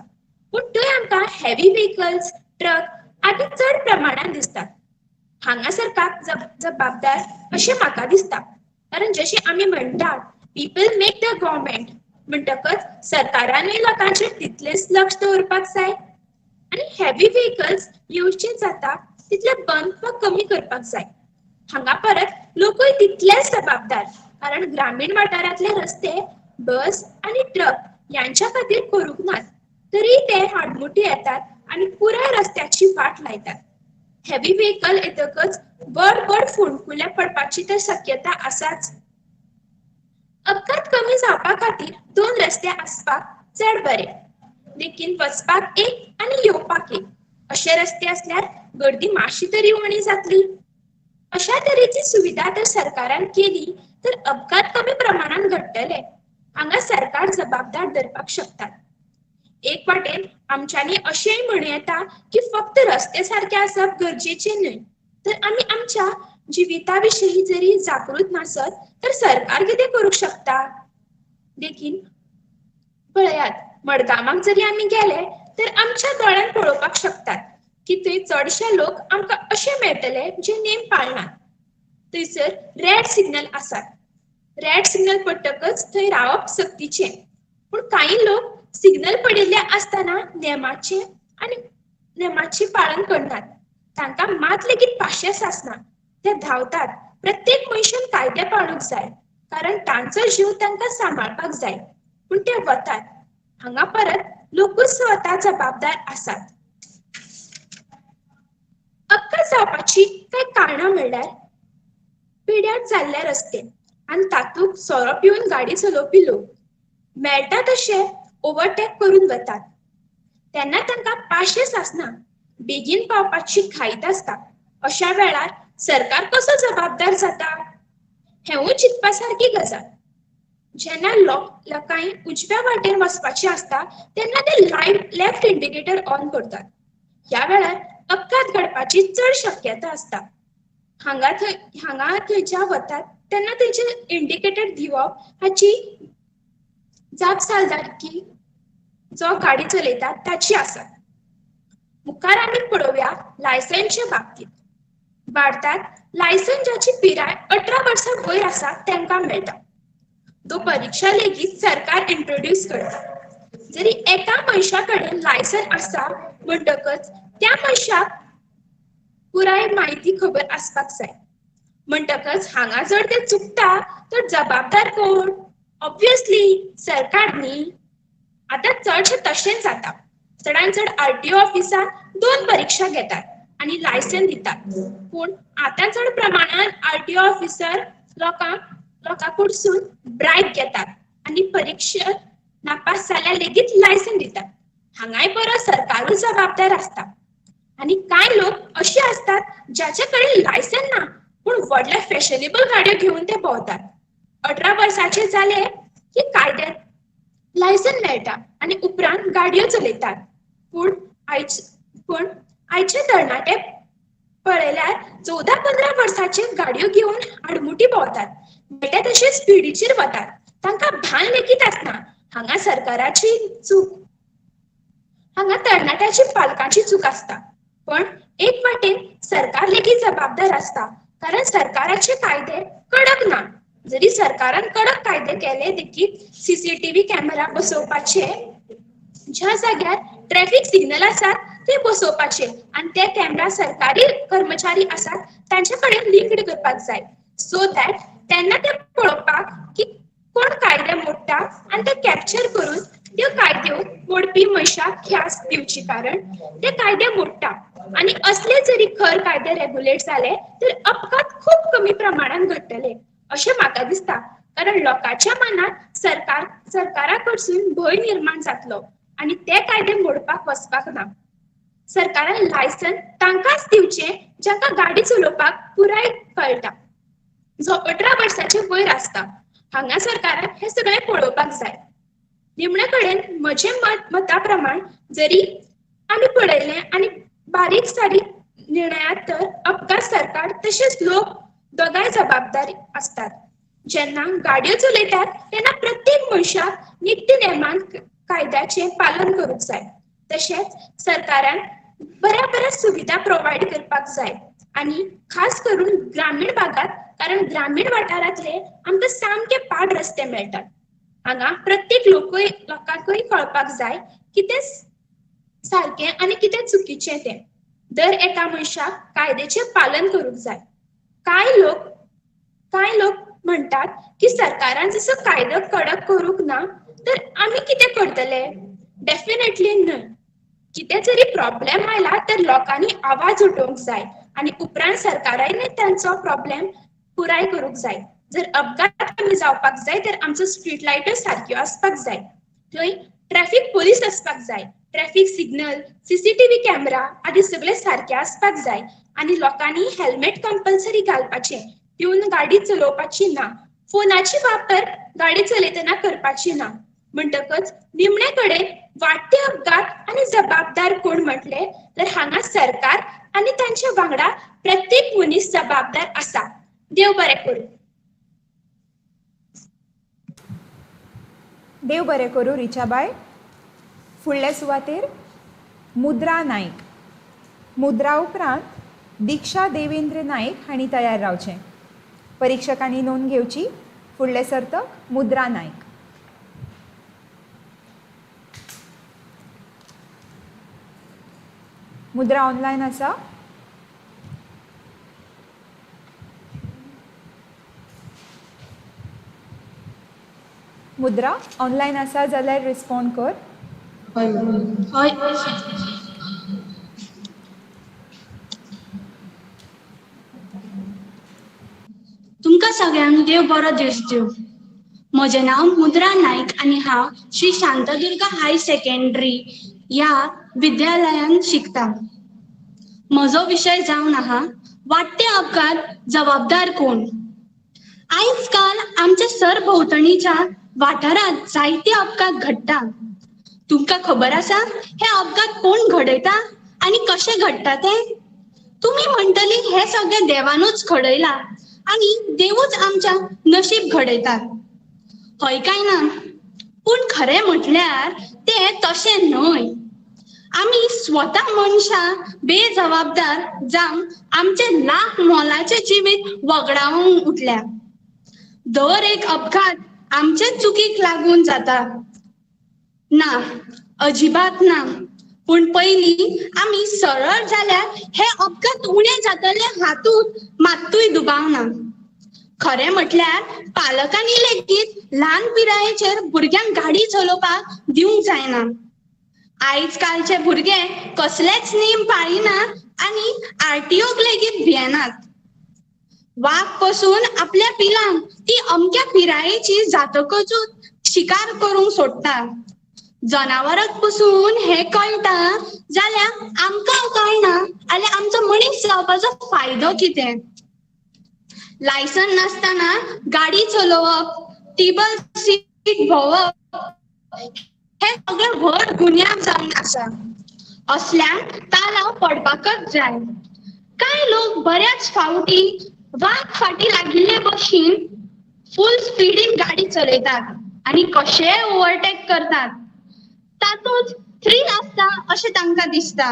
पूण थंय आमकां हेवी व्हेकल्स, ट्रक आदी चड प्रमाणान दिसतात. हांगा सरकार जबाबदार अशें म्हाका दिसता. कारण जशें आमी म्हणटात पीपल मेक the government, म्हणटकच सरकारानूय लोकांचेर तितलेंच लक्ष दवरपाक जाय आनी हेवी व्हेकल्स येवचे जाता तितले बंद वा कमी करपाक जाय. हांगा परत लोकूय तितलेच जबाबदार, कारण ग्रामीण वाठारांतले रस्ते बस आनी ट्रक यांच्या खातीर करूंक नात, तरी ते हाडमुटी येतात आनी पुराय रस्त्याची वाट लायतात. हेवी व्हेकल येतकच व्हड व्हड फोंडकुले पडपाची तर शक्यता आसाच. अपघात कमी जावपा खातीर दोन रस्ते आसपाक चड बरे, देखीन वचपाक एक आनी येवपाक एक अशे रस्ते आसल्यार गर्दी मातशी तरी उणी जातली. अशा तरेची सुविधा जर सरकारान केली तर अपघात कमी प्रमाणान घडटले. हांगा सरकार जबाबदार धरपाक शकतात. एक वाटेन आमच्यांनी अशेंय म्हणू येता की फक्त रस्ते सारके आसप गरजेचे न्हय, तर आमी आमच्या जिविता विशयी जरी जागृत नासत तर सरकार कितें करूंक शकता? देखीन पळयात, मडगांवाक जरी आमी गेले तर आमच्या दोळ्यान पळोवपाक शकतात की थंय चडशे लोक आमकां अशे मेळटले जे नेम पाळनात. थंयसर रेड सिग्नल आसात. रेड सिग्नल पडटकच थंय रावप सक्तीचें, पूण कांय लोक सिग्नल पडिल्ले आसतना नेमाचें आनी नेमाचें पालन करनात. तांकां मात लेगीत पाशेंस आसना, ते धांवतात. प्रत्येक मनशान कायदे पाळूंक जाय, कारण तांचो जीव तांकां सांबाळपाक जाय, पूण ते वतात. हांगा परत लोकूच स्वता जबाबदार आसात. अपघात जावपाची कांय कारणां म्हणल्यार पिड्यार जाल्ले रस्ते आनी तातूंत सोरो पिवन गाडी चलोवपी लोक मेळटा तशे ओवरटेक करून वतात. तेन्ना तांकां पाशेंस आसना, बेगीन पावपाची घाईत आसता. अशा वेळार सरकार कसो जबाबदार जाता हेंवूय चिंतपा सारकी गजाल. जेन्ना लोकांक उजव्या वाटेन वचपाचें आसता तेन्ना ते लायट लेफ्ट इंडिकेटर ऑन करतात. ह्या वेळार अपघात घडपाची चड शक्यता आसता. हांगा थंयच्या वतात तेन्ना थंयचे इंडिकेटर दिवप हाची जापसालदारकी जो गाडी चलयता ताची आसा. मुखार आमी पळोवया लायसन्सच्या बाबतींत. भारतांत लायसन जाची पिराय 18 वर्सां वयर आसा तांकां मेळटा. दो परिक्षा लेगीत सरकार इंट्रोड्यूस करता. जरी एका मनशा कडेन लायसन आसा म्हणटकच त्या मनशाक पुराय म्हायती खबर आसपाक जाय. म्हणटकच हांगा जर ते चुकता तर जबाबदार कोण? ऑब्वियसली सरकार न्ही. आतां चडशें तशेंच जाता. चडान चड आरटीओ ऑफिसांत 2 परिक्षा घेतात आनी लायसन दितात, पूण आतां चड प्रमाणान आरटीओ ऑफिसर लोकां कडसून ब्रायब घेतात आनी परिक्षेत नापास जाल्यार लेगीत लायसन दितात. हांगाय बरो सरकारूच जबाबदार आसता. आनी कांय लोक अशे आसतात ज्याचे कडेन लायसन ना, पूण व्हडले फॅशनेबल गाडयो घेवन ते भोंवतात. 18 वर्साचे जाले की कायद्यान लायसन मेळटा आनी उपरांत गाडयो चलयतात, पूण आयज पूण आयचे तरणाटे पळयल्यार 14-15 वर्सांचेर गाडयो घेवन आडमुटी भोंवतात, मेळटा तशे स्पिडीचेर वतात, तांकां भान लेगीत आसना. हांगा सरकाराची चूक, हांगा तरणाट्याची पालकांची चूक आसता, पण एक वाटेन सरकार लेगीत जबाबदार आसता, कारण सरकाराचे कायदे कडक ना. जरी सरकारान कडक कायदे केले देखीक CCTV camera बसोवपाचे, ज्या जाग्यार ट्रॅफिक सिग्नल आसात ते बसोवपाचे आनी ते कॅमेरा सरकारी कर्मचारी आसात तांचे कडेन लिंक्ड करपाक जाय, सो that तेन्ना ते पळोवपाक की कोण कायदे मोडटा आनी ते कॅप्चर करून त्यो कायद्यो मोडपी मनशाक ख्यास्त दिवची, कारण ते कायदे मोडटा. आनी असले जरी खर कायदे रेगुलेट जाले तर अपघात खूब कमी प्रमाणान घडटले अशें म्हाका दिसता, कारण लोकांच्या मनात सरकारा कडसून भंय निर्माण जातलो आनी ते कायदे मोडपाक वचपाक ना. सरकारान लायसन तांकांच दिवचें जांकां गाडी चलोवपाक पुराय कळटा, जो 18 वर्साचे वयर आसता. हांगा सरकारान हें सगळें पळोवपाक जाय. निमणे कडेन म्हजे मता प्रमाण जरी आमी पळयलें आनी बारीक सारीक निर्णयात तर अपघात सरकार तशेंच लोक दोगांय जबाबदार आसतात. जेन्ना गाडयो चलयतात तेन्ना प्रत्येक मनशाक नित्य नेमान कायद्याचें पालन करूंक जाय, तशेंच सरकारान बऱ्या बऱ्या सुविधा प्रोवायड करपाक जाय आनी खास करून ग्रामीण भागात, कारण ग्रामीण वाठारांतले आमकां सामके पाड रस्ते मेळटात. हांगा प्रत्येक लोकांकूय कळपाक जाय कितें सारकें आनी कितें चुकीचें तें. दर एका मनशाक कायद्याचें पालन करूंक जाय. कांय लोक म्हणटात की सरकारान जसो कायदो कडक करूंक ना तर आमी कितें करतले? डेफिनेटली न्हय. कितें जरी प्रॉब्लेम आयला तर लोकांनी आवाज उठोवंक जाय आनी उपरांत सरकारान तांचो प्रॉब्लेम पुराय करूंक जाय. जर अपघात कमी जावपाक जाय तर आमचो स्ट्रीट लायट्यो सारक्यो आसपाक जाय, थंय ट्रॅफिक पोलीस आसपाक जाय, ट्रॅफिक सिग्नल, CCTV camera आदी सगळे सारके आसपाक जाय आनी लोकांनी हेल्मेट कंपल्सरी घालपाचें, पिवन गाडी चलोवपाची ना, फोनाची वापर गाडी चलयतना करपाची ना. म्हणटकच निमणे कडेन वाडटे अपघात आनी जबाबदार कोण म्हटले तर हांगा सरकार आनी तांच्या वांगडा प्रत्येक मनीस जबाबदार आसा. देव बरें करूं. देव बरें करूं रिचाबाय. फुडले सुवातेर मुद्रा नायक. मुद्रा उपरांत दीक्षा देवेंद्र नायक हांणी तयार रावचें. परिक्षकांनी नोंद घेवची. फुडले सर्तक मुद्रा नायक. मुद्रा ऑनलायन आसा? मुद्रा ऑनलायन आसा जाल्यार रिस्पॉन्ड कर. हय. तुमकां सगळ्यांक देव बरो दीस दिवं. म्हजें नांव मुद्रा नायक आनी हांव श्री शांतादुर्गा हाय सेकंडरी ह्या विद्यालयांत शिकता. म्हजो विशय जावन आहा वाडटे अपघात जबाबदार कोण. आयज काल आमच्या सरभोंवतणीच्या वाठारांत जायते अपघात घडटा. तुमकां खबर आसा हे अपघात कोण घडयता आनी कशे घडटा ते? तुमी म्हणटली हे सगळे देवानूच घडयला आनी देवूच आमच्या नशीब घडयता, हय काय ना? पूण खरें म्हटल्यार ते तशें न्हय. आमी स्वता मनशां बेजबाबदार जावन आमचे लाख मोलाचें जिवीत वगडावंक उठल्या. दर एक अपघात आमचे चुकीक लागून जाता ना, अजिबात ना. पूण पयलीं आमी सरळ जाल्यार हे अपघात उणे जातले हातूंत मात्तूय दुबाव ना. खरें म्हटल्यार पालकांनी लेगीत ल्हान पिरायेचेर भुरग्यांक गाडी चलोवपाक दिवंक जायना. आयज कालचे भुरगे कसलेच नेम पाळिना आनी RTOक लेगीत भियेनात. वाग पसून आपल्या पिलांक ती अमक्या पिरायेची जातकचूच शिकार करूंक सोडटा. जनावरांक पसून हें कळटा जाल्यार आमकां कळना जाल्यार आमचो मनीस जावपाचो फायदो कितें? लायसन नासतना गाडी चलोवप, टेबल सीट भोंवप हे सगळे व्हड गुन्यांव जावन आसा. असल्यांक तालाव पडपाकच जाय. कांय लोक बऱ्याच फावटी वाग फाटी लागिल्ले भशेन फूल स्पिडीन गाडी चलयतात आनी कशेय ओवरटेक करतात. तातूंत थ्रील आसता अशें तांकां दिसता.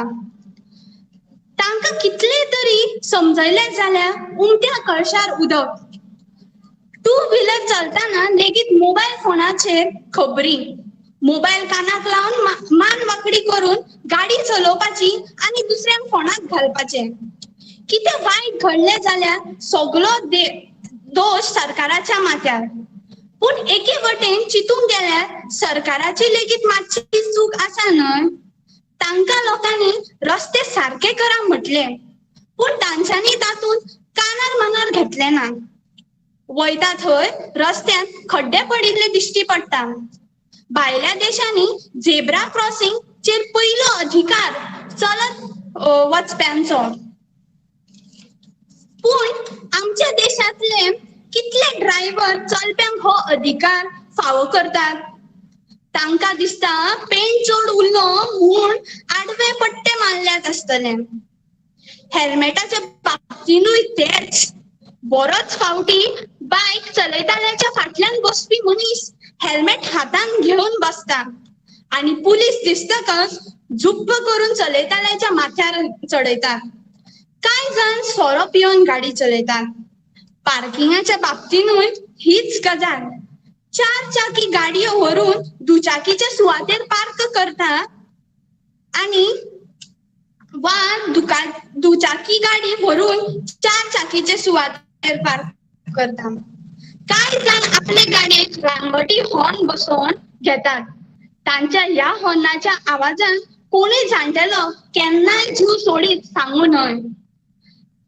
तांकां कितले तरी समजयले जाल्यार उमथ्या कळशार उदक. टू व्हिलर चलतना लेगीत मोबायल फोनाचेर खबरी, मोबायल कानाक लावन मान वांकडी करून गाडी चलोवपाची आनी दुसऱ्यांक फोणाक घालपाचें. कितें वायट घडलें जाल्यार सगलो दोश सरकाराच्या माथ्यार. पूण एके वटेन चिंतूंक गेल्यार सरकाराची लेगीत मातशी चूक आसा न्हय? तांकां लोकांनी रस्ते सारके करा म्हटले, पूण तांच्यांनी तातूंत कानार मनार घेतलें ना. वयता थंय रस्त्यांत खड्डे पडिल्ले दिश्टी पडटा. भायल्या देशांनी झेब्रा क्रॉसिंग चेर पयलो अधिकार चलत वचप्यांचो. पूण आमच्या देशांतले कितले ड्रायव्हर चलप्यांक हो अधिकार फावो करतात? तांकां दिसता पेंट चड उरलो म्हूण आडवे पट्टे मारल्यात आसतले. हेल्मेटाच्या बाबतीनूय तेच. बरोच फावटी बायक चलयताल्याच्या फाटल्यान बसपी मनीस हेल्मेट हातान घेवन बसता आनी पुलीस दिसतकच झुप्प करून चलयताल्याच्या माथ्यार चडयतात. कांय जाण सोरो पिवन गाडी चलयतात. पार्किंगाच्या बाबतीनूय हीच गजाल. चार चाकी गाडयो व्हरून दुचाकीच्या सुवातेर पार्क करता आनी वा दुचाकी गाडी व्हरून चार चाकीचे सुवातेर पार्क करता. कांय जाण आपले गाडयेक रानवटी हॉर्न बसोवन घेतात. तांच्या ह्या हॉर्नाच्या आवाजान कोणूय जाणटेलो केन्नाय जीव सोडीत सांगू न्हय.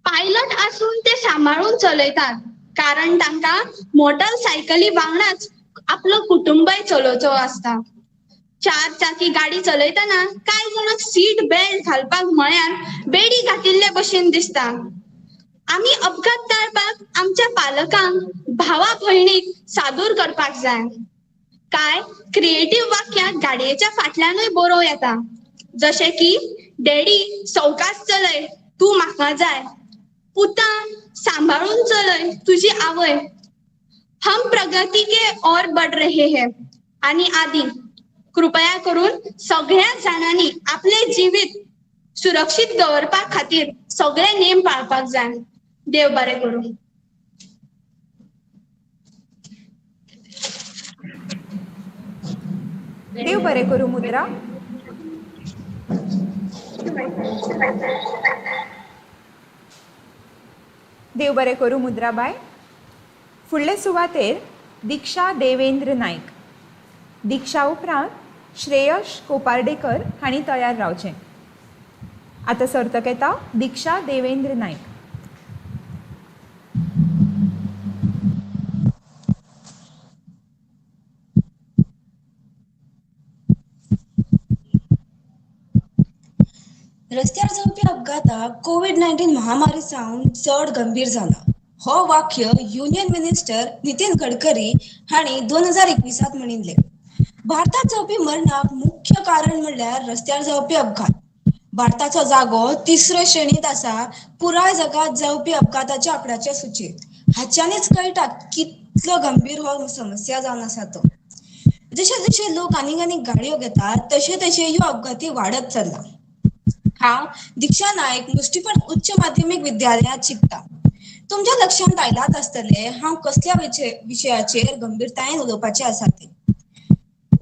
पायलट आसून ते सांबाळून चलयतात, कारण तांकां मोटरसायकली वांगडाच आपलो कुटुंबय चलोवचो आसता. चार चाकी गाडी चलयतना कांय जाणांक सीट बेल्ट घालपाक म्हळ्यार बेडी घातिल्ले भशेन दिसता. आमी अपघात टाळपाक आमच्या पालकांक, भावा भयणीक सादूर करपाक जाय. कांय क्रिएटीव वाक्यां गाडयेच्या फाटल्यानूय बरोवं येता, जशें की डॅडी सवकास चलय, तूं म्हाका जाय, पुता सांबाळून चलय तुजी आवय, हम प्रगती के और बढ़ रहे हैं आनी आदी. कृपया करून सगळ्या जाणांनी आपले जिवीत सुरक्षीत दवरपा खातीर सगळे नेम पाळपाक जाय. देव बरें करूं. देव बरें करूं मुद्रा. देव बरें करूं मुद्राबाय. फुडले सुवातेर दीक्षा देवेंद्र नायक. दीक्षा उपरांत श्रेयश कोपार्डेकर हांणी तयार रावचें. आतां सर्तक येता दीक्षा देवेंद्र नायक. रस्त्यार जावपी अपघाताक कोवीड-19 महामारी सावन चड गंभीर जाला. हो वाक्य युनियन मिनिस्टर नितीन गडकरी हांणी 2021 म्हणिल्लें. भारतात जावपी मरणाक मुख्य कारण म्हणल्यार रस्त्यार जावपी अपघात. भारताचो जागो तिसरे श्रेणींत आसा पुराय जगांत जावपी अपघाताच्या आंकड्याच्या सुचीत. हाच्यानीच कळटा कितलो गंभीर हो समस्या जावन आसा तो. जशे जशे लोक आनीक आनीक गाडयो घेतात तशे तशे ह्यो अपघाती वाडत चल्ला. हांव दीक्षा नायक मुष्टिफळ उच्च माध्यमीक विद्यालयांत शिकता. तुमच्या लक्षांत आयलाच आसतलें हांव कसल्या विशयाचेर गंभीरतायेन उलोवपाचें आसा तें.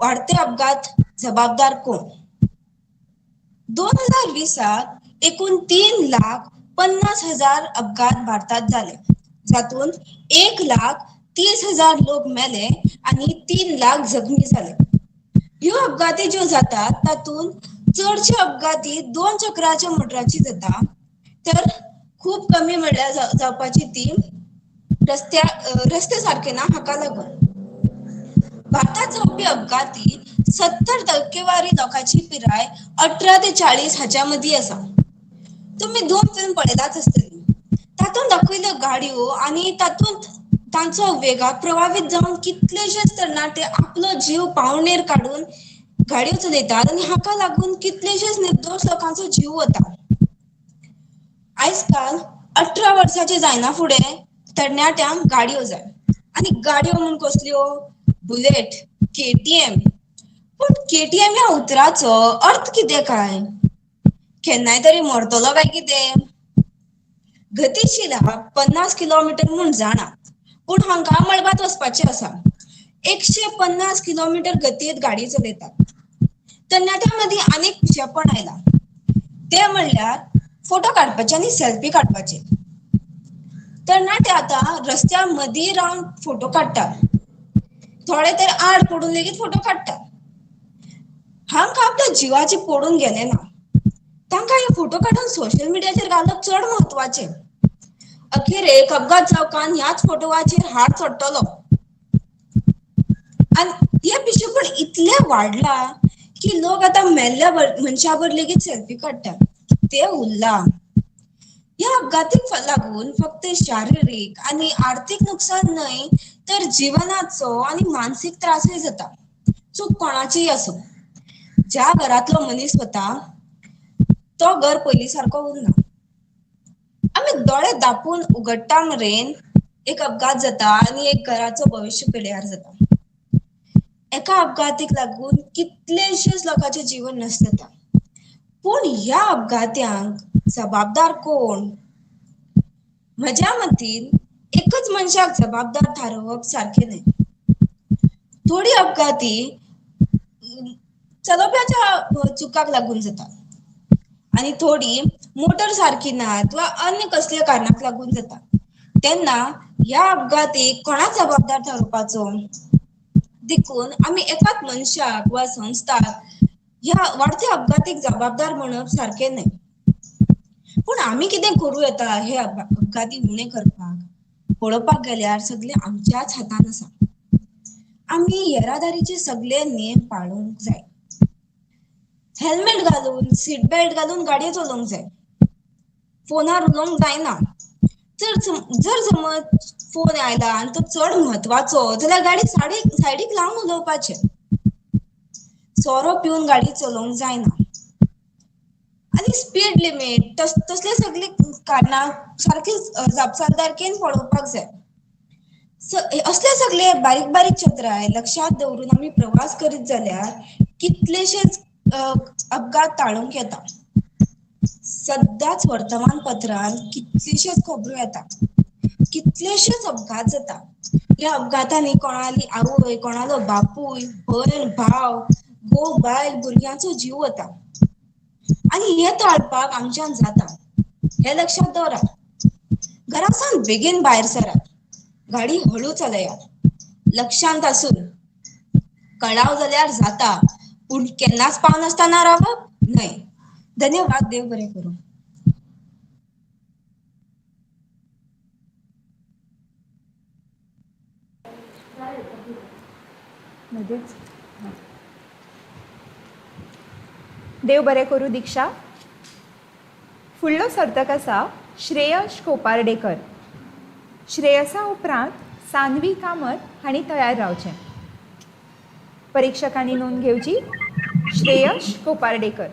वाडते अपघात जबाबदार कोण? 2020 एकूण 3,50,000 अपघात भारतात जाले, जातूंत 1,30,000 लोक मेले आनी 3 लाख जखमी जाले. ह्यो अपघाती ज्यो जातात तातूंत चडशे अपघाती 2 चक्राच्या मोटराची जाता, तर खूब कमी म्हणल्यार जावपाची ती रस्ते सारके ना हाका लागून. भारतात जावपी अपघाती 70% लोकांची पिराय 18 ते 40 हाच्या मदीं आसा. तुमी 2 फिल्म पळयलाच आसतली. तातूंत दाखयल्यो गाडयो आनी तातूंत तांचो वेगाक प्रभावीत जावन कितलेशेच तरणाटे आपलो जीव पावणेर काडून गाडयो चलयतात आनी हाका लागून कितलेशेच निर्दोश लोकांचो जीव वता. आयज काल 18 वर्साचे जायना फुडें तरणाट्यांक गाडयो जाय आनी गाडयो म्हूण कसल्यो? Bullet, KTM. पूण केटीएम ह्या उतराचो अर्थ कितें काय? केन्नाय तरी मरतलो काय कितें? गतिशील 50 किलोमिटर म्हूण जाणा, पूण हांकां मळबांत वचपाचें आसा. 150 किलोमिटर गतीत गाडी चलयतात. तरणाट्यां मदीं आनीक पिशेपण आयलां, तें म्हणल्यार फोटो काडपाचे आनी सेल्फी काडपाचे. तरणाटे आतां रस्त्या मदीं रावन फोटो काडटात. थोडे तर आड पडून लेगीत फोटो काडटात. हांकां आपल्या जिवाची पडून गेलें ना. तांकां हे फोटो काडून सोशल मिडियाचेर घालप चड म्हत्वाचें. अखेरेक अपघात जावकान ह्याच फोटोवाचेर हार चडटलो. आनी हें पिशेपण इतलें वाडलां की लोक आतां मेल्ल्या मनशा लेगीत सेल्फी काडटात. तें उरलां. ह्या अपघातीक लागून फक्त शारिरीक आनी आर्थीक नुकसान न्हय तर जिवनाचो आनी मानसीक त्रासूय जाता. चूक कोणाचीय आसूं, ज्या घरांतलो मनीस वता तो घर पयलीं सारको उरना. आमी दोळे दापून उगडटा मेरेन एक अपघात जाता आनी एक घराचो भविश्य पिड्ड्यार जाता. एका अपघातीक लागून कितलेशेच लोकांचें जीवन नश्ट जाता. पूण ह्या अपघात्यांक जबाबदार कोण? म्हज्या मतीन एकच मनशाक जबाबदार थारोवप सारकें न्हय. थोडी अपघाती चलोवप्याच्या चुकाक लागून जाता आनी थोडी मोटर सारकी ना वा अन्य कसल्या कारणाक लागून जाता. तेन्ना ह्या अपघातीक कोणाक जबाबदार थारोवपाचो? देखून आमी एकाच मनशाक वा संस्थाक ह्या वाडत्या अपघातीक जबाबदार म्हणप सारकें न्हय. पूण आमी कितें करूं येता हे अपघाती उणे करपाक? पळोवपाक गेल्यार सगळें आमच्याच हातान आसा. आमी येरादारीचे सगळे नेम पाळूंक जाय. हेल्मेट घालून, सीट बेल्ट घालून गाडयो चलोवंक जाय. फोनार उलोवंक जायना. जर समज फोन आयला आनी तो चड म्हत्वाचो जाल्यार गाडी सायडीक लावन उलोवपाचें. सोरो पिवन गाडी चलोवंक जायना. आनी स्पीड लिमीट तसले सगळे कारणां सारकी जापसालदारकेन पळोवपाक जाय. असले सगळे बारीक बारीक चत्राय लक्षांत दवरून आमी प्रवास करीत जाल्यार कितलेशेच अपघात टाळूंक येता. सदांच वर्तमानपत्रांत कितलेशेच खबरो येता, कितलेशेच अपघात जाता. ह्या अपघातांनी कोणाली आवय, कोणालो बापूय, भयण, भाव, घोव, बायल, भुरग्यांचो जीव वता. आनी हें टाळपाक आमच्यान जाता हें लक्षांत दवरात. घरा सावन बेगीन भायर सरात, गाडी हळू चलयात. लक्षांत आसून कळाव जाल्यार जाता, पूण केन्नाच पावनासतना रावप न्हय. धन्यवाद. देव बरें करूं. देव बरें करूं दीक्षा. फुडलो सर्तक आसा श्रेयश कोपार्डेकर. श्रेयसा उपरांत सान्वी कामत हांणी तयार रावचें. परिक्षकांनी नोंद घेवची. श्रेयश कोपार्डेकर.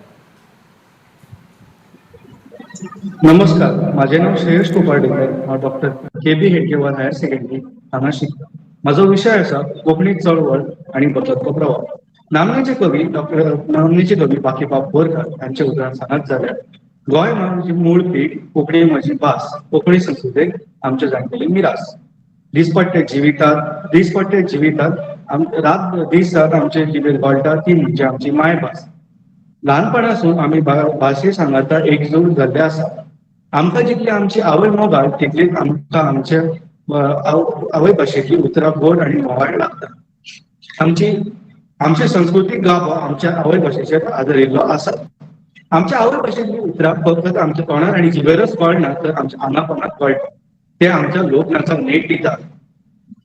नमस्कार, माझे नाव श्रेयश कोपार्डेकर. हांव doctor K B Hedgewar higher secondary हांगा शिकता. म्हजो विशय आसा कोंकणी चळवळ आनी बदलतो प्रवाह. नामनेचे कवी डॉक्टर नामनेचे कवी बाकीबाब बोरकार हांचे उतरान सांगत जाल्यार गोंय म्हजी मूळ पीक, कोंकणी म्हजी भास, कोंकणी संस्कृतेक आमचे जाणटेली मिरास. दिसपट्टे जिवितांत रात दीस रात आमचे जिबेर घोळटा ती म्हणजे आमची मायभास. ल्हानपणासून आमी भाशे सांगाता एकजूट जाल्ले आसा. आमकां जितली आमची आवय मोगाळ तितलीच आमकां आमचे आवय भाशेंतली उतरां गोड आनी म्होंवाळ लागता. आमचे संस्कृतीक गाभो आमच्या आवय भाशेचेर आदारिल्लो आसा. आमच्या आवय भाशेंतली उतरां फकत आमच्या तोंडार आनी जिबेरच कळना तर आमच्या आंगापोंगात कळटा. ते आमच्या लोकनाचाक नेट दितात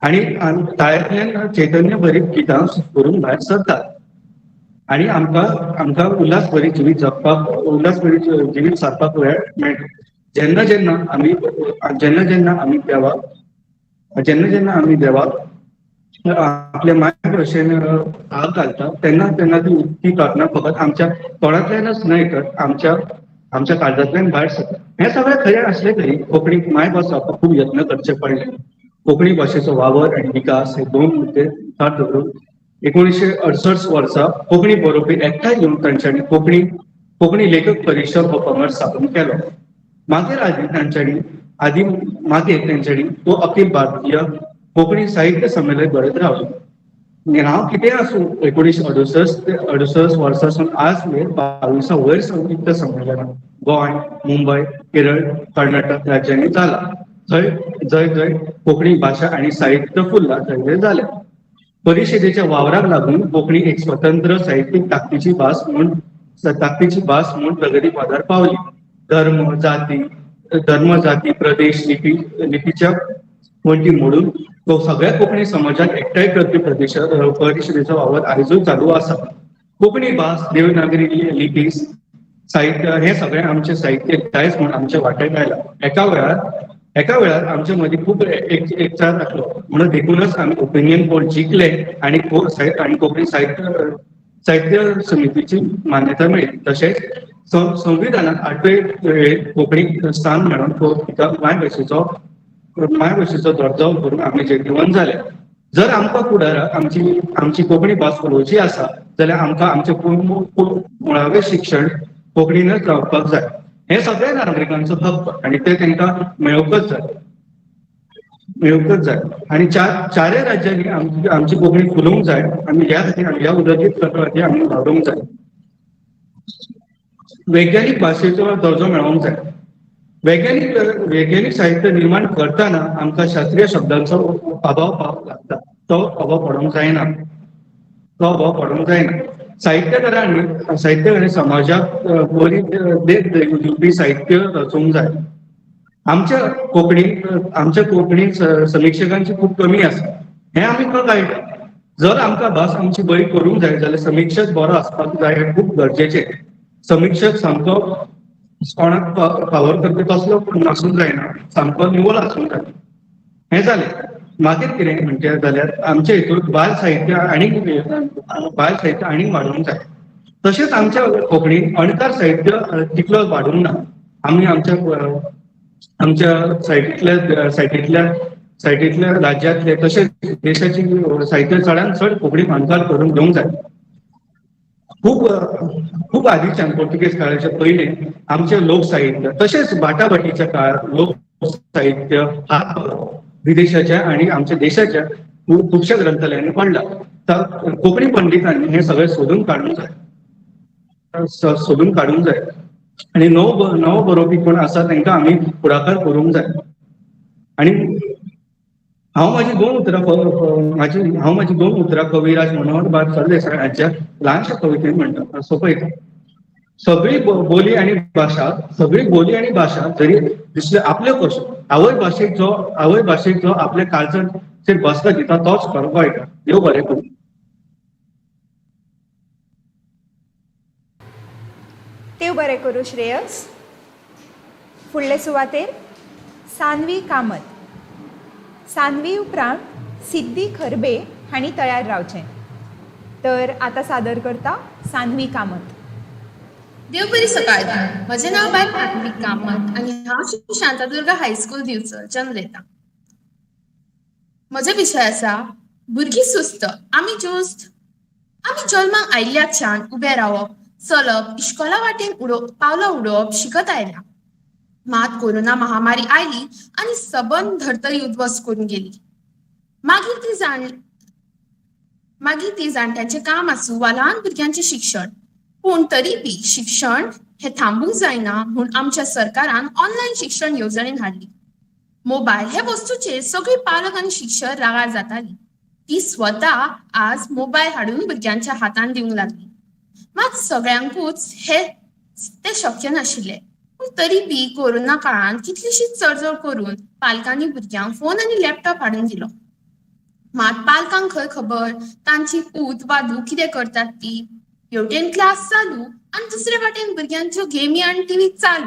आनी ताळ्यांतल्यान चैतन्य भरीत गितां करून भायर सरतात आनी आमकां आमकां उल्हास भरीत जिवीत जगपाक, उल्हास भरीत जिवीत सारपाक वेळ मेळटा. जेन्ना जेन्ना आमी देवाक आपले मायभाशेन हात घालता तेन्ना तेन्ना ती ती प्रार्थना फकत आमच्या तोंडांतल्यानच न्हय तर आमच्या आमच्या काळजांतल्यान भायर सरता. हें सगळें खरें आसलें तरी कोंकणीक मायभास जावपाक खूब यत्न करचे पडले. कोंकणी भाशेचो वावर आनी विकास हे दोन मुद्दे मुखार दवरून 1968 वर्सा कोंकणी बरोवपी एकठांय येवन तांच्यांनी कोंकणी कोंकणी लेखक परिशद हो पंगड स्थापन केलो. मागीर आदी तांच्यांनी आदी मागीर तेंच्यांनी तो अखील भारतीय कोंकणी साहित्य संमेलन घडत रावलें. हांव कितेंय आसूं, 1968 ते 68 वर्सां आज मेरेन 22 वयर संयुक्त संमेलनां गोंय, मुंबय, केरळ, कर्नाटक राज्यांनी जाला. थंय जंय जंय कोंकणी भाशा आनी साहित्य फुल्लां थंय थंय जालें. परिशदेच्या वावराक लागून कोंकणी एक स्वतंत्र साहित्यीक ताकदीची भास म्हूण ताकदीची भास म्हूण प्रगती पदार पावली. धर्म, जाती, धर्म, जाती, प्रदेश, लिपी लिपीच्या वण्टी मोडून सगळ्या कोंकणी समाजाक एकठांय करपी प्रदेश परिशदेचो वावर आयजूय चालू आसा. कोंकणी भास, देवनागरी लिपी, साहित्य हें सगळें आमचें साहित्य दायज म्हूण आमच्या वाट्याक आयलां. एका वेळार आमचे मदीं खूब एक एकचार आसलो म्हणून देखूनच आमी ओपिनियन पोल जिखले आनी आनी कोंकणी साहित्य साहित्य समितीची मान्यता मेळ्ळी. तशेंच संविधानात आठवे कोंकणीक स्थान मेळोवन तिका मायभाशेचो दर्जो करून आमी जैतिवंत जाले. जर आमकां फुडाराक आमची आमची कोंकणी भास उलोवची आसा जाल्यार आमकां आमचें मुळावें शिक्षण कोंकणीनच जावपाक जाय. हे सगळ्या नागरिकांचो हक्क आनी ते तांकां मेळोवंकच जाय, मेळोवंकच जाय. आनी चारय राज्यांनी आमची आमची कोंकणी फुलोवंक जाय आनी ह्या खातीर ह्या उदरगत करपा खातीर आमी वावरूंक जाय. वैज्ञानीक भाशेचो दर्जो मेळोवंक जाय. वैज्ञानीक वैज्ञानीक साहित्य निर्माण करतना आमकां शास्त्रीय शब्दांचो अभाव लागता. तो अभाव पडोवंक जायना, तो अभाव पडोवंक जायना. साहित्यकारांनी साहित्यकारांनी समाजाक बरी देख दिवपी साहित्य रचोवंक जाय. आमच्या कोंकणी समिक्षकांची खूब कमी आसा हें आमी कळटा. जर आमकां भास आमची बरी करूंक जाय जाल्यार समिक्षक बरो आसपाक जाय हें खूब गरजेचें. समिक्षक सामको कोणाक फावर करपी तसलो नासूंक जायना, सामको निवळ आसूंक जाय. हें जालें. मागीर कितें म्हणचे जाल्यार आमच्या हितून बाल साहित्य आनीक वाडोवंक जाय. तशेंच आमच्या कोंकणीन अणकार साहित्य तितलो वाडूंक ना. आमी आमच्या आमच्या सायटींतल्या सायटींतल्या सायटींतल्या राज्यांतले तशेंच देशाची साहित्य चडान चड कोंकणीत अणकार करून घेवंक जाय. खूब खूब आदीच्यान, पोर्तुगेज काळाच्या पयलीं आमचें लोक साहित्य तशेंच बाटाबाटीच्या काळार लोक साहित्य हात विदेशाच्या आणि आमच्या देशाच्या खुबश्या ग्रंथालयांनी पडला. तर कोंकणी पंडितांनी हे सगळें सोदून काडूंक जाय, सोदून काडूंक जाय आनी नवो नवो बरोवपी कोण आसा तांकां आमी फुडाकार करूंक जाय. आनी हांव म्हाजी दोन उतरां कविराज मनोहर सरदेसाय हांच्या ल्हानशा कवितेन म्हणटा, सोंपयता. सगळी बोली आनी भाशा, सगळी बोली आनी भाशा जरी दिसले आपल्यो कश्यो, आवय भाशेक जो आपल्या काळजाचेर बसका दिता तोच खरो गोंयकार. देव बरें करूं. देव बरें करूं श्रेयस. फुडले सुवातेर सान्वी कामत. सान्वी उपरांत सिद्धी खरबे हांणी तयार रावचें. तर आतां सादर करता सान्वी कामत. देव बरी सकाळ. म्हजें नांव बाय सान्वी कामत आनी हांव श्री शांतादुर्गा हायस्कूल, दिवचलच्यान उलयतां. म्हजो विशय आसा, भुरगीं सुस्त, आमी ज्युस्त. आमी जल्माक आयिल्ल्याच्यान उबें रावप, चलप, इश्कोला वाटेन पावलां उडोवप शिकत आयल्या. मात कोरोना महामारी आयली आनी सबंद धर्तरी उद्ध्वस्त करून गेली. मागीर ती जाणट्यांचें काम आसूं वा ल्हान भुरग्यांचें शिक्षण, पूण तरी बी शिक्षण हें थांबूंक जायना म्हूण आमच्या सरकारान ऑनलायन शिक्षण येवजणेन हाडली. मोबायल हे वस्तूचेर सगळीं पालक आनी शिक्षक रागार जातालीं. ती स्वता आज मोबायल हाडून भुरग्यांच्या हातान दिवंक लागली. मात सगळ्यांकूच हे तें शक्य नाशिल्लें. पूण तरी बी कोरोना काळांत कितलीशीच तडजोड करून पालकांनी भुरग्यांक फोन आनी लॅपटॉप हाडून दिलो. मात पालकांक खंय खबर तांची पूत वा धूव कितें करतात ती. हेवटेन क्लास चालू आनी दुसरे वाटेन भुरग्यांच्यो गेमी आनी टिवी चालू.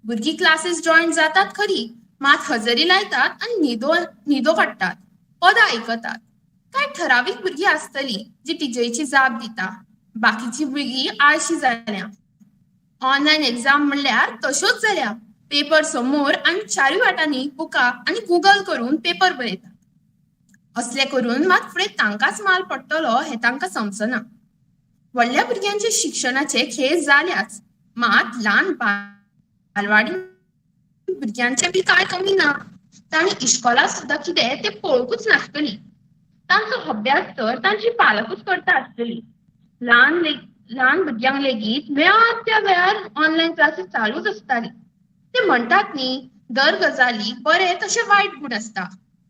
भुरगीं क्लासीस जॉयन जातात खरी, मात हजेरी लायतात आनी न्हिदो न्हिदो काडटात, पदां आयकतात. कांय ठरावीक भुरगीं आसतलीं जी टिचरीची जाप दिता, बाकीची भुरगीं आळशी जाल्या. ऑनलायन एग्जाम म्हणल्यार तश्योच जाल्या. पेपर समोर आनी चारूय वाटांनी बुकां आनी गुगल करून पेपर बरयतात. असलें करून मात फुडें तांकांच माल पडटलो हें तांकां समजना. व्हडल्या भुरग्यांचे शिक्षणाचे खेळ जाल्याच, मात ल्हान बालवाडी भुरग्यांचे बी कांय कमी ना. तांणी इश्कोलां सुद्दां कितें तें पळोवंकूच नासतली. तांचो अभ्यास तर तांची पालकूच करता आसतली. ल्हान ल्हान भुरग्यांक लेगीत मेळत त्या वेळार ऑनलायन क्लासीस चालूच आसताली. ते म्हणटात न्ही, दर गजालीक बरे तशे वायट गूण आसता.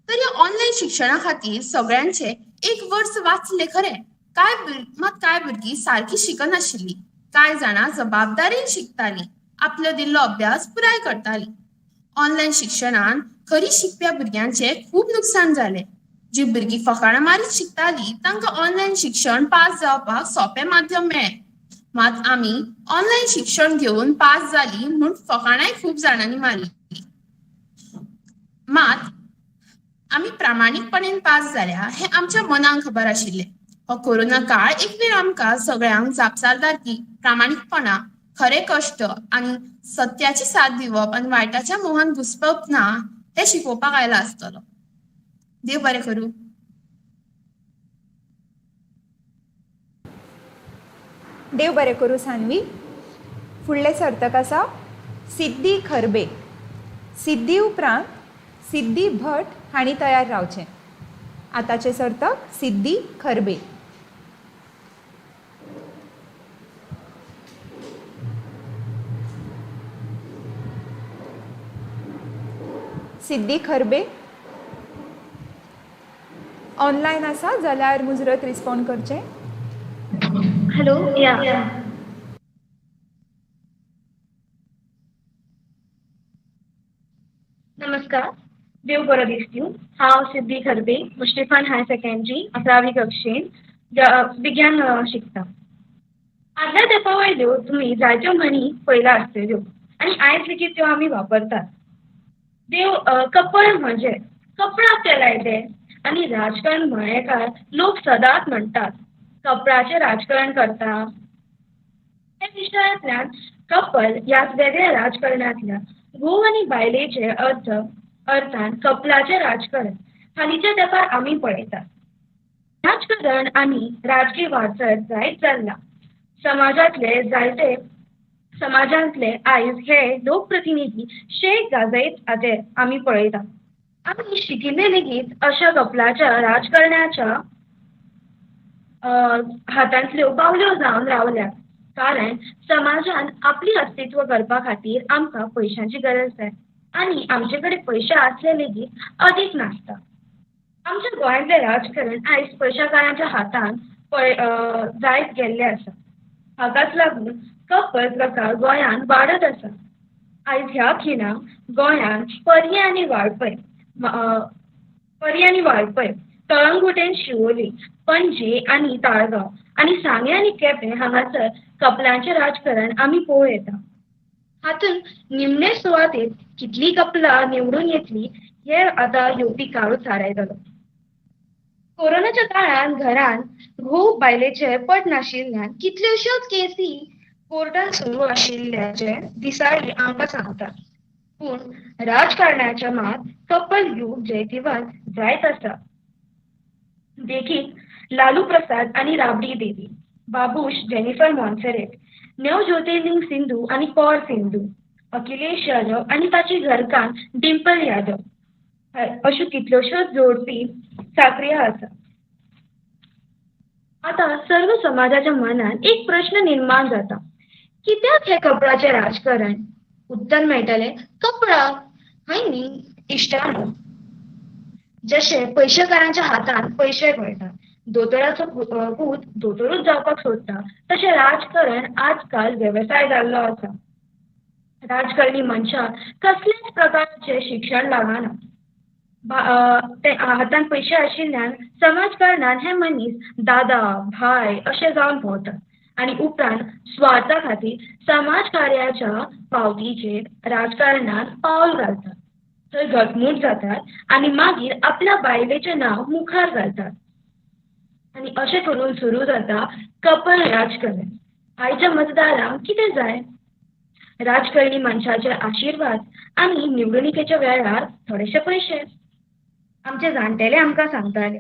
तर ह्या ऑनलायन शिक्षणा खातीर सगळ्यांचे एक वर्स वाचलें खरें, कांय मात कांय भुरगीं सारकी शिकनाशिल्लीं. कांय जाणां जबाबदारीन शिकतालीं, आपलो दिल्लो अभ्यास पुराय करतालीं. ऑनलायन शिक्षणान खरी शिकप्या भुरग्यांचें खूब नुकसान जालें. जी भुरगीं फकाणां मारीत शिकतालीं तांकां ऑनलायन शिक्षण पास जावपाक सोंपें माध्यम मेळ्ळें. मात आमी ऑनलायन शिक्षण घेवन पास जालीं म्हूण फकाणांय खूब जाणांनी मारली. मात आमी प्रामाणीकपणान पास जाल्या हें आमच्या मनाक खबर आशिल्लें. हो कोरोना काळ एक वेळ आमकां सगळ्यांक जापसालदारकी, प्रामाणीकपणा, खरे कश्ट आनी सत्याची साथ दिवप आनी वायटाच्या मोहान घुसपप ना हें शिकोवपाक आयला आसतलो. देव बरें करूं. देव बरें करूं सान्वी. फुडलें सर्तक आसा सिद्धी खरबे. सिद्धी उपरांत सिद्धी भट हांणी तयार रावचें. आतांचें सर्तक सिद्धी खरबे. सिद्धी खरबे ऑनलायन आसा जाल्यार मुजरत रिस्पॉन्ड करचें. हॅलो या. नमस्कार, देव बरो दीस दिवं. हांव सिद्धी खरबे, मुश्रीफान हायर सेकंडरी अकरावी कक्षेंत विज्ञान शिकता. आदल्या तेंपा वयल्यो तुमी जायत्यो म्हणी पळयला आसतल्यो आनी आयज लेगीत त्यो आमी वापरतात. देव कपळ म्हणजे कपळाक तें लायलें आनी राजकारण म्हळें काय लोक सदांच म्हणटात कपळाचें राजकारण करता. ह्या विशयांतल्यान कपल ह्या वेगळ्या राजकारणांतल्या घोव आनी बायलेचे अर्थान कपलाचें राजकारण हालींच्या तेंपार आमी पळयतात. राजकारण आनी राजकीय वारसार जायत चल्ला. समाजांतले आयज हे लोकप्रतिनिधी शेक गाजयत आमी पळयतात. आमी शिकिल्ले लेगीत अशा कपलाच्या राजकारणाच्या हातांतल्यो बावल्यो जावन रावल्यात, कारण समाजान आपली अस्तित्व करपा खातीर आमकां पयशांची गरज जाय आनी आमचे कडेन पयशे आसले लेगीत अदीक नासता. आमच्या गोंयांतलें राजकारण आयज पयशाकारांच्या हातान जायत गेल्लें आसा. हाकाच लागून कपल प्रकार गोंयांत वाडत आसा. आयज ह्या खिणाक गोंयांत पर्यें आनी वाळपय, कळंगुटेन शिवोली, पणजे आनी ताळगांव आनी सांगें आनी केपें हांगासर कपलांचें राजकारण आमी पळोवं येता. हातूंत निमणे सुवातेर कितलीं कपलां निवडून येतलीं हें आतां येवपी काळूच थारायतलो. कोरोनाच्या काळांत घरांत घोव बायलेचें पट नाशिल्ल्यान कितल्योश्योच केसी कोर्टांत सुरू आशिल्ल्याचें दिसाळीं आमकां सांगतात. पूण राजकारणाचें मात कपल युग जैतिवंत जायत आसा. देखीक लालू प्रसाद आनी राबडी देवी, बाबूश जेनिफर मोन्सेरेट, नवज्योतिर्लिंग सिंधू आनी कौर सिंधू, अखिलेश यादव आनी ताची घरकान्न डिंपल यादव अश्यो कितल्योश्योच जोडपी साकऱ्यो आसा. आतां सर्व समाजाच्या मनांत एक प्रश्न निर्माण जाता, कित्याक हें कपळाचें राजकारण? उत्तर मेळटलें, कपळाक हय न्ही इश्टांनो. जशे पयशेकारांच्या हातांत पयशे मेळटात, दोतोराचो पूत दोतोरूच जावपाक सोदता, तशें राजकारण आजकाल वेवसाय जाल्लो आसा. राजकारणी मनशाक कसल्याच प्रकारचें शिक्षण लागना. हातांत पयशे आशिल्ल्यान समाजकारणांत हे मनीस दादा भाय अशे जावन भोंवतात आनी उपरांत स्वार्था खातीर समाज कार्याच्या पावतीचेर राजकारणांत पावल घालतात, थंय घटमूट जातात आनी मागीर आपल्या बायलेचें नांव मुखार घालतात. आनी अशें करून सुरू जाता कपल राजकारण. आयच्या मतदारांक कितें जाय? राजकारणी मनशाचे आशिर्वाद आनी निवडणुकेच्या वेळार थोडेशे पयशे. आमचे जाणटेले आमकां सांगताले,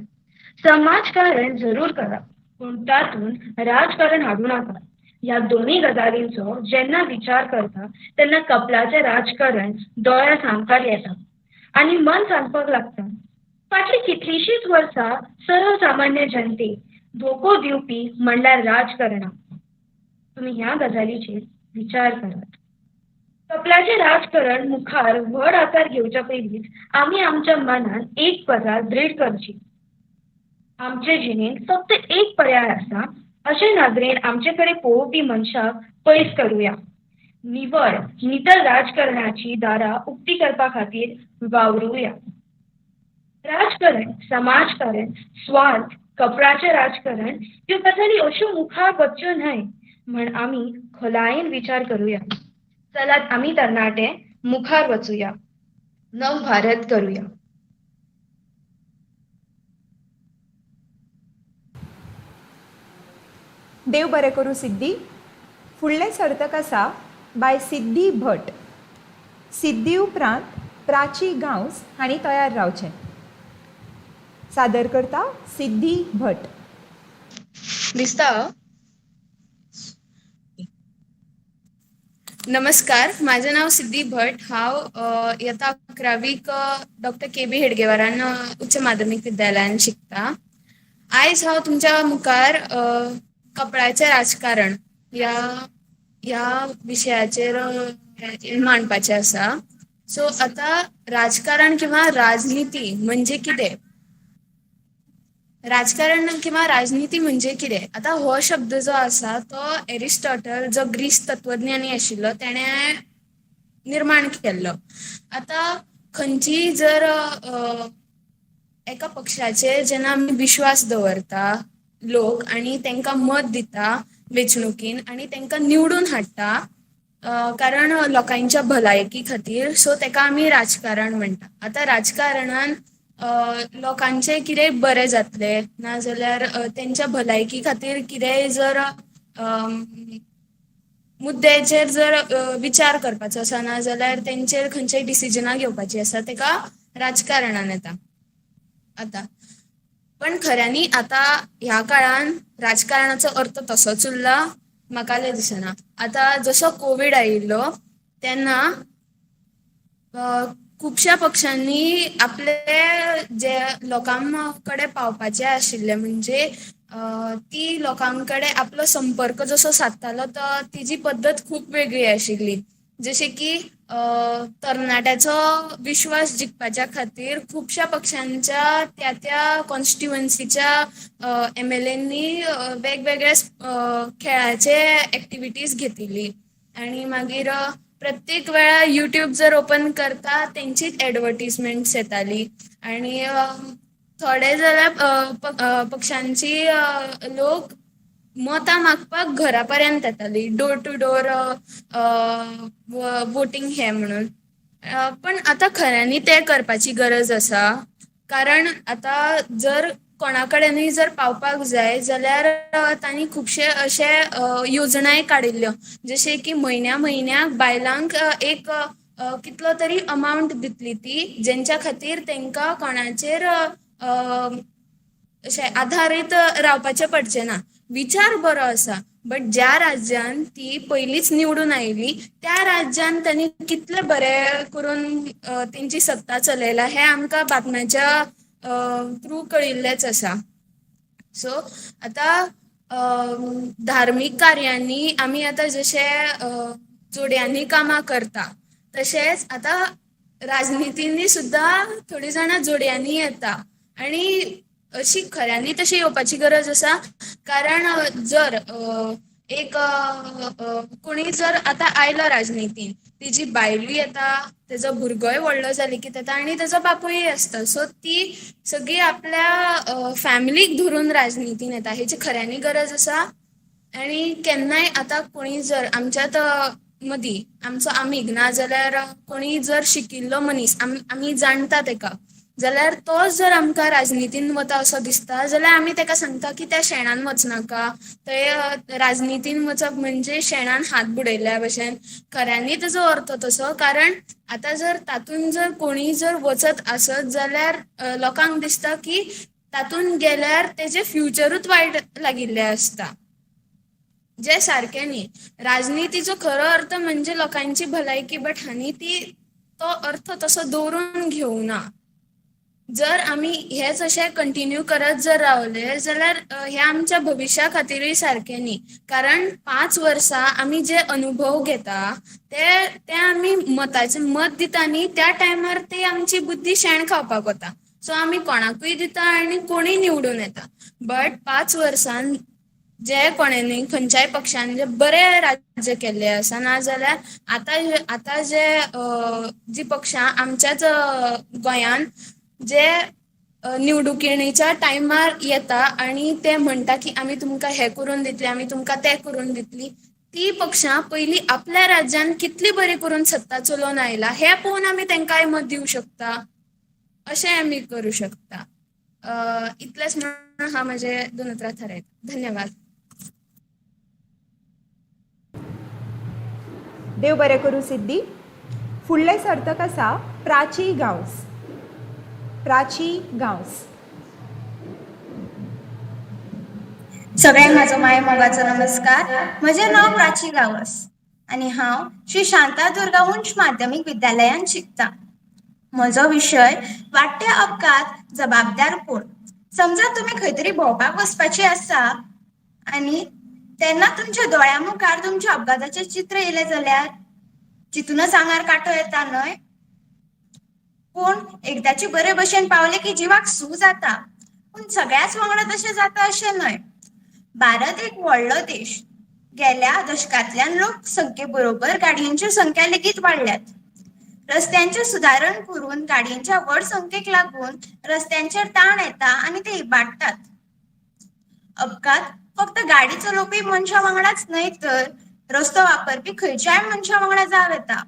समाजकारण जरूर करा पूण तातूंत राजकारण हाडूं नाका. ह्या दोनूय गजालींचो जेन्ना विचार करता तेन्ना कपलाचें राजकारण दोळ्या सामकार येता आनी मन सांगपाक लागता. फाटलीं कितलींशींच वर्सां सर्वसामान्य जनतेक धोको दिवपी म्हणल्यार राजकारणां. तुमी ह्या गजालीचेर विचार करात. कपलाचें राजकारण मुखार व्हड आकार घेवच्या पयलींच आमी आमच्या मनान एक गजाल दृढ करची. आमचे जिणेंत फक्त एक पर्याय आसा अशे नदरेन आमचे कडेन पळोवपी मनशाक पयस करुया. निवळ नितळ राजकारणाची दारां उक्ती करपा खातीर वावरुया. राजकारण, समाजकारण, स्वार्थ, कपळाचें राजकारण ह्यो गजाली अश्यो मुखार वचच्यो न्हय म्हण आमी खोलायेन विचार करुया. चलात आमी तरणाटे मुखार वचुया, नव भारत करुया. देव बरें करूं सिद्धी. फुडलें सर्तक आसा बाय सिद्धी भट. सिद्धी उपरांत प्राची गांवस हांणी तयार रावचें. सादर करता सिद्धी भट. दिसता. नमस्कार, माझें नांव सिद्धी भट. हांव इयत्ता 11वीक डॉक्टर के बी हेडगेवारान उच्च माध्यमीक विद्यालयान शिकता. आयज हांव तुमच्या मुखार कपळाचें राजकारण ह्या ह्या विशयाचेर मांडपाचें आसा. सो आतां राजकारण किंवा राजनिती म्हणजे कितें? राजकारण किंवा राजनिती म्हणजे कितें? आतां हो शब्द जो आसा तो एरिस्टॉटल जो ग्रीस तत्वज्ञानी आशिल्लो तेणें निर्माण केल्लो. आतां खंयचीय जर एका पक्षाचेर जेन्ना आमी विश्वास दवरता लोक आनी तांकां मत दिता वेंचणुकीन आनी तांकां निवडून हाडटा कारण लोकांच्या भलायकी खातीर, सो ताका आमी राजकारण म्हणटा. आतां राजकारणान लोकांचें कितेंय बरें जातलें नाजाल्यार तेंच्या भलायकी खातीर कितेंय जर मुद्द्याचेर जर विचार करपाचो आसा नाजाल्यार तेंचेर खंयचेय डिसिजनां घेवपाचीं आसा तेका राजकारणान येता. आतां पण खऱ्यांनी आतां ह्या काळान राजकारणाचो अर्थ तसोच उरला म्हाका जाल्यार दिसना. आतां जसो कोवीड आयिल्लो तेन्ना खुबश्या पक्षांनी आपले जे लोकां कडेन पावपाचे आशिल्ले म्हणजे ती लोकां कडेन आपलो संपर्क जसो सादतालो तो तेजी पद्दत खूब वेगळी आशिल्ली. जशें की तरणाट्याचो विश्वास जिखपाच्या खातीर खुबश्या पक्षांच्या त्या त्या कॉन्स्टिट्युएन्सीच्या एमएलएंनी वेगवेगळे खेळाचे एक्टिविटीज घेतिल्ली आनी मागीर प्रत्येक वेळा युट्यूब जर ओपन करता तेंचीच एडवर्टीजमेंट्स येताली आनी थोडे जाल्यार पक्षांची लोक मतां मागपाक घरा पर्यंत येताली, डोर टू डोर वोटींग हें म्हणून. पण आतां खऱ्यांनी तें करपाची गरज आसा, कारण आतां जर कोणा कडेनूय जर पावपाक जाय जाल्यार तांणी खुबशे अशे येवजणाय काडिल्ल्यो, जशें की म्हयन्या म्हयन्याक बायलांक एक कितलो तरी अमावंट दितली ती, जेंच्या खातीर तांकां कोणाचेर अशें आधारीत रावपाचें पडचें ना. विचार बरो आसा, बट ज्या राज्यान ती पयलींच निवडून आयली त्या राज्यान तांणी कितले बरे करून तेंची सत्ता चलयला हें आमकां बातम्यांच्या थ्रू कळिल्लेंच आसा. सो आतां धार्मीक कार्यांनी आमी आतां जशे जोड्यांनी कामां करता तशेंच आतां राजनितींनी सुद्दां थोडीं जाणां जोड्यांनी येता आनी अशी खऱ्यांनी तशी येवपाची गरज आसा, कारण जर एक कोणी जर आतां आयलो राजनितीन तेजी बायलूय येता, तेजो भुरगोय व्हडलो जालो की येता आनी तेजो बापूय आसता. सो ती सगळी आपल्या फॅमिलीक धरून राजनितीन येता हेची खऱ्यांनी गरज आसा. आनी केन्नाय आतां कोणी जर आमच्यात मदीं आमचो आमीग ना जाल्यार कोणी जर शिकिल्लो मनीस आमी जाणटा तेका जाल्यार तोच जर आमकां राजनितीन वता असो दिसता जाल्यार आमी ताका सांगता की त्या शेणान वचनाका, थंय राजनितीन वचप म्हणजे शेणान हात बुडयल्ल्या भशेन. खऱ्यांनी ताजो अर्थ तसो, कारण आतां जर तातूंत जर कोणीय जर वचत आसत जाल्यार लोकांक दिसता की तातूंत गेल्यार तेजें फ्युचरूच वायट लागिल्लें आसता, जें सारकें न्ही. राजनितीचो खरो अर्थ म्हणजे लोकांची भलायकी, बट हांणी ती तो अर्थ तसो दवरून घेवना. जर आमी हेच अशें कंटिन्यू करत जर रावले जाल्यार हें आमच्या भविश्या खातीरूय सारकें न्ही, कारण 5 वर्सां आमी जे अनुभव घेता ते ते आमी मताचें मत दिता न्ही, त्या टायमार ती आमची बुद्धी शेण खावपाक वता. सो आमी कोणाकूय दिता आनी कोणूय निवडून येता. बट 5 वर्सान जे कोणेंनी खंयच्याय पक्षान जे बरें राज्य केल्लें आसा, नाजाल्यार आतां आतां जे जी पक्षां आमच्याच गोंयान जे निवडुकेणीच्या टायमार येता आनी ते म्हणटा की आमी तुमकां हें करून दितली, आमी तुमकां तें करून दितली, ती पक्षां पयलीं आपल्या राज्यान कितली बरी करून सत्ता चलोवन आयला हें पळोवन आमी तांकांय मत दिवं शकता, अशें आमी करूं शकता. इतलेंच म्हणून हांव म्हजे 2 उतरां थारायता. धन्यवाद. देव बरें करूं सिद्धी. फुडलें सर्तक आसा प्राची गांवस. प्राची गांवस. सगळ्यांक म्हजो माय मोगाचो नमस्कार. म्हजें नांव प्राची गांवस आनी हांव श्री शांतादुर्गा उच्च माध्यमीक विद्यालयांत शिकता. म्हजो विशय वाडटे अपघात जबाबदार कोण. समजा तुमी खंय तरी भोंवपाक वचपाची आसा आनी तेन्ना तुमच्या दोळ्या मुखार तुमच्या अपघाताचें चित्र येयलें जाल्यार चितूनच आंगार कांटो येता न्हय? पूण एकदाची बरे भशेन पावले की जिवाक सू जाता. पूण सगळ्याच वांगडा तशें जाता अशें न्हय. भारत एक व्हडलो देश. गेल्या दशकांतल्यान लोकसंख्ये बरोबर गाडयांच्यो संख्या लेगीत वाडल्यात. रस्त्यांचें सुदारण करून गाडयांच्या व्हड संख्येक लागून रस्त्यांचेर ताण येता आनी ते इबाडटात. अपघात फक्त गाडी चलोवपी मनशां वांगडाच न्हय तर रस्तो वापरपी खंयच्याय मनशां वांगडा जावं येता.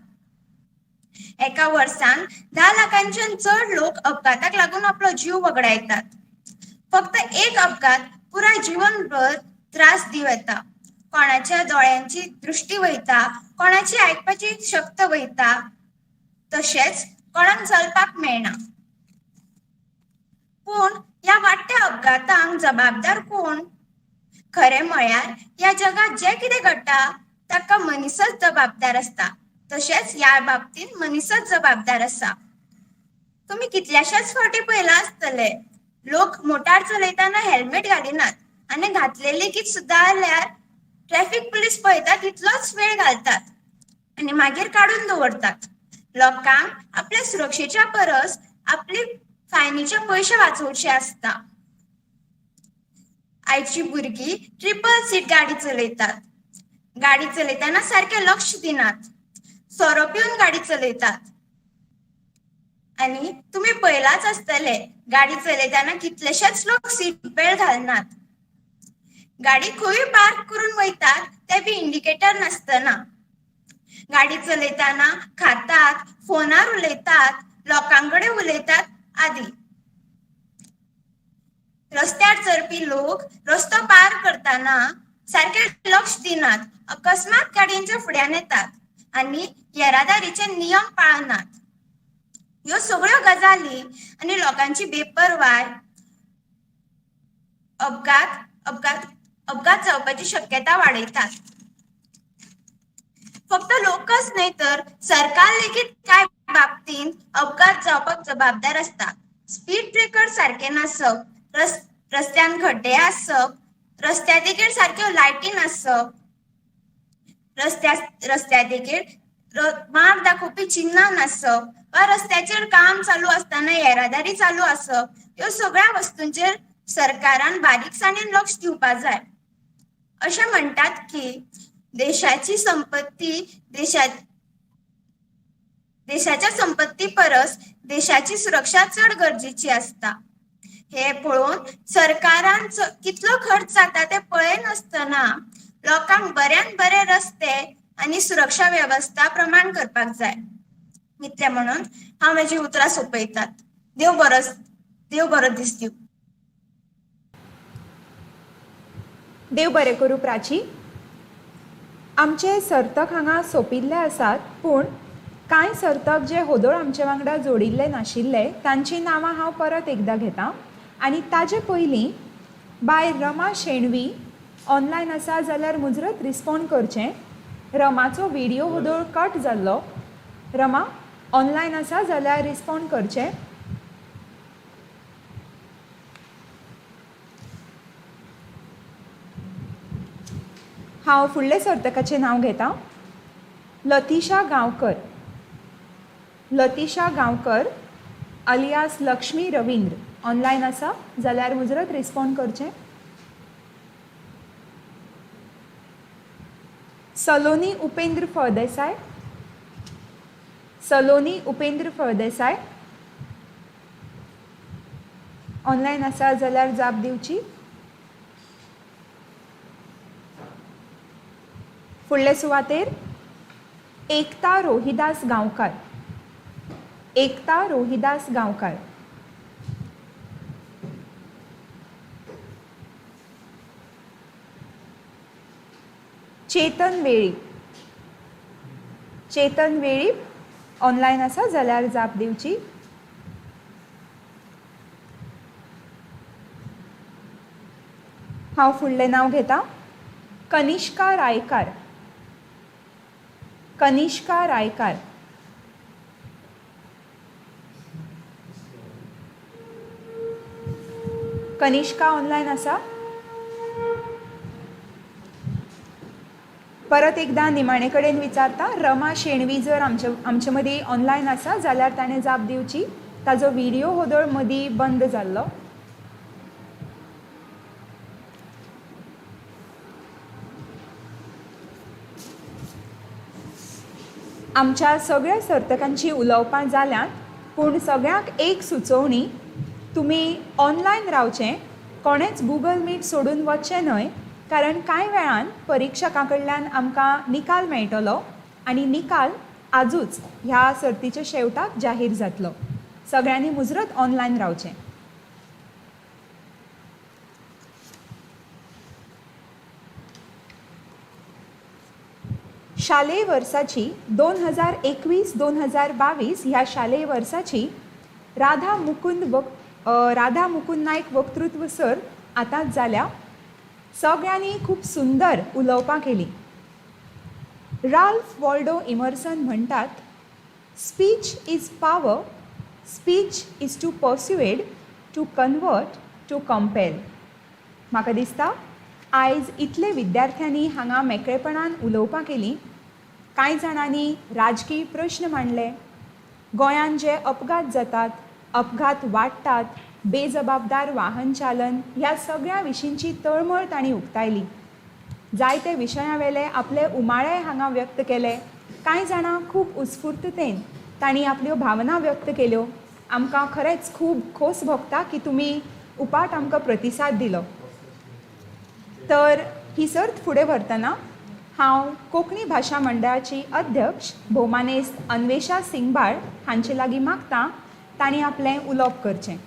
एका वर्सान 10 लाखांच्यान चड लोक अपघाताक लागून आपलो जीव वगडायतात. फक्त एक अपघात पुराय जीवनभर त्रास दिवं येता. कोणाच्या दोळ्यांची दृश्टी वयता, कोणाची आयकपाची शक्त वयता, तशेंच कोणाक चलपाक मेळना. पूण ह्या वाडट्या अपघातांक जबाबदार कोण? खरें म्हळ्यार ह्या जगांत जें कितें घडटा ताका मनीसच जबाबदार आसता. तशेंच ह्या बाबतींत मनीसच जबाबदार आसा. तुमी कितल्याशाच फावटी पळयलां आसतलें, लोक मोटार चलयतना हेल्मेट घालिनात आनी घातले लेगीत सुद्दां जाल्यार ट्रॅफिक पुलीस पळयता तितलोच वेळ घालतात आनी मागीर काडून दवरतात. लोकांक आपल्या सुरक्षेच्या परस आपली फायनीचे पयशे वाचोवचे आसता. आयची भुरगीं ट्रिपल सीट गाडी चलयतात. गाडी चलयतना सारकें लक्ष दिनात, सोरो पिवन गाडी चलयतात. आनी तुमी पळयलाच आसतले, गाडी चलयतना कितलेशेच लोक सीट बेल्ट घालनात. गाडी खंयूय पार्क करून वयतात, ते बी इंडिकेटर नासतना. गाडी चलयतना खातात, फोनार उलयतात, लोकां कडेन उलयतात आदी. रस्त्यार चलपी लोक रस्तो पार करतना सारकें लक्ष दिनात, अकस्मात गाडयेंच्या फुड्यान येतात आनी येरादारीचे नियम पाळनात. ह्यो सगळ्यो गजाली आनी लोकांची बेपर्वाय अपघात अपघात अपघात जावपाची शक्यता वाडयतात. फक्त लोकच न्हय तर सरकार लेगीत कांय बाबतींत अपघात जावपाक जबाबदार आसता. स्पीड ब्रेकर सारके नासप, रस्त्यान खड्डे आसप, रस्त्या देगेर सारक्यो लायटी नासप, रस्त्या देगेर मार्ग दाखोवपी चिन्हां नासप वा रस्त्याचेर काम चालू आसतना येरादारी चालू आसप, ह्यो सगळ्या वस्तूंचेर सरकारान बारीकसाणेन लक्ष दिवपाक जाय. अशें म्हणटात की देशाची संपत्ती देशाच्या संपत्ती परस देशाची सुरक्षा चड गरजेची आसता. हे पळोवन सरकारान कितलो खर्च जाता ते पळयनासतना लोकांक बऱ्यान बरे रस्ते आनी सुरक्षा वेवस्था प्रमाण करपाक जाय. इतलें म्हणून हांव म्हजी उतरां सोंपयतात. देव बरो दीस दिवं. देव बरें करूं प्राची. आमचे सर्तक हांगा सोंपिल्ले आसात, पूण कांय सर्तक जे होदोळ आमचे वांगडा जोडिल्ले नाशिल्ले तांचीं नांवां हांव परत एकदां घेतां. आनी ताजे पयलीं बाय रमा शेणवी ऑनलायन आसा जाल्यार मुजरत रिस्पोंड करचें. रमाचो विडियो होदोळ कट जाल्लो. रमा ऑनलायन आसा जाल्यार रिस्पोंड करचें. हांव फुडले सर्तकाचें नांव घेतां. लतिशा गांवकर. लतिशा गांवकर अलियास लक्ष्मी रविंद्र ऑनलायन आसा जाल्यार मुजरत रिस्पोंड करचें. सलोनी उपेंद्र फळदेसाय. सलोनी उपेंद्र फळदेसाय ऑनलायन आसा जाल्यार जाप दिवची. फुडले सुवातेर एकता रोहिदास गांवकार. एकता रोहिदास गांवकार. चेतन वेळीप. चेतन वेळीप ऑनलायन आसा जाल्यार जाप दिवची. हांव फुडलें नांव घेतां. कनिष्का रायकार. कनिष्का रायकार. कनिष्का ऑनलायन आसा? परत एकदां निमाणे कडेन विचारता, रमा शेणवी जर आमचे मदीं ऑनलायन आसा जाल्यार ताणें जाप दिवची. ताजो विडियो होदोळ मदीं बंद जाल्लो. आमच्या सगळ्या सर्तकांची उलोवपां जाल्यांत, पूण सगळ्यांक एक सुचोवणी, तुमी ऑनलायन रावचें, कोणेंच गुगल मीट सोडून वचचें न्हय, कारण कांय वेळान परिक्षकां कडल्यान आमकां निकाल मेळटलो आनी निकाल आजूच ह्या सर्तीच्या शेवटाक जाहीर जातलो. सगळ्यांनी मुजरत ऑनलायन रावचें. शालेय वर्साची 2021-2022 ह्या शालेय वर्साची राधा मुकुंद नायक वक्तृत्व सर्त आतांच जाल्या. सगळ्यांनी खूब सुंदर उलोवपां केलीं. राल्फ वॉल्डो इमर्सन म्हणटात, speech is power, speech is to persuade, to convert, to compel. म्हाका दिसता आयज इतले विद्यार्थ्यांनी हांगा मेकळेपणान उलोवपां केलीं. कांय जाणांनी राजकीय प्रश्न मांडले. गोंयांत जे अपघात जातात, अपघात वाडटात, बेजबाबदार वाहन चालन ह्या सगळ्या विशींची तळमळ तांणी उक्तायली. जायते विशयां वेले आपले उमाळे हांगा व्यक्त केले. कांय जाणां खूब उत्स्फूर्ततेन तांणी आपल्यो भावना व्यक्त केल्यो. आमकां खरेंच खूब खोस भोगता की तुमी उपाट आमकां प्रतिसाद दिलो. तर ही सर्त फुडें व्हरतना हांव कोंकणी भाशा मंडळाची अध्यक्ष भोवमानेस्त अन्वेषा सिंगबाळ हांचे लागीं मागतां तांणी आपलें उलोवप करचें.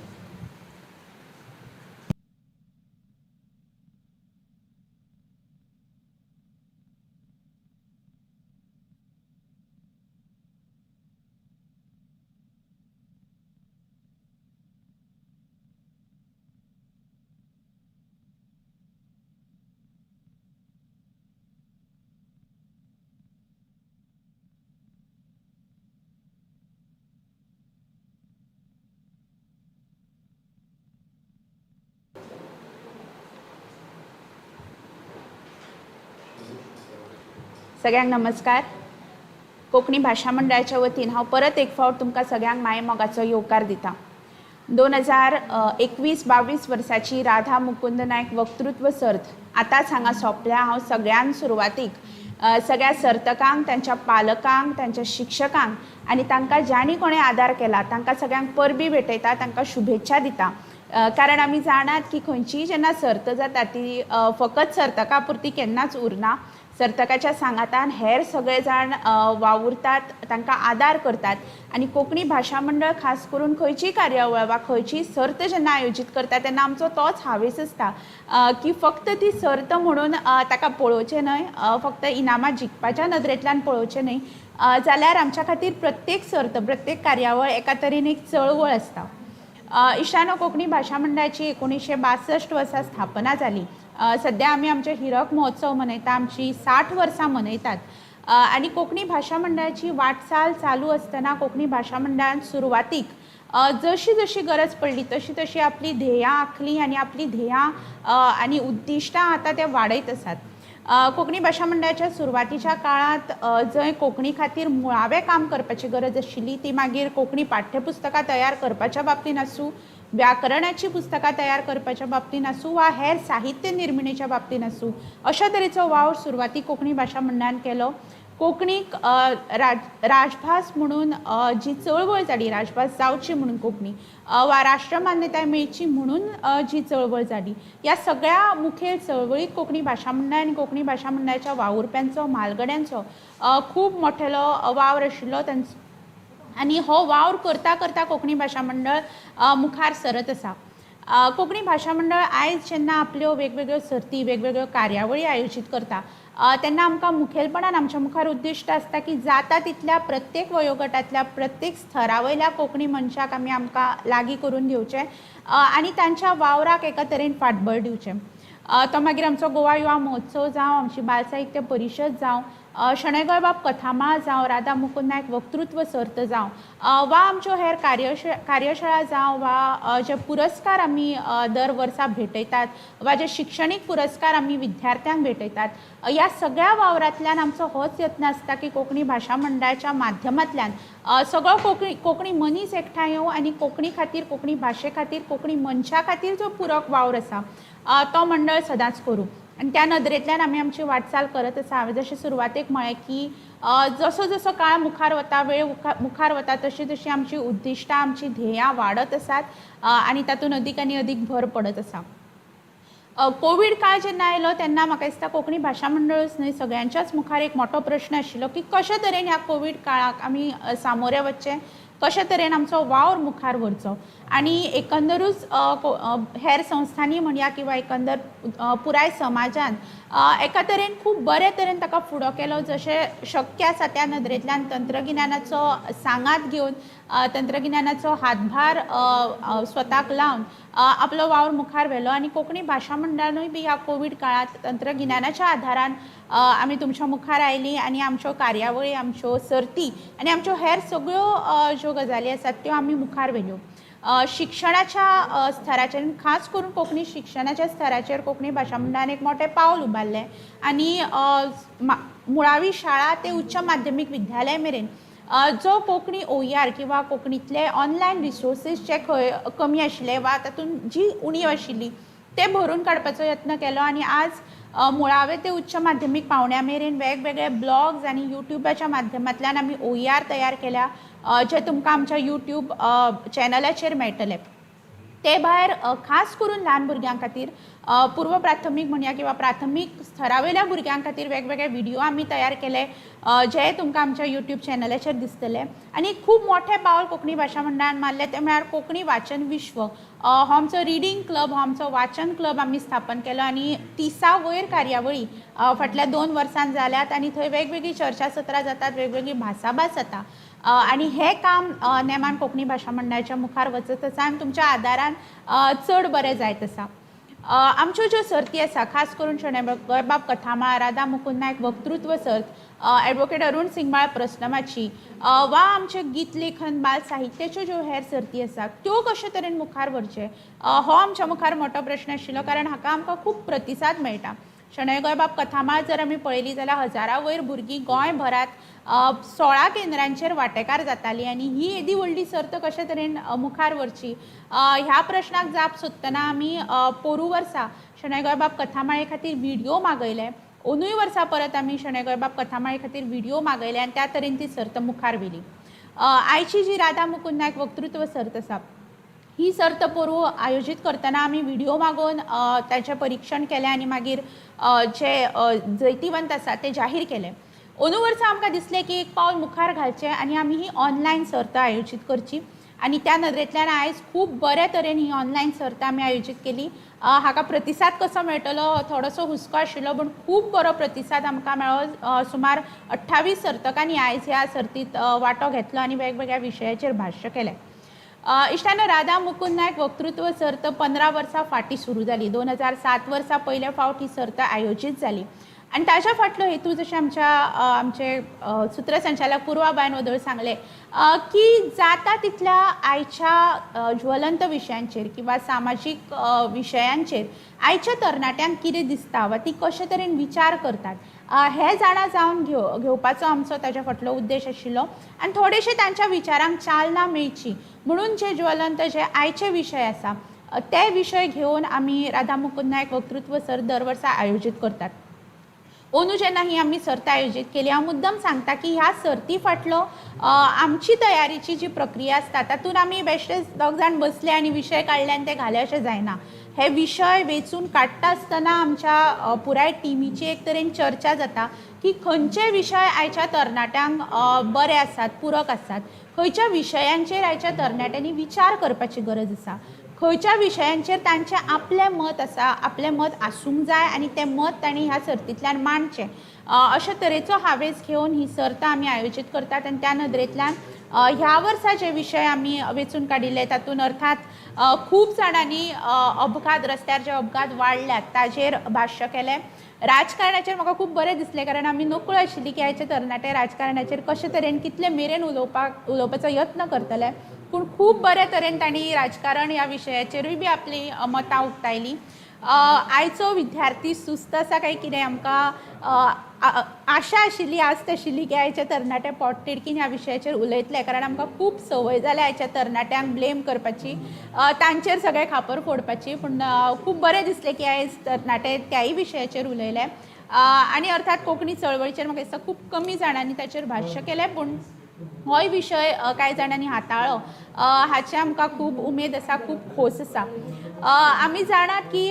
सगळ्यांक नमस्कार. कोंकणी भाशा मंडळाच्या वतीन हांव परत एक फावट तुमकां सगळ्यांक मायेमोगाचो येवकार दिता. 2021-22 वर्साची राधा मुकुंद नायक वक्तृत्व सर्त आतांच हांगा सोंपल्या. हांव सगळ्यांत सुरवातीक सगळ्या सर्तकांक, तांच्या पालकांक, तांच्या शिक्षकांक आनी तांकां जांणी कोणें आदार केला तांकां सगळ्यांक परबी भेटयता, तांकां शुभेच्छा दिता. कारण आमी जाणात की खंयचीय जेन्ना सर्त जाता ती फकत सर्तकां पुरती केन्नाच उरना. सर्तकाच्या सांगातान हेर सगळे जाण वावुरतात, तांकां आदार करतात आनी कोंकणी भाशा मंडळ खास करून खंयचीय कार्यावळ वा खंयचीय सर्त जेन्ना आयोजीत करता तेन्ना आमचो तोच हावेस आसता की फक्त ती सर्त म्हणून ताका पळोवचें न्हय, फक्त इनामां जिखपाच्या नदरेंतल्यान पळोवचें न्हय, जाल्यार आमच्या खातीर प्रत्येक सर्त, प्रत्येक कार्यावळ एका तरेन एक चळवळ आसता. इश्टानो, कोंकणी भाशा मंडळाची 1962 वर्सा स्थापना जाली. सद्या आमी आमचे हिरक महोत्सव मनयता, आमची 60 वर्सां मनयतात आनी कोंकणी भाशा मंडळाची वाटचाल चालू आसतना कोंकणी भाशा मंडळान सुरवातीक जशी जशी गरज पडली तशी तशी आपली ध्येयां आंखली आनी आपली ध्येयां आनी उद्दिश्टां आतां ते वाडयत आसात. कोंकणी भाशा मंडळाच्या सुरवातीच्या काळांत जंय कोंकणी खातीर मुळावें काम करपाची गरज आशिल्ली ती मागीर कोंकणी पाठ्यपुस्तकां तयार करपाच्या बाबतींत आसूं, व्याकरणाची पुस्तकां तयार करपाच्या बाबतींत आसूं वा हेर साहित्य निर्मिणेच्या बाबतींत आसूं, अशा तरेचो वावर सुरवातीक कोंकणी भाशा मंडळान केलो. कोंकणीक राजभास म्हणून जी चळवळ जाली, राजभास जावची म्हणून कोंकणी वा राष्ट्रमान्यताय मेळची म्हणून जी चळवळ जाली, ह्या सगळ्या मुखेल चळवळीक कोंकणी भाशा मंडळ आनी कोंकणी भाशा मंडळाच्या वावुरप्यांचो, म्हालगड्यांचो खूब मोठेलो वावर आशिल्लो तांचो आनी हो वावर करता करता कोंकणी भाशा मंडळ मुखार सरत आसा. कोंकणी भाशा मंडळ आयज जेन्ना आपल्यो वेगवेगळ्यो सर्ती, वेगवेगळ्यो कार्यावळी आयोजीत करता तेन्ना आमकां मुखेलपणान आमच्या मुखार उद्दिश्ट आसता की जाता तितल्या प्रत्येक वयोगटांतल्या, प्रत्येक स्थरा वयल्या कोंकणी मनशाक आमी आमकां लागीं करून घेवचें आनी तांच्या वावराक एका तरेन फाटबळ दिवचें. तो मागीर आमचो गोवा युवा महोत्सव जावं, आमची बाल साहित्य परिशद जावं, शणै गोंयबाब कथामाळ जावं, राधा मुकुंद नायक वक्तृत्व सर्त जावं वा आमच्यो हेर कार्यशाळा जावं वा जे पुरस्कार आमी दर वर्सा भेटयतात वा जे शिक्षणीक पुरस्कार आमी विद्यार्थ्यांक भेटयतात, ह्या सगळ्या वावरांतल्यान आमचो होच यत्न आसता की कोंकणी भाशा मंडळाच्या माध्यमांतल्यान सगळो कोंकणी मनीस एकठांय येवं आनी कोंकणी खातीर, कोंकणी भाशे खातीर, कोंकणी मनशा खातीर जो पुरक वावर आसा तो मंडळ सदांच करूं. आनी त्या नदरेंतल्यान आमी आमची वाटचाल करत आसा. हांवें जशें सुरवातेक म्हळें की जसो जसो काळ मुखार वता, वेळ मुखार वता, तशी तशी आमची उद्दिश्टां, आमची ध्येयां वाडत आसात आनी तातूंत अदीक आनी अदीक भर पडत आसा. कोवीड काळ जेन्ना आयलो तेन्ना म्हाका दिसता कोंकणी भाशा मंडळच न्हय, सगळ्यांच्याच मुखार एक मोठो प्रश्न आशिल्लो की कशे तरेन ह्या कोवीड काळाक आमी सामोरे वचचें, कशे तरेन आमचो वावर मुखार व्हरचो आनी एकंदरूच हेर संस्थांनी म्हणया किंवा एकंदर पुराय समाजान एका तरेन खूब बरे तरेन ताका फुडो केलो. जशें शक्य आसा त्या नदरेंतल्यान तंत्रगिन्यानाचो सांगात घेवन, तंत्रगिन्यानाचो हातभार स्वताक लावन आपलो वावर मुखार व्हेलो आनी कोंकणी भाशा मंडळानूय बी ह्या कोवीड काळांत तंत्रगिन्यानाच्या आदारान आमी तुमच्या मुखार आयली आनी आमच्यो कार्यावळी, आमच्यो सर्ती आनी आमच्यो हेर सगळ्यो ज्यो गजाली आसात त्यो आमी मुखार व्हेल्यो. शिक्षणाच्या स्थराचेर, खास करून कोंकणी शिक्षणाच्या स्थराचेर कोंकणी भाशा मंडळान एक मोठें पावल उबारलें आनी मुळावी शाळा ते उच्च माध्यमीक विद्यालय मेरेन जो कोंकणी OER किंवा कोंकणींतले ऑनलायन रिसोर्सीस जे खंय कमी आशिल्ले वा तातूंत जी उणीव आशिल्ली ते भरून काडपाचो यत्न केलो आनी आज मुळावे ते उच्च माध्यमीक पावंड्या मेरेन वेगवेगळे ब्लॉग्स आनी यूट्यूबाच्या माध्यमांतल्यान आमी OER तयार केल्या जे तुमकां आमच्या यूट्यूब चॅनलाचेर मेळटले. ते भायर खास करून ल्हान भुरग्यां खातीर पूर्व प्राथमीक म्हणया किंवा प्राथमीक स्थरावयल्या भुरग्यां खातीर वेगवेगळे व्हिडियो आमी तयार केले जे तुमकां आमच्या यूट्यूब चॅनलाचेर दिसतले. आनी खूब मोठें पावल कोंकणी भाशा मंडळान मारलें तें म्हळ्यार कोंकणी वाचन विश्व हो आमचो रिडींग क्लब, हो आमचो वाचन क्लब आमी स्थापन केलो आनी 30 वयर कार्यावळी फाटल्या 2 वर्सांत जाल्यात आनी थंय वेगवेगळी चर्चा सत्रां जातात, वेगवेगळी भासाभास जाता आनी हें काम नेमान कोंकणी भाशा मंडळाच्या मुखार वचत आसा आनी तुमच्या आदारान चड बरें जायत आसा. आमच्यो ज्यो सर्ती आसा, खास करून शणै गोंयबाब कथामाळ, राधा मुकुंद नायक वक्तृत्व सर्त, एडवोकेट अरुण सिंगबाळ प्रस्नमाची वा आमचे गीत लेखन बाल साहित्याच्यो ज्यो हेर सर्ती आसा त्यो कशे तरेन मुखार व्हरचे हो आमच्या मुखार मोठो प्रश्न आशिल्लो, कारण हाका आमकां खूब प्रतिसाद मेळटा. शणै गोंयबाब कथामाळ जर आमी पळयली जाल्यार हजारा वयर भुरगीं गोंयभरांत 16 केंद्रांचेर वांटेकार जातालीं आनी ही येदी व्हडली सर्त कशे तरेन मुखार व्हरची ह्या प्रश्नाक जाप सोदतना आमी पोरू वर्सा शणै गोंयबाब कथामाळे खातीर व्हिडियो मागयले. अंदूय वर्सा परत आमी शणै गोंयबाब कथामाळे खातीर व्हिडियो मागयले आनी त्या तरेन ती सर्त मुखार व्हेली. आयची जी राधा मुकुंद नायक वक्तृत्व सर्त आसा ही सर्त पोरूं आयोजीत करतना आमी व्हिडियो मागोवन ताचें परिक्षण केलें आनी मागीर जे जैतिवंत आसा ते जाहीर केले. अंदू वर्सा आमकां दिसलें की एक पावल मुखार घालचें आनी आमी ही ऑनलायन सर्त आयोजीत करची आनी त्या नदरेंतल्यान आयज खूब बरे तरेन ही ऑनलायन सर्त आमी आयोजीत केली. हाका प्रतिसाद कसो मेळटलो थोडोसो हुस्को आशिल्लो, पूण खूब बरो प्रतिसाद आमकां मेळ्ळो. सुमार 28 सर्तकांनी आयज ह्या सर्तींत वांटो घेतलो आनी वेगवेगळ्या विशयाचेर भाश्य केलें. इश्टानो, राधा मुकुंद नायक वक्तृत्व सर्त 15 वर्सां फाटीं सुरू जाली. 2007 वर्सा पयले फावट ही सर्त आयोजीत जाली आनी ताज्या फाटलो हेतू जशें आमच्या आमचे सूत्रसंचालक पूर्वाबायन वदळ सांगलें की जाता तितल्या आयच्या ज्वलंत विशयांचेर किंवा सामाजीक विशयांचेर आयच्या तरणाट्यांक कितें दिसता वा ती कशे तरेन विचार करतात हे जाणा जावन घेवपाचो आमचो ताज्या फाटलो उद्देश आशिल्लो आनी थोडेशे तांच्या विचारांक चालना मेळची म्हणून जे ज्वलंत जे आयचे विशय आसा ते विशय घेवन आमी राधा मुकुंद नायक वक्तृत्व सर्त दर वर्सा आयोजीत करतात. अंदू जेन्ना ही आमी सर्त आयोजीत केली, हांव मुद्दम सांगता की ह्या सर्ती फाटलो आमची तयारीची जी प्रक्रिया आसता तातूंत आमी बेश्टेच दोग जाण बसले आनी विशय काडले आनी ते घाले अशें जायना. हे विशय वेंचून काडटा आसतना आमच्या पुराय टिमीची एक तरेन चर्चा जाता की खंयचे विशय आयच्या तरणाट्यांक बरे आसात, पुरक आसात, खंयच्या विशयांचेर आयच्या तरणाट्यांनी विचार करपाची गरज आसा, खंयच्या विशयांचेर तांचें आपलें मत आसा, आपलें मत आसूंक जाय आनी तें मत तांणी ह्या सर्तींतल्यान मांडचें. अशे तरेचो हावेस घेवन ही सर्त आमी आयोजीत करतात आनी त्या नदरेंतल्यान ह्या वर्सा जे विशय आमी वेंचून काडिल्ले तातूंत अर्थात खूब जाणांनी अपघात, रस्त्यार जे अपघात वाडल्यात ताजेर भाश्य केलें. राजकारणाचेर म्हाका खूब बरें दिसलें, कारण आमी नकळो आशिल्ली की आयचे तरणाटे राजकारणाचेर कशे तरेन कितले मेरेन उलोवपाचो यत्न करतले, पूण खूब बरे तरेन तांणी राजकारण ह्या विशयाचेरूय बी आपली मतां उक्तायलीं. आयचो विद्यार्थी सुस्त आसा काय कितें, आमकां आशा आशिल्ली, आस्त आशिल्ली की आयचे तरणाटे पोटतिडकीन ह्या विशयाचेर उलयतले, कारण आमकां खूब संवय जाल्या आयच्या तरणाट्यांक ब्लेम करपाची, तांचेर सगळें खापर फोडपाची. पूण खूब बरें दिसलें की आयज तरणाटे त्याय विशयाचेर उलयले. आनी अर्थात कोंकणी चळवळीचेर म्हाका दिसता खूब कमी जाणांनी ताचेर भाश्य केलें, पूण होय विशय कांय जाणांनी हाताळ्ळो, हाची आमकां खूब उमेद आसा, खूब खोस आसा. आमी जाणात की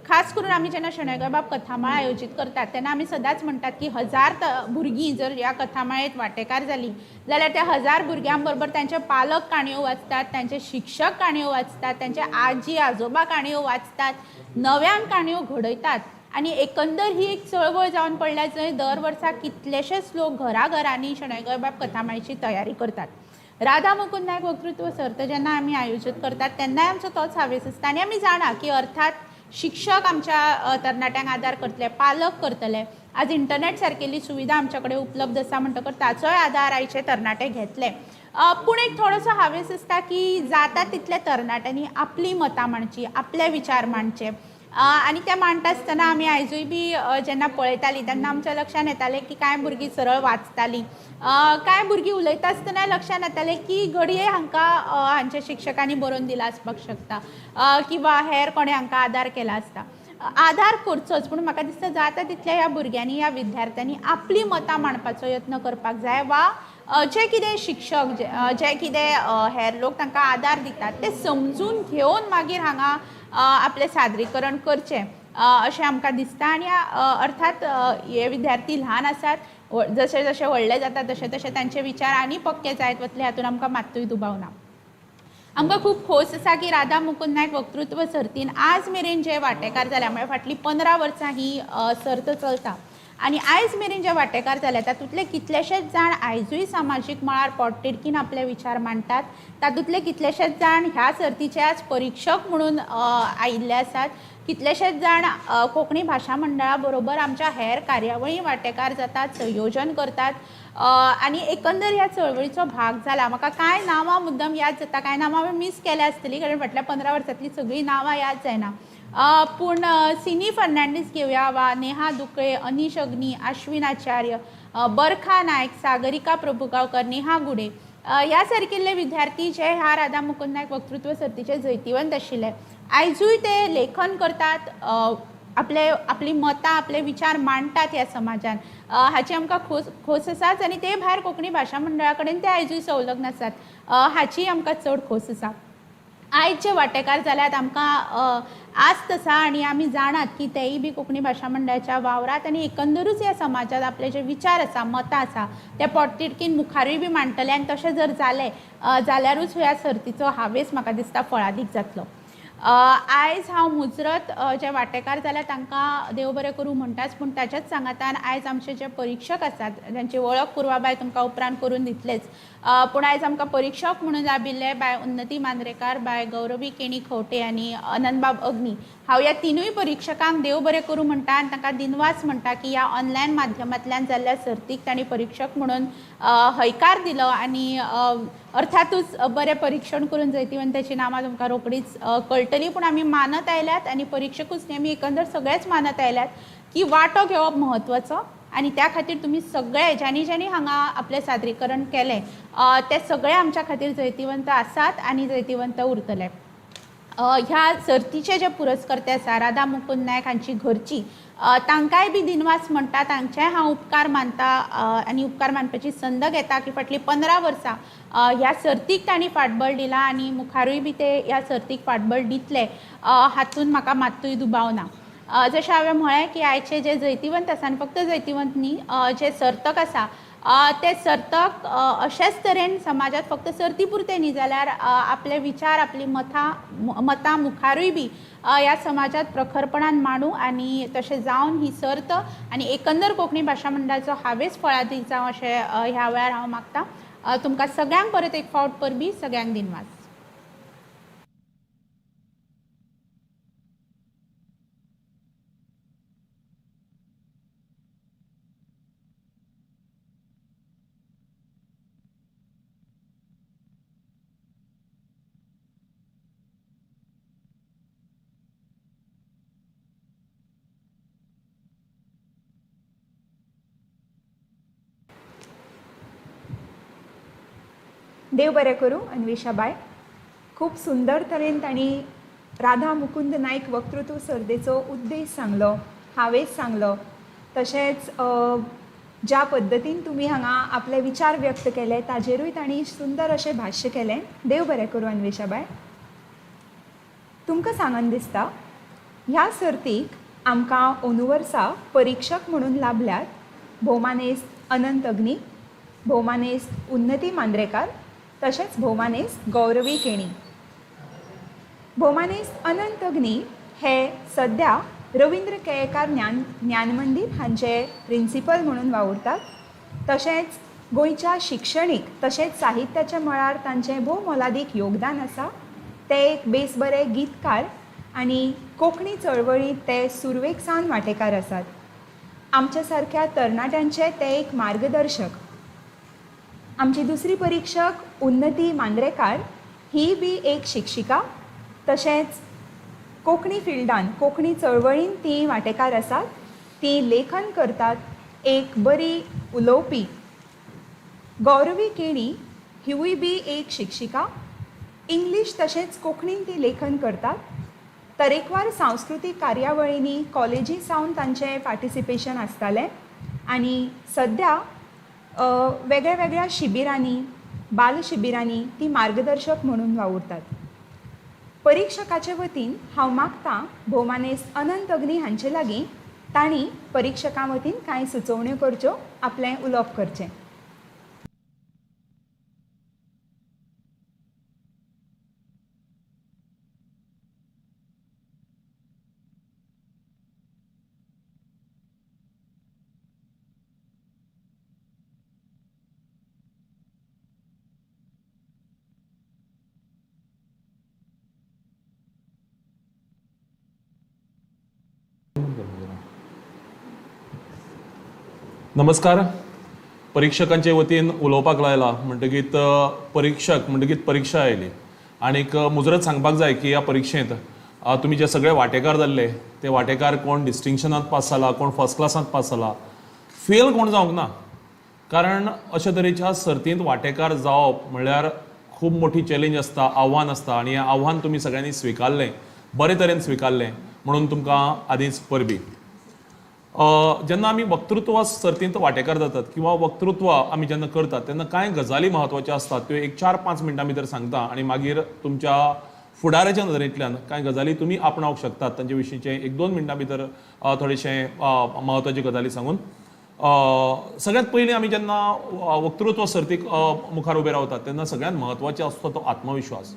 खास करून आमी जेन्ना शणै गोंयबाब कथामाळ आयोजीत करतात तेन्ना आमी सदांच म्हणटात की 1000 भुरगीं जर ह्या कथामाळेंत वांटेकार जालीं जाल्यार त्या 1000 भुरग्यां बरोबर तांचे पालक काणयो वाचतात, तांचे शिक्षक काणयो वाचतात, तांचे आजी आजोबा काणयो वाचतात, नव्यान काणयो घडयतात आनी एकंदर ही एक चळवळ जावन पडल्या जंय दर वर्सा कितलेशेच लोक घराघरांनी शणै गोंयबाब कथामाळेची तयारी करतात. राधा मुकुंद नायक वक्तृत्व सर्त जेन्ना आमी आयोजीत करतात तेन्नाय आमचो तोच हावेस आसता आनी आमी जाणा की अर्थात शिक्षक आमच्या तरणाट्यांक आदार करतले, पालक करतले. आज इंटरनेट सारकेली सुविधा आमच्या कडेन उपलब्ध आसा म्हणटकर ताचोय आदार आयचे तरणाटे घेतले. पूण एक थोडोसो हावेस आसता की जाता तितल्या तरणाट्यांनी आपली मतां मांडची, आपले विचार मांडचे आनी ते मांडटा आसतना आमी आयजूय बी जेन्ना पळयतालीं तेन्ना आमच्या लक्षांत येतालें की कांय भुरगीं सरळ वाचतालीं, कांय भुरगीं उलयता आसतना लक्षांत येतालें की घडये हांकां हांच्या शिक्षकांनी बरोवन दिलां आसपाक शकता किंवा हेर कोणें हांकां आदार केला आसता. आदार करचोच, पूण म्हाका दिसता जाता तितल्या ह्या भुरग्यांनी, ह्या विद्यार्थ्यांनी आपलीं मतां मांडपाचो यत्न करपाक जाय वा जे कितें शिक्षक, जे कितें हेर लोक तांकां आदार दितात ते समजून घेवन मागीर हांगा आपलें सादरीकरण करचें अशें आमकां दिसता. आनी अर्थात हे विद्यार्थी ल्हान आसात, जशे जशे व्हडले जातात तशे तशे तांचे विचार आनी पक्के जायत वतले हातूंत आमकां मात्तूय दुबाव ना. आमकां खूब खोस आसा की राधा मुकुंद नायक वक्तृत्व सर्तीन आज मेरेन जे वांटेकार जाल्या, म्हळ्यार फाटलीं 15 वर्सां ही सर्त चलता आनी आयज मेरेन जे वांटेकार जाले तातूंतले कितलेशेच जाण आयजूय सामाजीक मळार पोटतिडकीन आपले विचार मांडटात, तातूंतले कितलेशेच जाण ह्या सर्तीचे आज परिक्षक म्हणून आयिल्ले आसात, कितलेशेच जाण कोंकणी भाशा मंडळा बरोबर आमच्या हेर कार्यावळी वांटेकार जातात, संयोजन करतात आनी एकंदर ह्या चळवळीचो भाग जाला. म्हाका कांय नांवां मुद्दम याद जाता, कांय नांवां हांवें मीस केल्या आसतलीं कारण फाटल्या 15 वर्सांतलीं सगळीं नांवां याद जायना, पूण सिनी फर्नांडीस घेवया वा नेहा दुकळे, अनीश अग्नी, आश्विन आचार्य, बरखा नायक, सागरिका प्रभुगांवकर, नेहा गुडे ह्या सारकिल्ले विद्यार्थी जे ह्या राधा मुकुंद नायक वक्तृत्व सर्तीचे जैतिवंत आशिल्ले आयजूय ते लेखन करतात, आपले आपली मतां, आपले विचार मांडटात ह्या समाजान, हाची आमकां खोस आसाच. आनी ते भायर कोंकणी भाशा मंडळा कडेन ते आयजूय संलग्न आसात, हाची आमकां चड खोस आसा. आयज जे वांटेकार जाल्यात आमकां आस्त आसा आनी आमी जाणात की तेय बी कोंकणी भाशा मंडळाच्या वावरात आनी एकंदरूच ह्या समाजांत आपले जे विचार आसा, मतां आसा ते पोटतिडकीन मुखारूय बी मांडटले आनी तशें जर जालें जाल्यारूच ह्या सर्तीचो हावेस म्हाका दिसता फळादीक जातलो. आयज हांव मुजरत जे वांटेकार जाल्या तांकां देव बरें करूं म्हणटाच, पूण ताच्याच सांगातान आयज आमचे जे परिक्षक आसात तांची वळख पुर्वाबाय तुमकां उपरांत करून दितलेच, पूण आयज आमकां परिक्षक म्हणून लाबिल्ले बाय उन्नती मांद्रेकार, बाय गौरवी केणी खवटे आनी अनंतबाब अग्नी, हांव ह्या तिनूय परिक्षकांक देव बरें करूं म्हणटा आनी तांकां दिनवास म्हणटा की ह्या ऑनलायन माध्यमांतल्यान जाल्ल्या सर्तीक तांणी परिक्षक म्हणून हयकार दिलो आनी अर्थातूच बरें परिक्षण करून जैतिवंताची नांवां तुमकां रोखडीच कळटली. पूण आमी मानत आयल्यात आनी परिक्षकूच न्ही, आमी एकंदर सगळेच मानत आयल्यात की वांटो घेवप म्हत्वाचो आनी त्या खातीर तुमी सगळे ज्यांनी ज्यांनी हांगा आपलें सादरीकरण केलें ते सगळे आमच्या खातीर जैतिवंत आसात आनी जैतिवंत उरतले. ह्या सर्तीचे जे पुरस्कर्ते आसा राधा मुकुंद नायक हांची घरची, तांकांय बी दिनवास म्हणटा, तांचेय हांव उपकार मानता आनी उपकार मानपाची संद घेता की फाटलीं 15 वर्सां ह्या सर्तीक तांणी फाटबळ दिलां आनी मुखारूय बी ते ह्या सर्तीक फाटबळ दितले हातूंत म्हाका मात्तूय दुबाव ना. जशें हांवें म्हळें की आयचे जे जैतिवंत आसा आनी फक्त जैतिवंत न्ही, जे सर्तक आसा ते सर्तक अशेच तरेन समाजांत फक्त सर्ती पुरते न्ही जाल्यार आपले विचार, आपली मतां मुखारूय बी ह्या समाजांत प्रखरपणान मांडू आनी तशें जावन ही सर्त आनी एकंदर कोंकणी भाशा मंडळाचो हावेस फळादीक जावं अशें ह्या वेळार हांव मागता. तुमकां सगळ्यांक परत एक फावट परबीं, सगळ्यांक दिनवास. देव बरें करूं अन्वेषाबाय. खूब सुंदर तरेन तांणी राधा मुकुंद नायक वक्तृत्व सर्देचो उद्देश सांगलो, हावेस सांगलो, तशेंच ज्या पद्दतीन तुमी हांगा आपले विचार व्यक्त केले ताजेरूय तांणी सुंदर अशें भाश्य केलें. देव बरें करूं अन्वेषाबाय. तुमकां सांगन दिसता ह्या सर्तीक आमकां अंदू वर्सा परिक्षक म्हणून लाभल्यात भोवमानेस्त अनंत अग्नी, भोवमानेस्त उन्नती मांद्रेकार, तशेंच भोवमानेस्त गौरवी केणी. भोवमानेस्त अनंत अग्नी हे सद्या रविंद्र केळेकार ज्ञानमंदीर हांचे प्रिंसिपल म्हणून वावुरतात, तशेंच गोंयच्या शिक्षणीक तशेंच साहित्याच्या मळार तांचें भोव मोलादीक योगदान आसा. ते एक बेस बरे गीतकार आनी कोंकणी चळवळींत ते सुरवेक सावन वांटेकार आसात. आमच्या सारक्या तरणाट्यांचे ते एक मार्गदर्शक. आमची दुसरी परिक्षक उन्नती मांद्रेकार ही बी एक शिक्षिका, तशेंच कोंकणी फिल्डान कोंकणी चळवळीन ती वांटेकार आसात. ती लेखन करतात, एक बरी उलोवपी. गौरवी केणी हिवूय बी एक शिक्षिका, इंग्लीश तशेंच कोंकणीन ती लेखन करतात. तरेकवार सांस्कृतीक कार्यावळींनी कॉलेजी सावन तांचें पार्टिसिपेशन आसतालें आनी सद्या वेगळ्या वेगळ्या शिबिरांनी, बाल शिबिरांनी ती मार्गदर्शक म्हणून वावुरतात. परिक्षकाचे वतीन हांव मागतां भोवमानेस्त अनंत अग्नी हांचे लागीं तांणी परिक्षकां वतीन कांय सुचोवण्यो करच्यो, आपलें उलोवप करचें. नमस्कार. परिक्षकांचे वतीन उलोवपाक लायला म्हणटकीत परिक्षक म्हणटकीत परिक्षा आयली आनीक मुजरत सांगपाक जाय की ह्या परिक्षेंत तुमी जे सगळे वांटेकार जाल्ले ते वांटेकार कोण डिस्टिंक्शनांत पास जाला, कोण फर्स्ट क्लासांत पास जाला, फेल कोण जावंक ना. कारण अशे तरेच्या सर्तींत वांटेकार जावप म्हणल्यार खूब मोठी चॅलेंज आसता, आव्हान आसता आनी हें आव्हान तुमी सगळ्यांनी स्विकारलें, बरे तरेन स्विकारलें म्हणून तुमकां आदींच परबीं. जेन्ना आमी वक्तृत्व सर्तींत वांटेकार जातात किंवा वक्तृत्व आमी जेन्ना करतात तेन्ना कांय गजाली म्हत्वाच्यो आसतात त्यो एक 4-5 मिनटां भितर सांगता आनी मागीर तुमच्या फुडाराच्या नदरेंतल्यान कांय गजाली तुमी आपणावंक शकतात तांचे विशींचे एक दोन मिनटां भितर थोडेशें म्हत्वाच्यो गजाली सांगून. सगळ्यांत पयलीं आमी जेन्ना वक्तृत्व सर्तीक मुखार उबे रावतात तेन्ना सगळ्यांत म्हत्वाचें आसता तो आत्मविश्वास.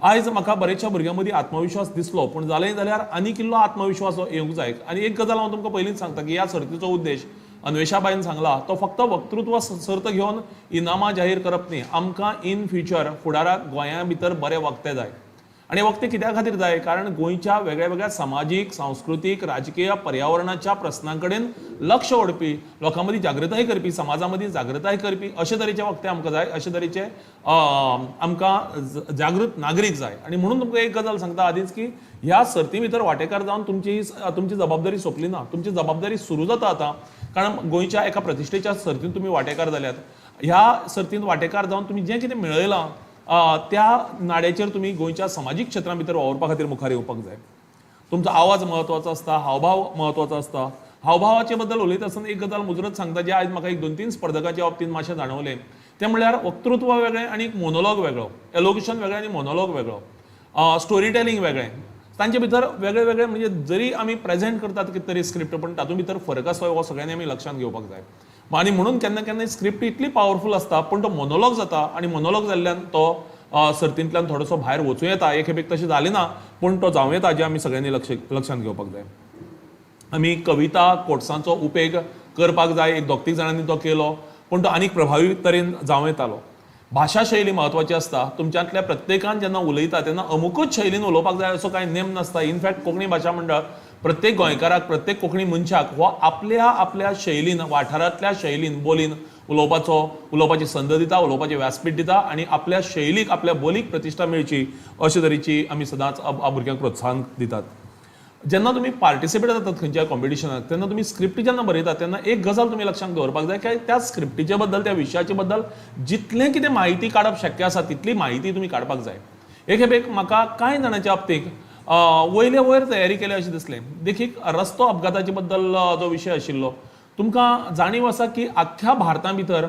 आयज म्हाका बरेचशा भुरग्यां मदीं आत्मविश्वास दिसलो, पूण जालें जाल्यार आनीक इल्लो आत्मविश्वास येवंक जाय. आनी एक गजाल हांव तुमकां पयलींच सांगता की ह्या सर्तीचो उद्देश अन्वेषाबाईन सांगला तो फक्त वक्तृत्व सर्त घेवन इनामां जाहीर करप न्ही. आमकां इन फ्युचर फुडाराक गोंया भितर बरे वक्ते जाय. आनी वक्ते कित्या खातीर जाय? कारण गोंयच्या वेगळ्या वेगळ्या समाजीक, सांस्कृतीक, राजकीय, पर्यावरणाच्या प्रस्नां कडेन लक्ष ओडपी, लोकां मदीं जागृताय करपी, समाजा मदीं जागृताय करपी अशे तरेचे वक्ते आमकां जाय, अशे तरेचे आमकां जागृत नागरीक जाय. आनी म्हणून तुमकां एक गजाल सांगता आदींच की ह्या सर्ती भितर वांटेकार जावन तुमची तुमची जबाबदारी सोंपली ना, तुमची जबाबदारी सुरू जाता आतां. कारण गोंयच्या एका प्रतिश्ठेच्या सर्तींत तुमी वांटेकार जाल्यात. ह्या सर्तींत वांटेकार जावन तुमी जें कितें मेळयलां त्या नाड्याचेर तुमी गोंयच्या समाजीक क्षेत्रां भितर वावुरपा खातीर मुखार येवपाक जाय. तुमचो आवाज म्हत्वाचो आसता, हावभाव म्हत्वाचो आसता. हावभावाचे बद्दल उलयता आसतना एक गजाल मुजरत सांगता जी आयज म्हाका एक दोन तीन स्पर्धकांच्या बाबतींत मातशें जाणवलें, तें म्हणल्यार वक्तृत्व वेगळें आनी एक मोनोलॉग वेगळो, एलोक्युशन वेगळें आनी मोनोलॉग वेगळो, स्टोरी टेलिंग वेगळें. तांचे भितर वेगळे वेगळे म्हणजे जरी आमी प्रेजेंट करतात कितें तरी स्क्रिप्ट, पण तातूंत भितर फरक आसता हो सगळ्यांनी आमी लक्षांत घेवपाक जाय. आनी म्हणून केन्ना केन्ना स्क्रिप्ट इतली पावरफूल आसता पूण तो मोनोलॉग जाता आनी मोनोलॉग जाल्ल्यान तो सर्तींतल्यान थोडोसो भायर वचूं येता. एक खेपेक तशें जालें ना पूण तो जावं येता, जें आमी सगळ्यांनी लक्षांत घेवपाक जाय. आमी कविता कोट्सांचो उपेग करपाक जाय. एक दोग तीग जाणांनी तो केलो पूण तो आनीक प्रभावी तरेन जावं येतालो. भाशा शैली म्हत्वाची आसता. तुमच्यांतल्या प्रत्येकान जेन्ना उलयता तेन्ना अमुकूच शैलीन उलोवपाक जाय असो कांय नेम नासता. इनफॅक्ट कोंकणी भाशा मंडळ प्रत्येक गोंयकाराक, प्रत्येक कोंकणी मनशाक हो आपल्या आपल्या शैलीन, वाठारांतल्या शैलीन, बोलीन उलोवपाची संद दिता, उलोवपाचें व्यासपीठ दिता आनी आपल्या शैलीक, आपल्या बोलीक प्रतिश्ठा मेळची अशे तरेची आमी सदांच भुरग्यांक प्रोत्साहन दितात. जेन्ना तुमी पार्टिसिपेट जातात खंयच्याय कॉम्पिटिशनाक तेन्ना तुमी स्क्रिप्ट जेन्ना बरयतात तेन्ना एक गजाल तुमी लक्षांत दवरपाक जाय की त्या स्क्रिप्टीचे बद्दल, त्या विशयाचे बद्दल जितलें कितें म्हायती काडप शक्य आसा तितली म्हायती तुमी काडपाक जाय. एक खेपेक म्हाका कांय जाणांच्या बाबतींत वयले वयर तयारी केल्या अशें दिसलें. देखीक रस्तो अपघाताचे बद्दल जो विशय आशिल्लो, तुमकां जाणीव आसा की आख्ख्या भारता भितर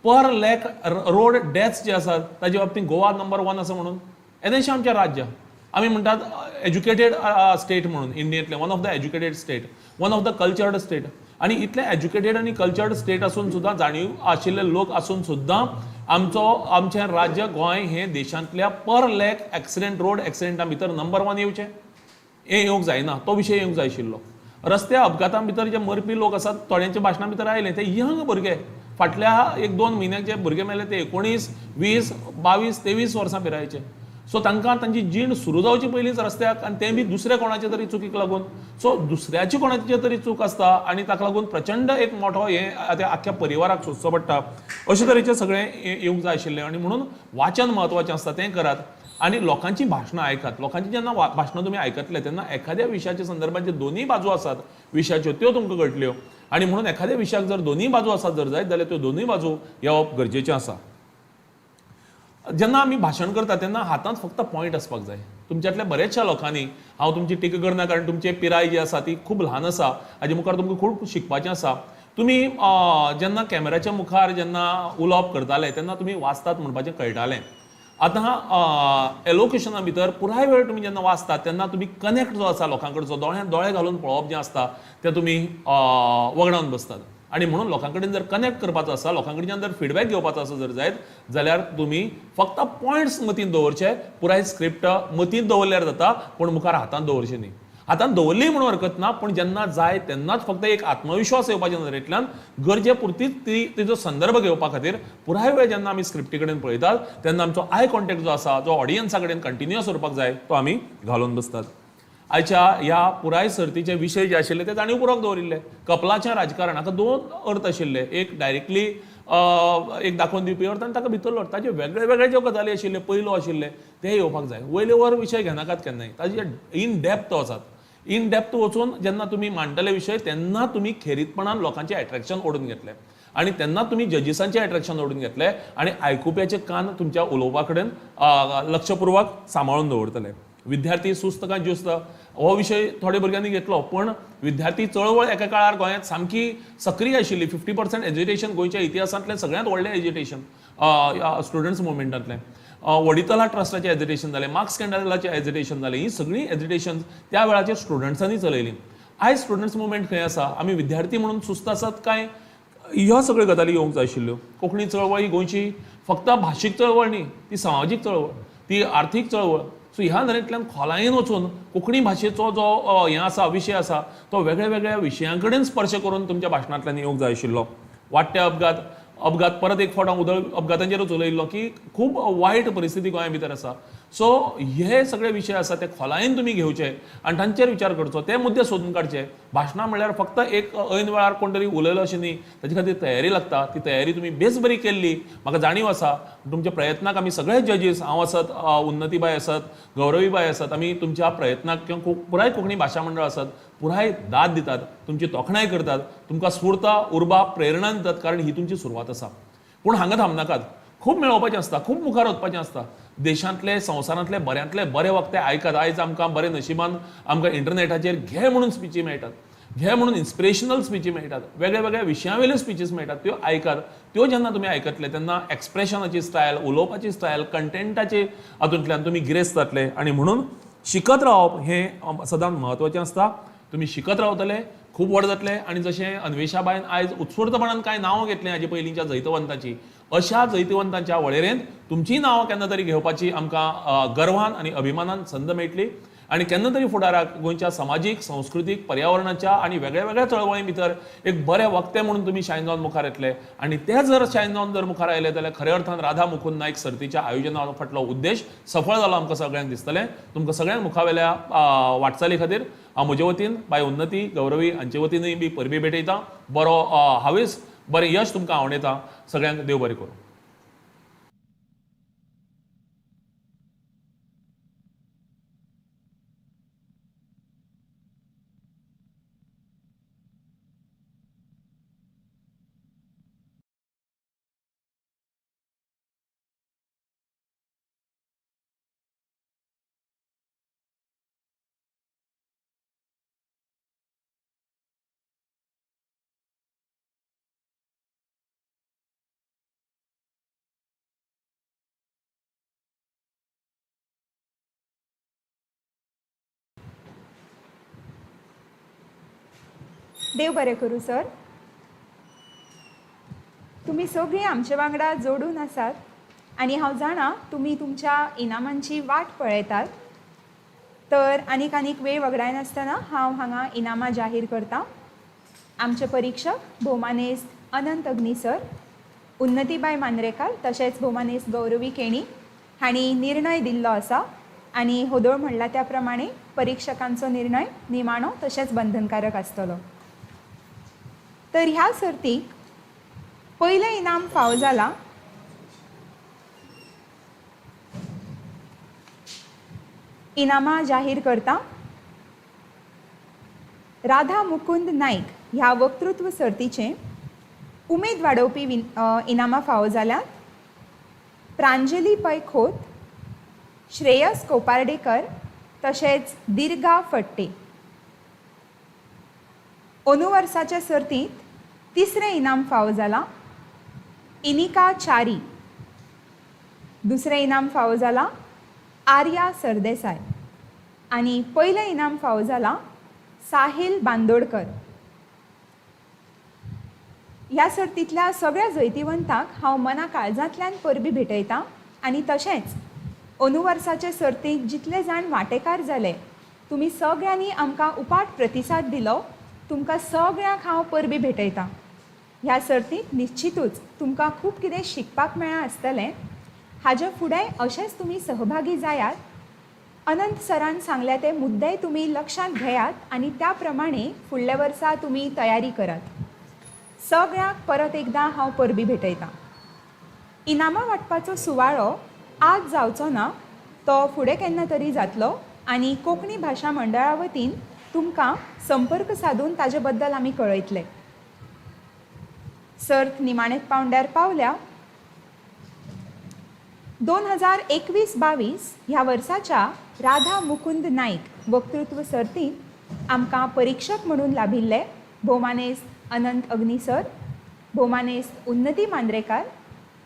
पर लॅक रोड डेथ्स जे आसात ताजे बाबतींत गोवा नंबर 1 आसा म्हणून. येदेशें आमचें राज्य आमी म्हणटात एज्युकेटेड स्टेट म्हणून, इंडियेंतलें one of the educated state, one of the cultured state. आनी इतलें एज्युकेटेड आनी कल्चर्ड स्टेट आसून सुद्दां, जाणीव आशिल्ले लोक आसून सुद्दां आमचो आमचें राज्य गोंय हें देशांतल्या पर लॅक एक्सिडेंट, रोड एक्सिडेंटा भितर नंबर 1 येवचें, हें येवंक जायना. तो विशय येवंक जाय आशिल्लो. रस्त्या अपघातां भितर जे मरपी लोक आसात थोड्यांच्या भाशणां भितर आयले ते यंग भुरगे, फाटल्या एक दोन म्हयन्याक जे भुरगे मेले ते 19, 20, 22, 23 वर्सां पिरायेचे. सो तांकां तांची जीण सुरू जावची पयलींच रस्त्याक, आनी तें बी दुसऱ्या कोणाचे तरी चुकीक लागून. सो दुसऱ्याची कोणाची तरी चूक आसता आनी ताका लागून प्रचंड एक मोठो हें त्या आख्ख्या परिवाराक सोंसचो पडटा. अशे तरेचें सगळें येवंक जाय आशिल्लें. आनी म्हणून वाचन म्हत्वाचें आसता, तें करात आनी लोकांची भाशणां आयकात. लोकांची जेन्ना भाशणां तुमी आयकतले तेन्ना एखाद्या विशयाच्या संदर्भात जे दोनूय बाजू आसात विशयाच्यो त्यो तुमकां कळटल्यो. आनी म्हणून एखाद्या विशयाक जर दोनूय बाजू आसात जर जायत जाल्यार त्यो दोनूय बाजू येवप गरजेचें आसा. जेन्ना आमी भाशण करता तेन्ना हातांत फक्त पॉयंट आसपाक जाय. तुमच्यांतल्या बऱ्याचशा लोकांनी, हांव तुमची टिका करना कारण तुमची पिराय जी आसा ती खूब ल्हान आसा, हाजे मुखार तुमकां खूब शिकपाचें आसा. तुमी जेन्ना कॅमेराच्या मुखार जेन्ना उलोवप करताले तेन्ना तुमी वाचतात म्हणपाचें कळटालें. आतां एलोकेशना भितर पुराय वेळ तुमी जेन्ना वाचतात तेन्ना तुमी कनेक्ट जो आसा लोकां कडचो, दोळ्यांत दोळे घालून पळोवप जें आसता तें तुमी वगडावन बसतात. आनी म्हणून लोकां कडेन जर कनेक्ट करपाचो आसा, लोकां कडच्यान जर फिडबॅक घेवपाचो आसा जर जायत जाल्यार तुमी फक्त पॉयंट्स मतींत दवरचे, पुराय स्क्रिप्ट मतींत दवरल्यार जाता पूण मुखार हातांत दवरचें न्ही. हातांत दवरली म्हणून हरकत ना, पूण जेन्ना जाय तेन्नाच फक्त एक आत्मविश्वास येवपाच्या नदरेंतल्यान गरजे पुरतीच ती तिजो संदर्भ घेवपा खातीर पुराय वेळ जेन्ना आमी स्क्रिप्टी कडेन पळयतात तेन्ना आमचो आय कॉन्टेक्ट जो आसा, जो ऑडियन्सा कडेन कंटिन्युअस उरपाक जाय, तो आमी घालून बसतात. आयच्या ह्या पुराय सर्तीचे विशय जे आशिल्ले ते जाणीवपूर्वक दवरिल्ले. कपलाचें राजकारण हाका दोन अर्थ आशिल्ले, एक डायरेक्टली एक दाखोवन दिवपी अर्थ आनी ताका भितरलो अर्थ. ताचे वेगळे वेगळे ज्यो गजाली आशिल्ले, पयलो आशिल्ले ते येवपाक जाय. वयले वर विशय घेनाकात केन्नाय, ताजे इन डेप्थ वचात. इन डेप्थ वचून जेन्ना तुमी मांडटले विशय तेन्ना तुमी खेरीतपणान लोकांचें एट्रेक्शन ओडून घेतले आनी तेन्ना तुमी जजीसांचें एट्रेक्शन ओडून घेतले आनी आयकुप्याचे कान तुमच्या उलोवपा कडेन लक्षपूर्वक सांबाळून दवरतले. विद्यार्थी सुस्त काय ज्युस्त हो विशय थोडे भुरग्यांनी घेतलो, पण विद्यार्थी चळवळ एका काळार गोंयांत सामकी सक्रीय आशिल्ली. 50% एजिटेशन गोंयच्या इतिहासांतलें सगळ्यांत व्हडलें एजिटेशन स्टुडंट्स मुवमेंटांतलें. वडितला ट्रस्टाचें एजिटेशन जालें, मार्क्स स्कँडलाचें एजिटेशन जालें. ही सगळीं एजिटेशन त्या वेळाचेर स्टुडंट्सांनी चलयलीं. आयज स्टुडंट्स मुवमेंट खंय आसा? आमी विद्यार्थी म्हणून सुस्त आसात काय? ह्यो सगळ्यो गजाली येवंक जाय आशिल्ल्यो. कोंकणी चळवळ ही गोंयची फक्त भाशीक चळवळ न्ही, ती समाजीक चळवळ, ती आर्थीक चळवळ. सो ह्या नरेंतल्यान खोलायेन वचून कोंकणी भाशेचो जो हें आसा, विशय आसा, तो वेगळ्या वेगळ्या विशयां कडेन स्पर्श करून तुमच्या भाशणांतल्यान येवंक जाय आशिल्लो. वाडटे अपघात, अपघात परत एक फावट हांव उदळ अपघातांचेरूच उलयल्लो की खूब वायट परिस्थिती गोंया भितर आसा. सो हे सगळे विशय आसा ते खोलायेन तुमी घेवचे आनी तांचेर विचार करचो, ते मुद्दे सोदून काडचे. भाशणां म्हणल्यार फक्त एक ऐन वेळार कोण तरी उलयलो अशें न्ही, ताचे खातीर तयारी लागता. ती तयारी तुमी बेस बरी केल्ली म्हाका जाणीव आसा. तुमच्या प्रयत्नाक आमी सगळे जजीस, हांव आसत, उन्नतीबाय आसत, गौरवीबाय आसत, आमी तुमच्या प्रयत्नाक किंवा पुराय कोंकणी भाशा मंडळ आसत पुराय दाद दितात, तुमची तोखणाय करतात, तुमकां स्फूर्त, उर्बा, प्रेरणा दितात, कारण ही तुमची सुरवात आसा. पूण हांगा थांबनाकात, खूब मेळोवपाचें आसता, खूब मुखार वचपाचें आसता. देशांतले, संवसारांतले बऱ्यांतले बरे वक्ते आयकात. आयज आमकां बरे नशिबान आमकां इंटरनॅटाचेर घे म्हणून स्पिची मेळटात, घे म्हणून इन्स्पिरेशनल स्पिची मेळटात, वेगळ्या वेगळ्या विशयां वयल्यो स्पिचीस मेळटात, त्यो आयकात. त्यो जेन्ना तुमी आयकतले तेन्ना एक्सप्रेशनाची स्टायल, उलोवपाची स्टायल, कंटेंटाचे हातूंतल्यान तुमी गिरेस्त जातले. आनी म्हणून शिकत रावप हें सदांच म्हत्वाचें आसता. तुमी शिकत रावतले, खूब व्हड जातले. आनी जशें अन्वेषाबायन आयज उत्स्फूर्तपणान कांय नांवां घेतलीं हाजे पयलींच्या जैतवंताची, अशा जैतवंतांच्या वळेरेंत तुमचीं नांवां केन्ना तरी घेवपाची आमकां गर्वान आनी अभिमानान संद मेळटली. आनी केन्ना तरी फुडाराक गोंयच्या समाजीक, संस्कृतीक, पर्यावरणाच्या आनी वेगळ्या वेगळ्या चळवळी भितर एक बरे वक्ते म्हणून तुमी शायन जावन मुखार येतले. आनी ते जर शायन जावन जर मुखार आयले जाल्यार खऱ्या अर्थान राधा मुकुंद नायक सर्तीच्या आयोजना फाटलो उद्देश सफळ जालो आमकां सगळ्यांक दिसतलें. तुमकां सगळ्यांक मुखावेल्या वाटचाली खातीर हांव म्हजे वतीन, बाय उन्नती, गौरवी हांचे वतीनूय बी परबीं भेटयता. बरो हावेस, बरें यश तुमकां आवडटा. सगळ्यांक देव बरें करूं. देव बरें करूं सर. तुमी सगळीं आमचे वांगडा जोडून आसात आनी हांव जाणा तुमी तुमच्या इनामांची वाट पळयतात. तर आनीक आनीक वेळ वगडायनासतना हांव हांगा इनामां जाहीर करता. आमचे परिक्षक भोवमानेस्त अनंत अग्नी सर, उन्नतीबाय मांद्रेकार तशेंच भोवमानेस्त गौरवी केणी हांणी निर्णय दिल्लो आसा आनी होदोळ म्हणला त्या प्रमाणे परिक्षकांचो निर्णय निमाणो तशेंच बंधनकारक आसतलो. तर ह्या सर्तीक पयलें इनाम फावो जाला इनामां जाहीर करता राधा मुकुंद नायक ह्या वक्तृत्व सर्तीचें उमेद वाडोवपी इनामां फावो जाल्यात प्रांजली पै खोत, श्रेयस कोपार्डेकर तशेंच दिर्घा फट्टे. अंदू वर्साच्या सर्तींत तिसरें इनाम फावो जाला इनिका च्यारी, दुसरें इनाम फावो जाला आर्या सरदेसाय आनी पयलें इनाम फावो जाला साहिल बांदोडकर. ह्या सर्तींतल्या सगळ्या जैतिवंतांक हांव मना काळजांतल्यान परबीं भेटयतां आनी तशेंच अंदू वर्साचे सर्तींत जितले जाण वांटेकार जाले तुमी सगळ्यांनी आमकां उपाट प्रतिसाद दिलो, तुमकां सगळ्यांक हांव परबीं भेटयतां. ह्या सर्तींत निश्चितूच तुमकां खूब कितें शिकपाक मेळ्ळां आसतलें. हाजे फुडें अशेंच तुमी सहभागी जायात. अनंत सरान सांगल्या ते मुद्देय तुमी लक्षांत घेयात आनी त्या प्रमाणे फुडल्या वर्सा तुमी तयारी करात. सगळ्यांक परत एकदां हांव परबीं भेटयतां. इनामां वांटपाचो सुवाळो आज जावचो ना, तो फुडें केन्ना तरी जातलो आनी कोंकणी भाशा मंडळा वतीन तुमकां संपर्क सादून ताजे बद्दल आमी कळयतले. सर्त निमाणे पावंड्यार पावल्या. 2021-22 ह्या वर्साच्या राधा मुकुंद नायक वक्तृत्व सर्तींत आमकां परिक्षक म्हणून लाभिल्ले भोवमानेस्त अनंत अग्नी सर, भोवमानेस्त उन्नती मांद्रेकार,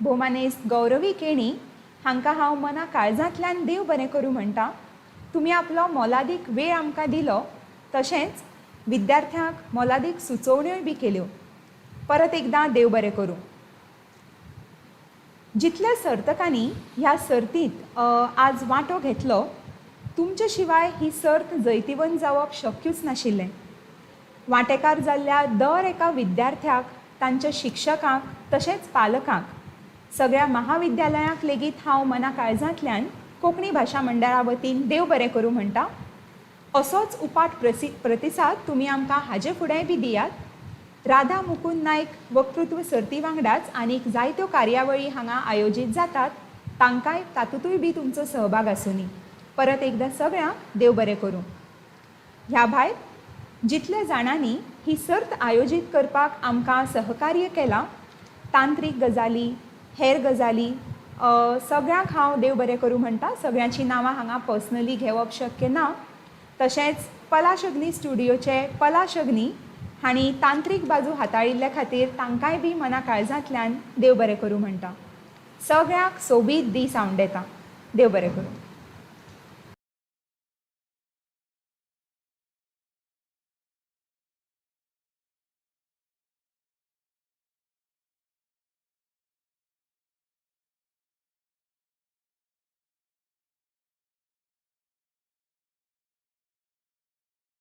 भोवमानेस्त गौरवी केणी हांकां हांव मना काळजांतल्यान देव बरें करूं म्हणटा. तुमी आपलो मोलादीक वेळ आमकां दिलो, तशेंच विद्यार्थ्यांक मोलादीक सुचोवण्योय बी केल्यो. परत एकदां देव बरें करूं. जितल्या सर्तकांनी ह्या सर्तींत आज वांटो घेतलो, तुमचे शिवाय ही सर्त जैतिवंत जावप शक्यूच नाशिल्लें. वांटेकार जाल्ल्या दर एका विद्यार्थ्याक, तांच्या शिक्षकांक तशेंच पालकांक, सगळ्या महाविद्यालयांक लेगीत हांव मना काळजांतल्यान कोंकणी भाशा मंडळा वतीन देव बरें करूं म्हणटा. असोच उपाट प्रतिसाद तुमी आमकां हाजे फुडेंय बी दियात. राधा मुकुंद नायक वक्तृत्व सर्ती वांगडाच आनीक जायत्यो कार्यावळी हांगा आयोजीत जातात, तांकांय तातूंतय बी तुमचो सहभाग आसुनी. परत एकदां सगळ्यांक देव बरें करूं. ह्या भायर जितल्या जाणांनी ही सर्त आयोजीत करपाक आमकां सहकार्य केलां, तांत्रीक गजाली, हेर गजाली, सगळ्यांक हांव देव बरें करूं म्हणटा. सगळ्यांचीं नांवां हांगा पर्सनली घेवप शक्य ना. तशेंच पलाश अग्नी स्टुडियोचे पलाश अग्नी हांणी तांत्रीक बाजू हाताळिल्ल्या खातीर तांकांय बी मना काळजांतल्यान देव बरें करूं म्हणटा. सगळ्यांक सोबीत दीस आंवडेता. देव बरें करूं.